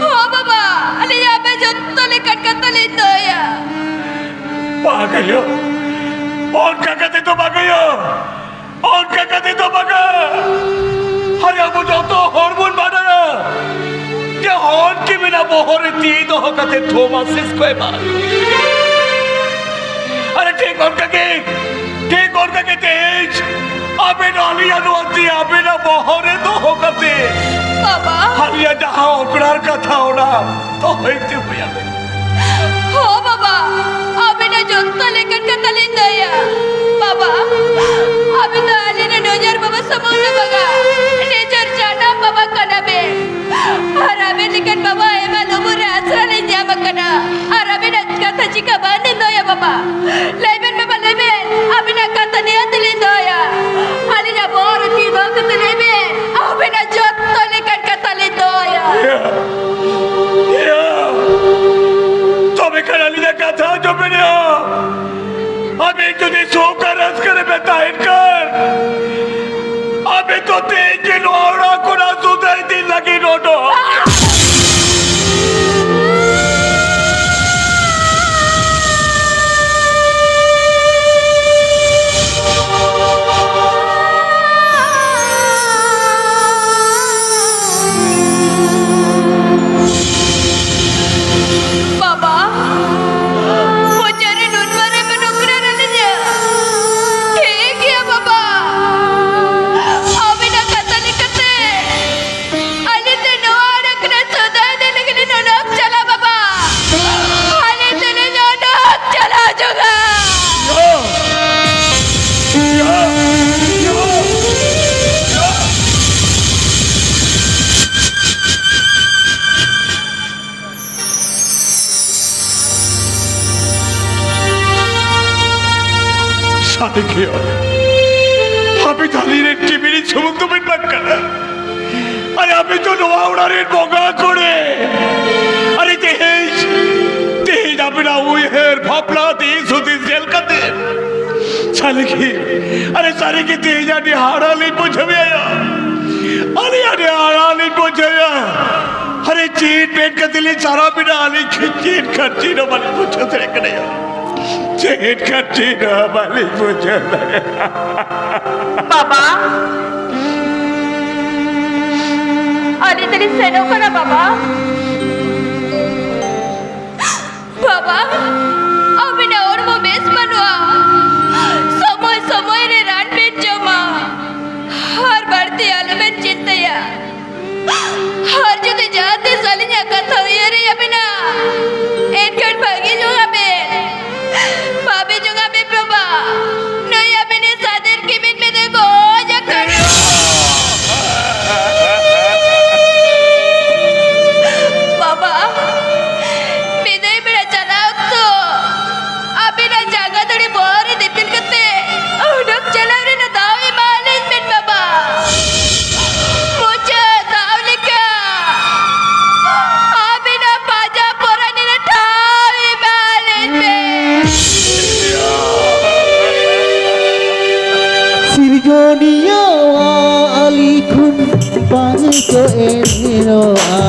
ᱦᱚᱸ ᱵᱟᱵᱟ, ᱟᱹᱞᱤᱧ ᱟᱵᱮᱱ ᱡᱷᱚᱛᱚ ᱞᱮᱠᱟᱱ ᱠᱟᱛᱷᱟ ᱞᱤᱧ ᱞᱟᱹᱭᱟ᱾ ᱵᱟᱝ ᱦᱩᱭᱩᱜ, ᱚᱱᱠᱟ ᱠᱟᱛᱮ ᱫᱚ ᱵᱟᱝ ᱦᱩᱭᱩᱜ᱾ ᱚᱱᱠᱟ ᱠᱟᱛᱮ ᱫᱚ ᱵᱟᱝᱟ᱾ ᱟᱨᱮ, ᱟᱵᱚ ᱡᱚᱛᱚ ᱦᱚᱲ ᱵᱚᱱ ᱵᱟᱰᱟᱭᱟ ᱡᱮ ᱦᱚᱱ ᱠᱤᱢᱤᱱᱟᱜ ᱵᱚᱦᱚᱜ ᱨᱮ ᱛᱤ ᱫᱚᱦᱚ ᱠᱟᱛᱮ ᱛᱷᱚᱢᱟᱥᱤᱥ ᱠᱚ ᱮᱢᱟ᱾ ᱟᱨᱮ, ᱴᱷᱤᱠ ᱚᱱᱠᱟ ᱜᱮ, ᱴᱷᱤᱠ ᱚᱱᱠᱟ ᱜᱮ ᱛᱮᱦᱮᱧ ᱟᱵᱮᱱ ᱟᱹᱞᱤᱧᱟᱜ ᱱᱚᱣᱟ ᱛᱤ ᱟᱵᱮᱱᱟᱜ ᱵᱚᱦᱚᱜ ᱨᱮ ᱫᱚᱦᱚ ᱠᱟᱛᱮ ᱵᱟᱵᱟ᱾ ᱟᱹᱞᱤᱧᱟᱜ ᱡᱟᱦᱟᱸ ᱚᱠᱲᱟᱨ ᱠᱟᱛᱷᱟ ᱚᱱᱟ ᱫᱚᱦᱚᱭ ᱛᱮ ᱦᱩᱭ ᱟᱵᱮᱱ᱾ ᱦᱚᱸ ᱵᱟᱵᱟ, ᱟᱵᱤᱱᱟᱜ ᱡᱚᱛᱚ ᱞᱮᱠᱟᱱ ᱠᱟᱛᱷᱟ ᱞᱤᱧ ᱞᱟᱹᱭᱟ᱾ ᱵᱟᱵᱟ, ᱟᱵᱤᱱ ᱫᱚ ᱟᱹᱞᱤᱧ ᱨᱮᱱ ᱱᱚᱡᱚᱨ ᱵᱟᱵᱟ ᱥᱩᱢᱩᱝ ᱫᱚ ᱵᱟᱝᱟ, ᱱᱤᱡᱮᱨ ᱡᱟᱱᱟᱢ ᱵᱟᱵᱟ ᱠᱟᱱᱟ ᱵᱤᱱ᱾ ᱟᱨ ᱟᱵᱤᱱ ᱞᱮᱠᱟᱱ ᱵᱟᱵᱟ ᱟᱭᱢᱟ ᱩᱢᱩᱨ ᱨᱮ ᱟᱥᱨᱟ ᱞᱤᱧ ᱧᱟᱢ ᱟᱠᱟᱫᱟ᱾ ᱟᱨ ᱟᱵᱤᱱᱟᱜ ᱠᱟᱛᱷᱟ ᱪᱤᱠᱟ ᱵᱟᱝ ᱞᱤᱧ ᱞᱟᱹᱭᱟ ᱵᱟᱵᱟ? ᱞᱟᱹᱭ ᱵᱮᱱ ᱵᱟᱵᱟ, ᱞᱟᱹᱭ ᱵᱮᱱ᱾ ᱟᱵᱤᱱᱟᱜ ᱠᱟᱛᱷᱟ ᱱᱤᱦᱟᱹᱛ ᱞᱤᱧ ᱫᱚᱦᱚᱭᱟ᱾ ᱟᱹᱞᱤᱧᱟᱜ ᱵᱚᱦᱚᱜ ᱨᱮ ᱛᱤ ᱫᱚᱦᱚ ᱠᱟᱛᱮ ᱞᱟᱹᱭ ᱵᱮᱱ᱾ ᱟᱵᱤᱱᱟᱜ ᱡᱚᱛᱚ ᱞᱮᱠᱟᱱ ᱠᱟᱛᱷᱟ ᱞᱤᱧ ᱫᱚᱦᱚᱭᱟ᱾ ᱤᱭᱟᱹ, ᱤᱭᱟᱹ᱾ ᱛᱚᱵᱮ ᱠᱷᱟᱱ ᱟᱹᱞᱤᱧᱟᱜ ᱠᱟᱛᱷᱟ ᱟᱸᱡᱚᱢ ᱵᱮᱱ ᱭᱟ᱾ ᱟᱵᱮᱱ ᱡᱩᱫᱤ ᱥᱩᱠ ᱟᱨ ᱨᱟᱹᱥᱠᱟᱹ ᱨᱮ ᱵᱮᱱ ᱛᱟᱦᱮᱱ ᱠᱷᱟᱱ, ᱟᱵᱮᱱ ᱫᱚ ᱛᱮᱦᱮᱧ ᱜᱮ ᱱᱚᱣᱟ ᱚᱲᱟᱜ ᱠᱷᱚᱱᱟᱜ ᱥᱩᱫᱷᱟᱹᱭ ᱫᱤᱱ ᱞᱟᱹᱜᱤᱫ ᱚᱰᱚᱠ᱾ ᱵᱟᱵᱟ, ᱢᱚᱪᱟ ᱨᱮ ᱱᱩᱱ ᱢᱟᱨᱟᱝ ᱱᱚᱠᱨᱟ ᱨᱟᱱᱤᱧᱟ᱾ ᱴᱷᱤᱠ ᱜᱮᱭᱟ ᱵᱟᱵᱟ, ᱟᱹᱵᱤᱱᱟᱜ ᱠᱟᱛᱷᱟ ᱞᱮᱠᱟᱛᱮ ᱟᱞᱮ ᱛᱮ ᱱᱚᱣᱟ ᱚᱲᱟᱜ ᱠᱷᱚᱱᱟᱜ ᱥᱚᱫᱟᱭ ᱫᱮ ᱞᱟᱹᱜᱤᱫ ᱱᱚᱰᱚᱠ ᱪᱟᱞᱟᱜ ᱵᱟᱵᱟ᱾ ᱟᱞᱮ ᱛᱮᱞᱮ ᱱᱚᱰᱚᱠ ᱪᱟᱞᱟᱣ ᱡᱚᱝᱟ᱾ ᱥᱟᱹᱨᱤ ᱜᱮ, ᱦᱟᱯᱮ ᱛᱟᱞᱤ ᱨᱮ ᱴᱤᱵᱷᱤ ᱥᱩᱢᱩᱝ ᱫᱚ ᱵᱤᱱ ᱵᱟᱝ ᱠᱟᱱᱟ᱾ ᱟᱨᱮ ᱟᱯᱮ ᱫᱚ ᱱᱚᱣᱟ ᱚᱲᱟᱜ ᱨᱮᱱ ᱵᱚᱸᱜᱟ ᱠᱚᱲᱮ᱾ ᱟᱨᱮ ᱛᱮᱦᱮᱧ, ᱛᱮᱦᱮᱧ ᱟᱯᱮᱱᱟᱜ ᱩᱭᱦᱟᱹᱨ ᱵᱷᱟᱵᱽᱱᱟ, ᱫᱤᱥ ᱦᱩᱫᱤᱥ ᱧᱮᱞ ᱠᱟᱛᱮ ᱥᱟᱹᱨᱤ ᱜᱮ, ᱟᱨᱮ ᱥᱟᱹᱨᱤ ᱜᱮ ᱛᱮᱦᱮᱧ ᱟᱹᱰᱤ ᱦᱟᱦᱟᱲᱟ ᱞᱤᱧ ᱵᱩᱡᱷᱟᱹᱣᱮᱫᱼᱟ᱾ ᱟᱹᱰᱤ, ᱟᱹᱰᱤ ᱦᱟᱦᱟᱲᱟ ᱞᱤᱧ ᱵᱩᱡᱷᱟᱹᱣᱮᱫᱼᱟ᱾ ᱟᱨᱮ ᱪᱮᱫ ᱢᱮᱱ ᱠᱟᱛᱮ ᱞᱤᱧ ᱥᱟᱨᱟ ᱵᱮᱱᱟ? ᱟᱹᱞᱤᱧ ᱪᱮᱫ ᱠᱷᱟᱱ ᱪᱮᱫ ᱦᱚᱸ ᱵᱟᱹᱞᱤᱧ ᱵᱩᱡᱷᱟᱹᱣ ᱫᱟᱲᱮᱭᱟᱜ ᱠᱟᱱᱟ᱾ ᱪᱮᱫ ᱠᱷᱟᱱ ᱪᱮᱫ ᱦᱚᱸ ᱵᱟᱹᱞᱤᱧ ᱵᱩᱡᱷᱟᱹᱣ ᱫᱟᱲᱮᱭᱟᱜ ᱠᱟᱱᱟ᱾ ᱵᱟᱵᱟ, ᱟᱹᱞᱤᱧ ᱫᱚᱞᱤᱧ ᱥᱮᱱᱚᱜ ᱠᱟᱱᱟ ᱵᱟᱵᱟ᱾ ᱵᱟᱵᱟ, ᱟᱹᱵᱤᱱᱟᱜ ᱦᱚᱲᱢᱚ ᱵᱮᱥ ᱵᱟᱹᱱᱩᱜᱼᱟ᱾ ᱥᱚᱢᱚᱭ ᱥᱚᱢᱚᱭ ᱨᱮ ᱨᱟᱱ ᱵᱤᱱ ᱡᱚᱢᱟ᱾ ᱟᱨ ᱵᱟᱹᱲᱛᱤ ᱟᱞᱚᱵᱤᱱ ᱪᱤᱱᱛᱟᱹᱭᱟ᱾ ᱟᱨ ᱡᱩᱫᱤ ᱡᱟᱦᱟᱸ ᱛᱤᱥ ᱟᱹᱞᱤᱧᱟᱜ ᱠᱟᱛᱷᱟ ᱩᱭᱦᱟᱹᱨ ᱦᱮᱡ ᱟᱹᱵᱤᱱᱟ, ᱮᱱᱠᱷᱟᱱ ᱵᱷᱟᱹᱜᱤ ᱡᱚᱝ ᱟᱵᱤᱱ᱾ ᱵᱷᱟᱹᱵᱤ ᱡᱚᱝ ᱟᱵᱤᱱ ᱵᱟᱵᱟ, ᱱᱩᱭ ᱟᱹᱵᱤᱱᱤᱡ ᱥᱟᱫᱮᱨ ᱠᱤᱢᱤᱱ ᱢᱮᱱᱛᱮ ᱜᱚᱡ ᱟᱠᱟᱱᱟ᱾ ᱵᱟᱵᱟ, ᱵᱤᱫᱟᱹᱭ ᱵᱮᱲᱟ ᱪᱟᱞᱟᱣ ᱚᱠᱛᱚ ᱟᱹᱵᱤᱱᱟᱜ ᱡᱟᱸᱜᱟ ᱫᱷᱩᱲᱤ ᱵᱚᱦᱚᱜ ᱨᱮ ᱫᱤᱯᱤᱞ ᱠᱟᱛᱮ ᱩᱰᱩᱠ ᱪᱟᱞᱟᱣ ᱨᱮᱱᱟᱜ ᱫᱟᱣ ᱮᱢᱟ ᱟᱹᱞᱤᱧ ᱵᱤᱱ ᱵᱟᱵᱟ᱾ ᱢᱩᱪᱟᱹᱫ ᱫᱟᱣ ᱞᱮᱠᱟ ᱟᱹᱵᱤᱱᱟᱜ ᱯᱟᱸᱡᱟ ᱯᱚᱨᱟᱱᱤ ᱨᱮ ᱴᱷᱟᱶ ᱮᱢᱟ ᱟᱹᱞᱤᱧ ᱵᱤᱱ᱾ ᱥᱤᱨᱡᱚᱱᱤᱭᱟᱹ ᱟᱹᱞᱤ ᱠᱷᱚᱱ ᱵᱟᱝ ᱪᱚ ᱮᱱᱚᱜᱼᱟ᱾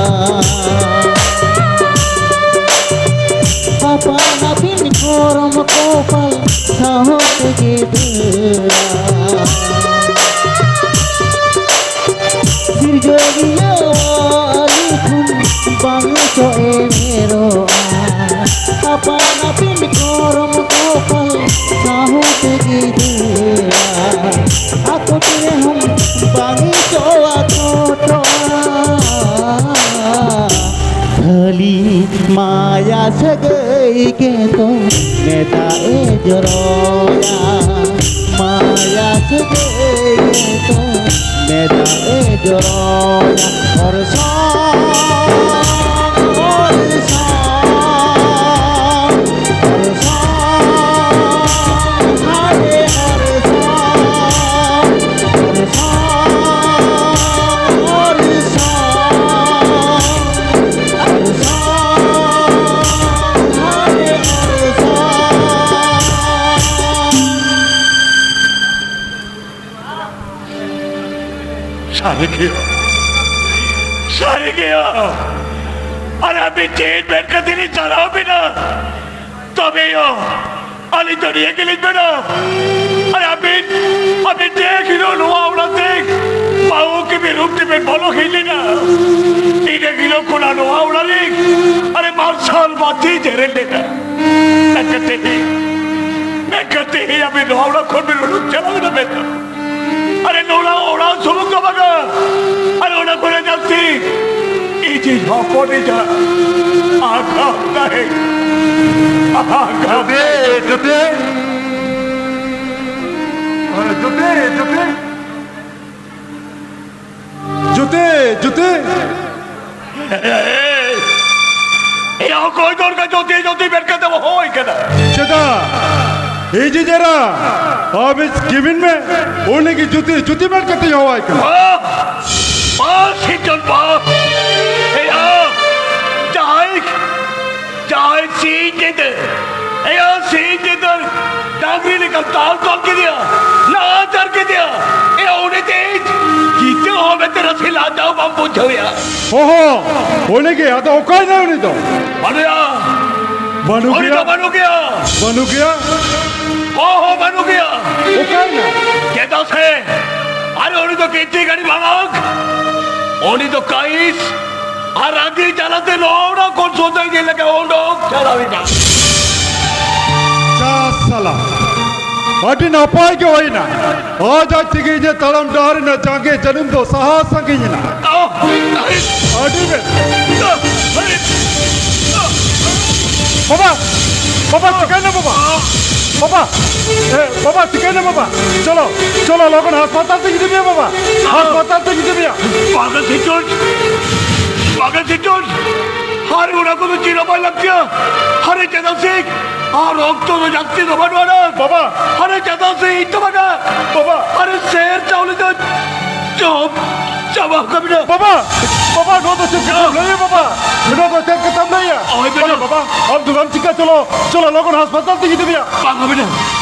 ᱟᱯᱟᱱ ᱟᱹᱯᱤᱱ ᱠᱚᱨᱚᱢ ᱠᱚᱯᱟᱞ ᱥᱟᱶ ᱛᱮᱜᱮ ᱫᱟᱹᱲᱟ᱾ ᱥᱤᱨᱡᱚᱱᱤᱭᱟᱹ ᱟᱹᱞᱤ ᱠᱷᱚᱱ ᱵᱟᱝ ᱪᱚ ᱮᱱᱚᱜᱼᱟ᱾ ᱟᱯᱟᱱ ᱟᱹᱯᱤᱱ ᱠᱚᱨᱚᱢ ᱠᱚᱯᱟᱞ ᱥᱟᱶ ᱛᱮᱜᱮ ᱫᱟᱹᱲᱟ᱾ ᱟᱠᱚᱴ ᱨᱮᱦᱚᱸ ᱵᱟᱝ ᱪᱚ ᱟᱠᱚᱴᱚᱜᱼᱟ᱾ ᱠᱷᱟᱹᱞᱤ ᱢᱟᱭᱟ ᱥᱟᱹᱜᱟᱹᱭ ᱜᱮᱛᱚ ᱢᱮᱫᱟᱜ ᱮ ᱡᱚᱨᱚᱭᱟ᱾ ᱢᱟᱭᱟ ᱥᱟᱹᱜᱟᱹᱭ ᱜᱮᱛᱚ ᱢᱮᱫᱟᱜ ᱮ ᱡᱚᱨᱚᱭᱟ᱾ ᱚᱨᱥᱚᱝ, ᱚᱨᱥᱚᱝ, ᱚᱨᱥᱚᱝ, ᱦᱟᱭ ᱚᱨᱥᱚᱝ, ᱚᱨᱥᱚᱝ᱾ ᱥᱟᱹᱨᱤ ᱜᱮᱭᱟ, ᱥᱟᱹᱨᱤ ᱜᱮᱭᱟ᱾ ᱟᱨ ᱟᱹᱵᱤᱱ ᱪᱮᱫ ᱢᱮᱱ ᱠᱟᱛᱮ ᱞᱤᱧ ᱪᱟᱞᱟᱣ ᱵᱤᱱᱟ? ᱛᱚᱵᱮ ᱭᱚ, ᱟᱹᱞᱤᱧ ᱫᱚ ᱱᱤᱭᱟᱹ ᱜᱮᱞᱤᱧ ᱢᱮᱱᱟ᱾ ᱟᱨ ᱟᱹᱵᱤᱱ, ᱟᱹᱵᱤᱱ ᱡᱮ ᱦᱤᱞᱳᱜ ᱱᱚᱣᱟ ᱚᱲᱟᱜ ᱛᱮ ᱵᱟᱹᱦᱩ ᱠᱤᱢᱤᱱ ᱨᱩᱯ ᱛᱮᱵᱤᱱ ᱵᱚᱞᱚ ᱦᱮᱡ ᱞᱮᱱᱟ, ᱤᱱᱟᱹ ᱦᱤᱞᱳᱜ ᱠᱷᱚᱱᱟᱜ ᱱᱚᱣᱟ ᱚᱲᱟᱜ ᱨᱮ ᱟᱨᱮ ᱢᱟᱨᱥᱟᱞ ᱵᱟᱹᱛᱤ ᱡᱮᱨᱮᱫ ᱞᱮᱱᱟ᱾ ᱢᱮᱱ ᱠᱟᱛᱮ, ᱢᱮᱱ ᱠᱟᱛᱮ ᱟᱹᱵᱤᱱ ᱱᱚᱣᱟ ᱚᱲᱟᱜ ᱠᱷᱚᱱ ᱵᱤᱱ ᱩᱰᱩᱠ ᱪᱟᱞᱟᱣ ᱮᱱᱟ ᱢᱮᱱᱛᱮ᱾ ᱟᱨᱮ ᱱᱚᱣᱟ ᱚᱲᱟᱜ ᱥᱩᱢᱩᱝ ᱫᱚ ᱵᱟᱝᱟ, ᱟᱨ ᱚᱱᱟ ᱠᱷᱚᱱ ᱡᱟᱹᱥᱛᱤ ᱤᱧᱤᱡ ᱦᱚᱯᱚᱱᱤᱡ ᱟᱜᱷᱟᱛ ᱛᱟᱦᱮᱸ, ᱟᱜᱷᱟᱛ ᱡᱩᱛᱤ, ᱛᱟᱦᱮᱸ᱾ ᱡᱩᱛᱤ᱾ ᱡᱩᱛᱤ, ᱡᱩᱛᱤ᱾ ᱡᱩᱛᱤ, ᱡᱩᱛᱤ᱾ ᱮᱭᱟ, ᱚᱠᱚᱭ ᱫᱚᱨᱠᱟᱨ ᱡᱩᱛᱤ, ᱡᱩᱛᱤ ᱢᱮᱱ ᱠᱟᱛᱮ ᱦᱚᱦᱚᱭ ᱠᱟᱱᱟ? ᱪᱮᱫᱟᱜ? ᱤᱧᱤᱡ ᱮᱨᱟ, ᱟᱢᱤᱡ ᱠᱤᱢᱤᱱ ᱢᱮ, ᱩᱱᱤ ᱜᱮ ᱡᱩᱛᱤ, ᱡᱩᱛᱤ ᱢᱮᱱ ᱠᱟᱛᱮ ᱦᱚᱦᱚᱭ ᱠᱟᱱᱟ᱾ ᱵᱟ, ᱵᱟ, ᱥᱤᱨᱡᱚᱱ ᱵᱟ᱾ ᱮᱭᱟ, ᱡᱟᱦᱟᱸᱭ ᱡᱟᱦᱟᱸᱭ ᱥᱤᱧ ᱧᱤᱫᱟᱹ, ᱮᱭᱟ ᱥᱤᱧ ᱧᱤᱫᱟᱹ ᱰᱟᱝᱨᱤ ᱞᱮᱠᱟ ᱛᱟᱞ ᱛᱚᱞ ᱠᱮᱫᱮᱭᱟ, ᱱᱟᱦᱟᱪᱟᱨ ᱠᱮᱫᱮᱭᱟ, ᱮᱭᱟ ᱩᱱᱤ ᱛᱮ ᱤᱧ ᱡᱤᱛᱟᱹ ᱦᱚᱸ ᱢᱮᱱᱛᱮ ᱱᱟᱥᱮ ᱞᱟᱡᱟᱣ ᱵᱟᱢ ᱵᱩᱡᱷᱟᱹᱣᱮᱭᱟ? ᱚᱦᱚ, ᱩᱱᱤ ᱜᱮ, ᱟᱫᱚ ᱚᱠᱟᱭᱱᱟ ᱩᱱᱤ ᱫᱚ? ᱵᱟᱹᱱᱩᱭᱟ᱾ ᱵᱟᱹᱱᱩᱜ ᱩᱱᱤ ᱜᱮᱭᱟ? ᱫᱚ ᱵᱟᱹᱱᱩᱜ ᱜᱮᱭᱟ᱾ ᱵᱟᱹᱱᱩᱜ ᱜᱮᱭᱟ? ᱦᱚᱸ, ᱦᱚᱸ, ᱵᱟᱹᱱᱩᱜ ᱜᱮᱭᱟ᱾ ᱚᱠᱟᱭᱱᱟ? ᱪᱮᱫᱟᱜ ᱥᱮ, ᱟᱨᱮ ᱩᱱᱤ ᱫᱚ ᱠᱤᱱᱛᱤ ᱜᱟᱹᱰᱤ ᱵᱟᱝ, ᱩᱱᱤ ᱫᱚ ᱠᱟᱹᱭᱤᱥ, ᱟᱨ ᱨᱟᱹᱜᱤ ᱡᱟᱞᱟᱛᱮ ᱱᱚᱣᱟ ᱚᱲᱟᱜ ᱠᱷᱚᱱ ᱥᱚᱫᱟᱭ ᱜᱮ ᱞᱮᱠᱟ ᱚᱰᱚᱠ ᱪᱟᱞᱟᱣ ᱮᱱᱟ᱾ ᱪᱟ ᱥᱟᱞᱟ, ᱟᱹᱰᱤ ᱱᱟᱯᱟᱭ ᱜᱮ ᱦᱩᱭᱱᱟ᱾ ᱟᱡ ᱟᱡ ᱛᱮᱜᱮ ᱤᱧᱟᱹᱜ ᱛᱟᱲᱟᱢ ᱰᱟᱦᱟᱨ ᱨᱮᱱᱟᱜ ᱡᱟᱸᱜᱮ ᱡᱟᱹᱱᱩᱢ ᱫᱚ ᱥᱟᱦᱟ ᱥᱟᱺᱜᱤᱧ ᱮᱱᱟ᱾ ᱟᱦ! ᱟᱹᱰᱤ ᱵᱮᱥ᱾ ᱵᱟᱵᱟ! ᱵᱟᱵᱟ, ᱪᱤᱠᱟᱹᱭᱱᱟ ᱵᱟᱵᱟ? ᱵᱟᱵᱟ! ᱮ, ᱵᱟᱵᱟ, ᱪᱤᱠᱟᱹᱭᱱᱟ ᱵᱟᱵᱟ? ᱪᱚᱞᱚ, ᱪᱚᱞᱚ, ᱞᱚᱜᱚᱱ ᱦᱟᱥᱯᱟᱛᱟᱞ ᱛᱮ ᱤᱫᱤ ᱢᱮᱭᱟ ᱵᱟᱵᱟ᱾ ᱦᱟᱥᱯᱟᱛᱟᱞ ᱛᱮ ᱤᱫᱤ ᱢᱮᱭᱟ᱾ ᱵᱟᱝᱟ ᱥᱤᱴᱚᱞ, ᱵᱟᱝᱟ ᱥᱤᱴᱚᱞ᱾ ᱟᱨ ᱚᱱᱟ ᱠᱚᱫᱚ ᱪᱮᱫ ᱦᱚᱸ ᱵᱟᱭ ᱞᱟᱹᱠᱛᱤᱭᱟ᱾ ᱟᱨᱮ ᱪᱮᱫᱟᱜ ᱥᱮ ᱟᱨ ᱚᱠᱛᱚ ᱫᱚ ᱡᱟᱹᱥᱛᱤ ᱫᱚ ᱵᱟᱹᱱᱩᱜ ᱟᱱᱟ᱾ ᱵᱟᱵᱟ! ᱟᱨᱮ ᱪᱮᱫᱟᱜ ᱥᱮ ᱤᱧ ᱫᱚ ᱵᱟᱝᱟ᱾ ᱵᱟᱵᱟ! ᱟᱨᱮ ᱥᱮᱨ ᱪᱟᱣᱞᱮ ᱫᱚ ᱡᱚᱢ ᱪᱟᱵᱟ ᱠᱟᱜ ᱢᱮ᱾ ᱵᱟᱵᱟ! ᱵᱟᱵᱟ, ᱱᱚᱣᱟ ᱫᱚ ᱪᱮᱫ ᱠᱟᱛᱷᱟᱢ ᱞᱟᱹᱭᱟ ᱵᱟᱵᱟ? ᱱᱚᱣᱟ ᱫᱚ ᱪᱮᱫ ᱠᱟᱛᱷᱟᱢ ᱞᱟᱹᱭᱟ? ᱳᱭ ᱵᱮᱴᱟ᱾ ᱵᱟᱵᱟ, ᱵᱟᱵᱟ, ᱟᱢ ᱫᱚ ᱵᱟᱢ ᱪᱤᱠᱟ, ᱪᱚᱞᱚ, ᱪᱚᱞᱚ, ᱞᱚᱜᱚᱱ ᱦᱟᱥᱯᱟᱛᱟᱞ ᱛᱮ ᱤᱫᱤ ᱢᱮᱭᱟ᱾ ᱵᱟᱝᱟ ᱵᱮᱴᱟ,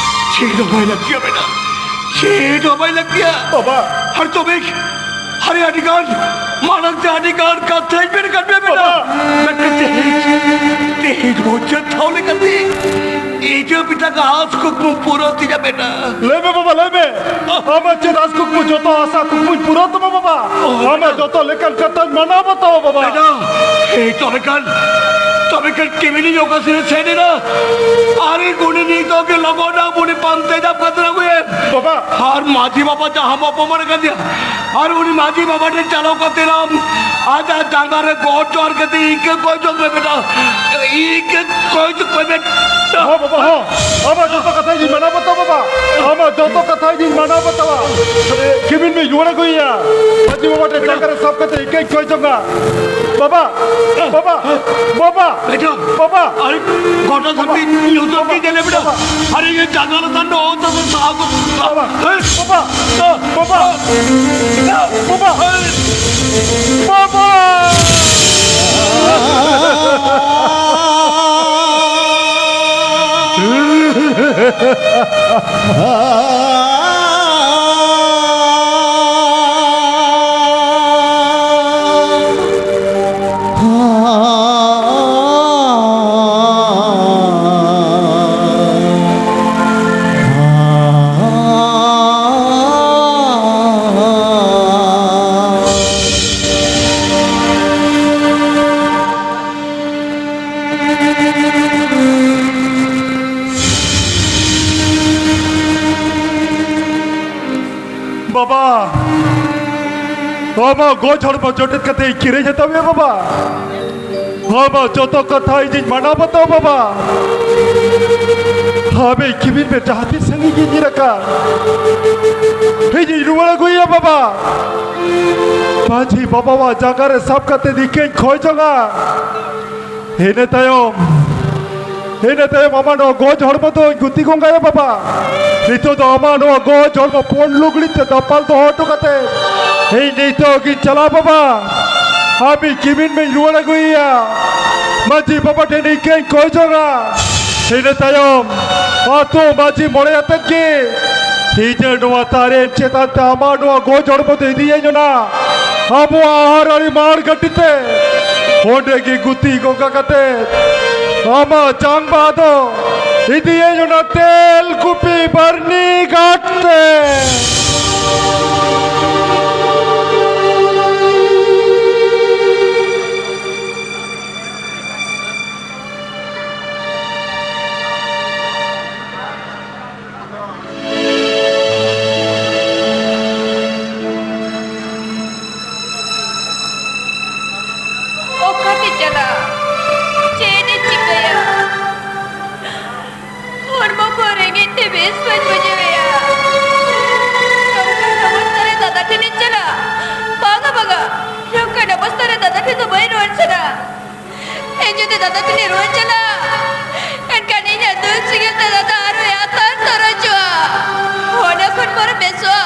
ᱪᱮᱫ ᱦᱚᱸ ᱵᱟᱭ ᱞᱟᱹᱠᱛᱤᱭᱟ ᱵᱮᱴᱟ, ᱪᱮᱫ ᱦᱚᱸ ᱵᱟᱭ ᱞᱟᱹᱠᱛᱤᱭᱟ᱾ ᱵᱟᱵᱟ᱾ ᱟᱨ ᱛᱚᱵᱮ ᱟᱨᱮ ᱟᱹᱰᱤ ᱜᱟᱱ, ᱢᱟᱲᱟᱝ ᱛᱮ ᱟᱹᱰᱤ ᱜᱟᱱ ᱠᱟᱛᱷᱟᱧ ᱢᱮᱱ ᱠᱟᱫ ᱢᱮᱭᱟ ᱵᱮᱴᱟ᱾ ᱵᱟᱵᱟ᱾ ᱢᱮᱱᱠᱷᱟᱱ ᱛᱮᱦᱮᱧ, ᱛᱮᱦᱮᱧ ᱢᱩᱪᱟᱹᱫ ᱫᱷᱟᱣ ᱞᱮᱠᱟᱛᱮ ᱤᱧ ᱦᱚᱸ ᱵᱮᱴᱟ ᱟᱸᱥ ᱠᱩᱠᱢᱩ ᱯᱩᱨᱟᱹᱣ ᱛᱤᱧᱟ ᱵᱮᱴᱟ᱾ ᱞᱟᱹᱭ ᱢᱮ ᱵᱟᱵᱟ, ᱞᱟᱹᱭ ᱢᱮ᱾ ᱟᱢᱟᱜ ᱪᱮᱫ ᱟᱸᱥ ᱠᱩᱠᱢᱩ, ᱡᱚᱛᱚ ᱟᱥᱟ ᱠᱩᱠᱢᱩᱧ ᱯᱩᱨᱟᱹᱣ ᱛᱟᱢᱟ ᱵᱟᱵᱟ᱾ ᱚ, ᱟᱢᱟᱜ ᱵᱮᱴᱟ᱾ ᱡᱚᱛᱚ ᱞᱮᱠᱟᱱ ᱠᱟᱛᱷᱟᱧ ᱢᱟᱱᱟᱣ ᱵᱟᱛᱟᱣᱟ ᱵᱟᱵᱟ᱾ ᱵᱮᱴᱟ, ᱮᱭ ᱛᱚᱵᱮ ᱠᱷᱟᱱ, ᱛᱚᱵᱮ ᱠᱷᱟᱱ ᱠᱤᱢᱤᱱᱤᱧ ᱚᱠᱟ ᱥᱮᱫ ᱮ ᱥᱮᱱ ᱮᱱᱟ? ᱟᱨᱮ ᱩᱱᱤ ᱱᱤᱛᱚᱜ ᱜᱮ ᱞᱚᱜᱚᱱ ᱟᱢ ᱩᱱᱤ ᱯᱟᱱᱛᱮ ᱧᱟᱢ ᱠᱟᱛᱮ ᱟᱹᱜᱩᱭᱮᱢ᱾ ᱵᱟᱵᱟ᱾ ᱟᱨ ᱢᱟᱹᱡᱷᱤ ᱵᱟᱵᱟ ᱡᱟᱦᱟᱸ ᱵᱟᱯ ᱚᱯᱚᱢᱟᱱ ᱠᱟᱫᱮᱭᱟ, ᱟᱨ ᱩᱱᱤ ᱢᱟᱹᱡᱷᱤ ᱵᱟᱵᱟ ᱴᱷᱮᱱ ᱪᱟᱞᱟᱣ ᱠᱟᱛᱮ ᱟᱢ ᱟᱡᱟᱜ ᱡᱟᱸᱜᱟ ᱨᱮ ᱜᱚᱰ ᱡᱚᱦᱟᱨ ᱠᱟᱛᱮ ᱤᱠᱟᱹ ᱠᱚᱭ ᱡᱚᱝ ᱢᱮ ᱵᱮᱴᱟ, ᱤᱠᱟᱹ ᱠᱚᱭ ᱡᱚᱝ ᱢᱮ ᱵᱮᱴᱟ᱾ ᱦᱚᱸ ᱵᱟᱵᱟ, ᱦᱚᱸ᱾ ᱟᱢᱟᱜ ᱡᱚᱛᱚ ᱠᱟᱛᱷᱟ ᱤᱧ ᱢᱟᱱᱟᱣ ᱵᱟᱛᱟᱣᱟ ᱵᱟᱵᱟ, ᱟᱢᱟᱜ ᱡᱚᱛᱚ ᱠᱟᱛᱷᱟ ᱤᱧ ᱢᱟᱱᱟᱣ ᱵᱟᱛᱟᱣᱟ᱾ ᱠᱤᱢᱤᱱ ᱢᱤᱧ ᱨᱩᱣᱟᱹᱲ ᱟᱹᱜᱩᱭᱮᱭᱟ, ᱢᱟᱹᱡᱷᱤ ᱵᱟᱵᱟ ᱴᱷᱮᱱ ᱡᱟᱸᱜᱟ ᱨᱮ ᱥᱟᱵ ᱠᱟᱛᱮ ᱤᱠᱟᱹᱧ ᱠᱚᱭ ᱡᱚᱝᱟ᱾ ᱵᱟᱵᱟ, ᱵᱟᱵᱟ, ᱵᱟᱵᱟ, ᱵᱮᱴᱟ᱾ ᱵᱟᱵᱟ᱾ ᱟᱨᱮ, ᱜᱚᱴᱟ ᱫᱷᱟᱹᱨᱛᱤ ᱧᱩᱛᱩᱢ ᱜᱮ ᱧᱮᱞᱮ ᱵᱮᱴᱟ᱾ ᱵᱟᱵᱟ᱾ ᱟᱨᱮ, ᱤᱧ ᱡᱟᱸᱜᱟ ᱞᱟᱛᱟᱨ ᱨᱮ ᱚᱛ ᱦᱟᱥᱟ ᱥᱟᱦᱟ ᱠᱚ᱾ ᱵᱟᱵᱟ᱾ ᱦᱮᱸ? ᱵᱟᱵᱟ᱾ ᱵᱟᱵᱟ᱾ ᱵᱟᱵᱟ᱾ ᱵᱟᱵᱟ᱾ ᱵᱟᱵᱟ, ᱟᱢᱟᱜ ᱜᱚᱡ ᱦᱚᱲᱢᱚ ᱡᱚᱴᱮᱫ ᱠᱟᱛᱮ ᱤᱧ ᱠᱤᱨᱤᱧ ᱦᱟᱛᱟᱣ ᱢᱮᱭᱟ ᱵᱟᱵᱟ᱾ ᱟᱢᱟᱜ ᱡᱚᱛᱚ ᱠᱟᱛᱷᱟ ᱤᱧᱤᱧ ᱢᱟᱱᱟᱣ ᱵᱟᱛᱟᱣᱟ ᱵᱟᱵᱟ᱾ ᱟᱢ ᱤᱧ ᱠᱤᱢᱤᱱ ᱢᱮ, ᱡᱟᱦᱟᱸ ᱛᱤᱱ ᱥᱟᱺᱜᱤᱧ ᱜᱤᱧ ᱧᱤᱨ ᱟᱠᱟᱱ, ᱤᱧᱤᱧ ᱨᱩᱣᱟᱹᱲ ᱟᱹᱜᱩᱭᱮᱭᱟ ᱵᱟᱵᱟ᱾ ᱢᱟᱹᱡᱷᱤ ᱵᱟᱵᱟᱣᱟᱜ ᱡᱟᱸᱜᱟ ᱨᱮ ᱥᱟᱵ ᱠᱟᱛᱮ ᱤᱠᱟᱹᱧ ᱠᱷᱚᱭ ᱡᱚᱝᱟ᱾ ᱤᱱᱟᱹ ᱛᱟᱭᱚᱢ, ᱤᱱᱟᱹ ᱛᱟᱭᱚᱢ ᱟᱢᱟᱜ ᱱᱚᱣᱟ ᱜᱚᱡ ᱦᱚᱲᱢᱚ ᱫᱚᱧ ᱜᱩᱛᱤ ᱜᱚᱸᱜᱟᱭᱟ ᱵᱟᱵᱟ᱾ ᱱᱤᱛᱚᱜ ᱫᱚ ᱟᱢᱟᱜ ᱱᱚᱣᱟ ᱜᱚᱡ ᱦᱚᱲᱢᱚ ᱯᱩᱸᱰ ᱞᱩᱜᱽᱲᱤ ᱛᱮ ᱫᱟᱯᱟᱞ ᱫᱚᱦᱚ ᱦᱚᱴᱚ ᱠᱟᱛᱮ ᱤᱧ ᱱᱤᱛᱚᱜ ᱜᱤᱧ ᱪᱟᱞᱟᱜᱼᱟ ᱵᱟᱵᱟ᱾ ᱟᱢᱤᱡ ᱠᱤᱢᱤᱱ ᱢᱟᱧ ᱨᱩᱣᱟᱹᱲ ᱟᱹᱜᱩᱭᱮᱭᱟ᱾ ᱢᱟᱹᱡᱷᱤ ᱵᱟᱵᱟ ᱴᱷᱮᱱ ᱤᱠᱟᱹᱧ ᱠᱚᱭ ᱡᱚᱝᱟ᱾ ᱤᱱᱟᱹ ᱛᱟᱭᱚᱢ ᱟᱛᱳ ᱢᱟᱹᱡᱷᱤ ᱢᱚᱬᱮ ᱟᱛᱮᱫ ᱜᱮ ᱛᱮᱦᱮᱧ ᱱᱚᱣᱟ ᱛᱟᱨᱮᱱ ᱪᱮᱛᱟᱱ ᱛᱮ ᱟᱢᱟᱜ ᱱᱚᱣᱟ ᱜᱚᱡ ᱦᱚᱲᱢᱚ ᱫᱚ ᱤᱫᱤᱭᱟᱹᱧ ᱚᱱᱟ ᱟᱵᱚᱣᱟᱜ ᱦᱟᱦᱟᱲᱟᱲᱤ ᱢᱟᱲ ᱜᱷᱟᱹᱴᱤ ᱛᱮ᱾ ᱚᱸᱰᱮ ᱜᱮ ᱜᱩᱛᱤ ᱜᱚᱜᱟ ᱠᱟᱛᱮ ᱟᱢᱟᱜ ᱡᱟᱝ ᱵᱟᱦᱟ ᱫᱚ ᱤᱫᱤᱭᱟᱹᱧ ᱚᱱᱟ ᱛᱮᱞ ᱠᱩᱯᱤ ᱵᱟᱨᱱᱤ ᱜᱷᱟᱴ ᱛᱮ᱾ ᱚᱠᱟᱛᱮ ᱪᱟᱞᱟᱜ? ᱪᱮᱫ ᱤᱧ ᱪᱤᱠᱟᱹᱭᱟ? ᱦᱚᱲᱢᱚ ᱠᱚ ᱨᱮᱸᱜᱮᱡ ᱛᱮ ᱵᱮᱥ ᱵᱟᱹᱧ ᱵᱩᱡᱷᱟᱹᱣᱮᱫᱼᱟ᱾ ᱱᱚᱝᱠᱟᱱ ᱚᱵᱚᱥᱛᱷᱟ ᱨᱮ ᱫᱟᱫᱟ ᱴᱷᱮᱱᱤᱧ ᱪᱟᱞᱟᱜ? ᱵᱟᱝᱟ, ᱵᱟᱝᱟ, ᱱᱚᱝᱠᱟᱱ ᱚᱵᱚᱥᱛᱷᱟ ᱨᱮ ᱫᱟᱫᱟ ᱴᱷᱮᱱ ᱫᱚ ᱵᱟᱹᱧ ᱨᱩᱣᱟᱹᱲ ᱥᱟᱱᱟ᱾ ᱤᱧ ᱡᱩᱫᱤ ᱫᱟᱫᱟ ᱴᱷᱮᱱᱤᱧ ᱨᱩᱣᱟᱹᱲ ᱪᱟᱞᱟᱜᱼᱟ, ᱮᱱᱠᱷᱟᱱ ᱤᱧᱟᱹᱜ ᱫᱩᱠ ᱥᱮᱸᱜᱮᱞ ᱛᱮ ᱫᱟᱫᱟ ᱟᱨᱦᱚᱸᱭ ᱟᱛᱟᱨ ᱛᱚᱨᱚᱡᱚᱜᱼᱟ᱾ ᱚᱱᱟ ᱠᱷᱚᱱ ᱵᱚᱨᱚᱝ ᱵᱮᱥᱚᱜᱼᱟ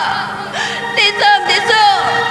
ᱫᱤᱥᱚᱢ, ᱫᱤᱥᱚᱢ᱾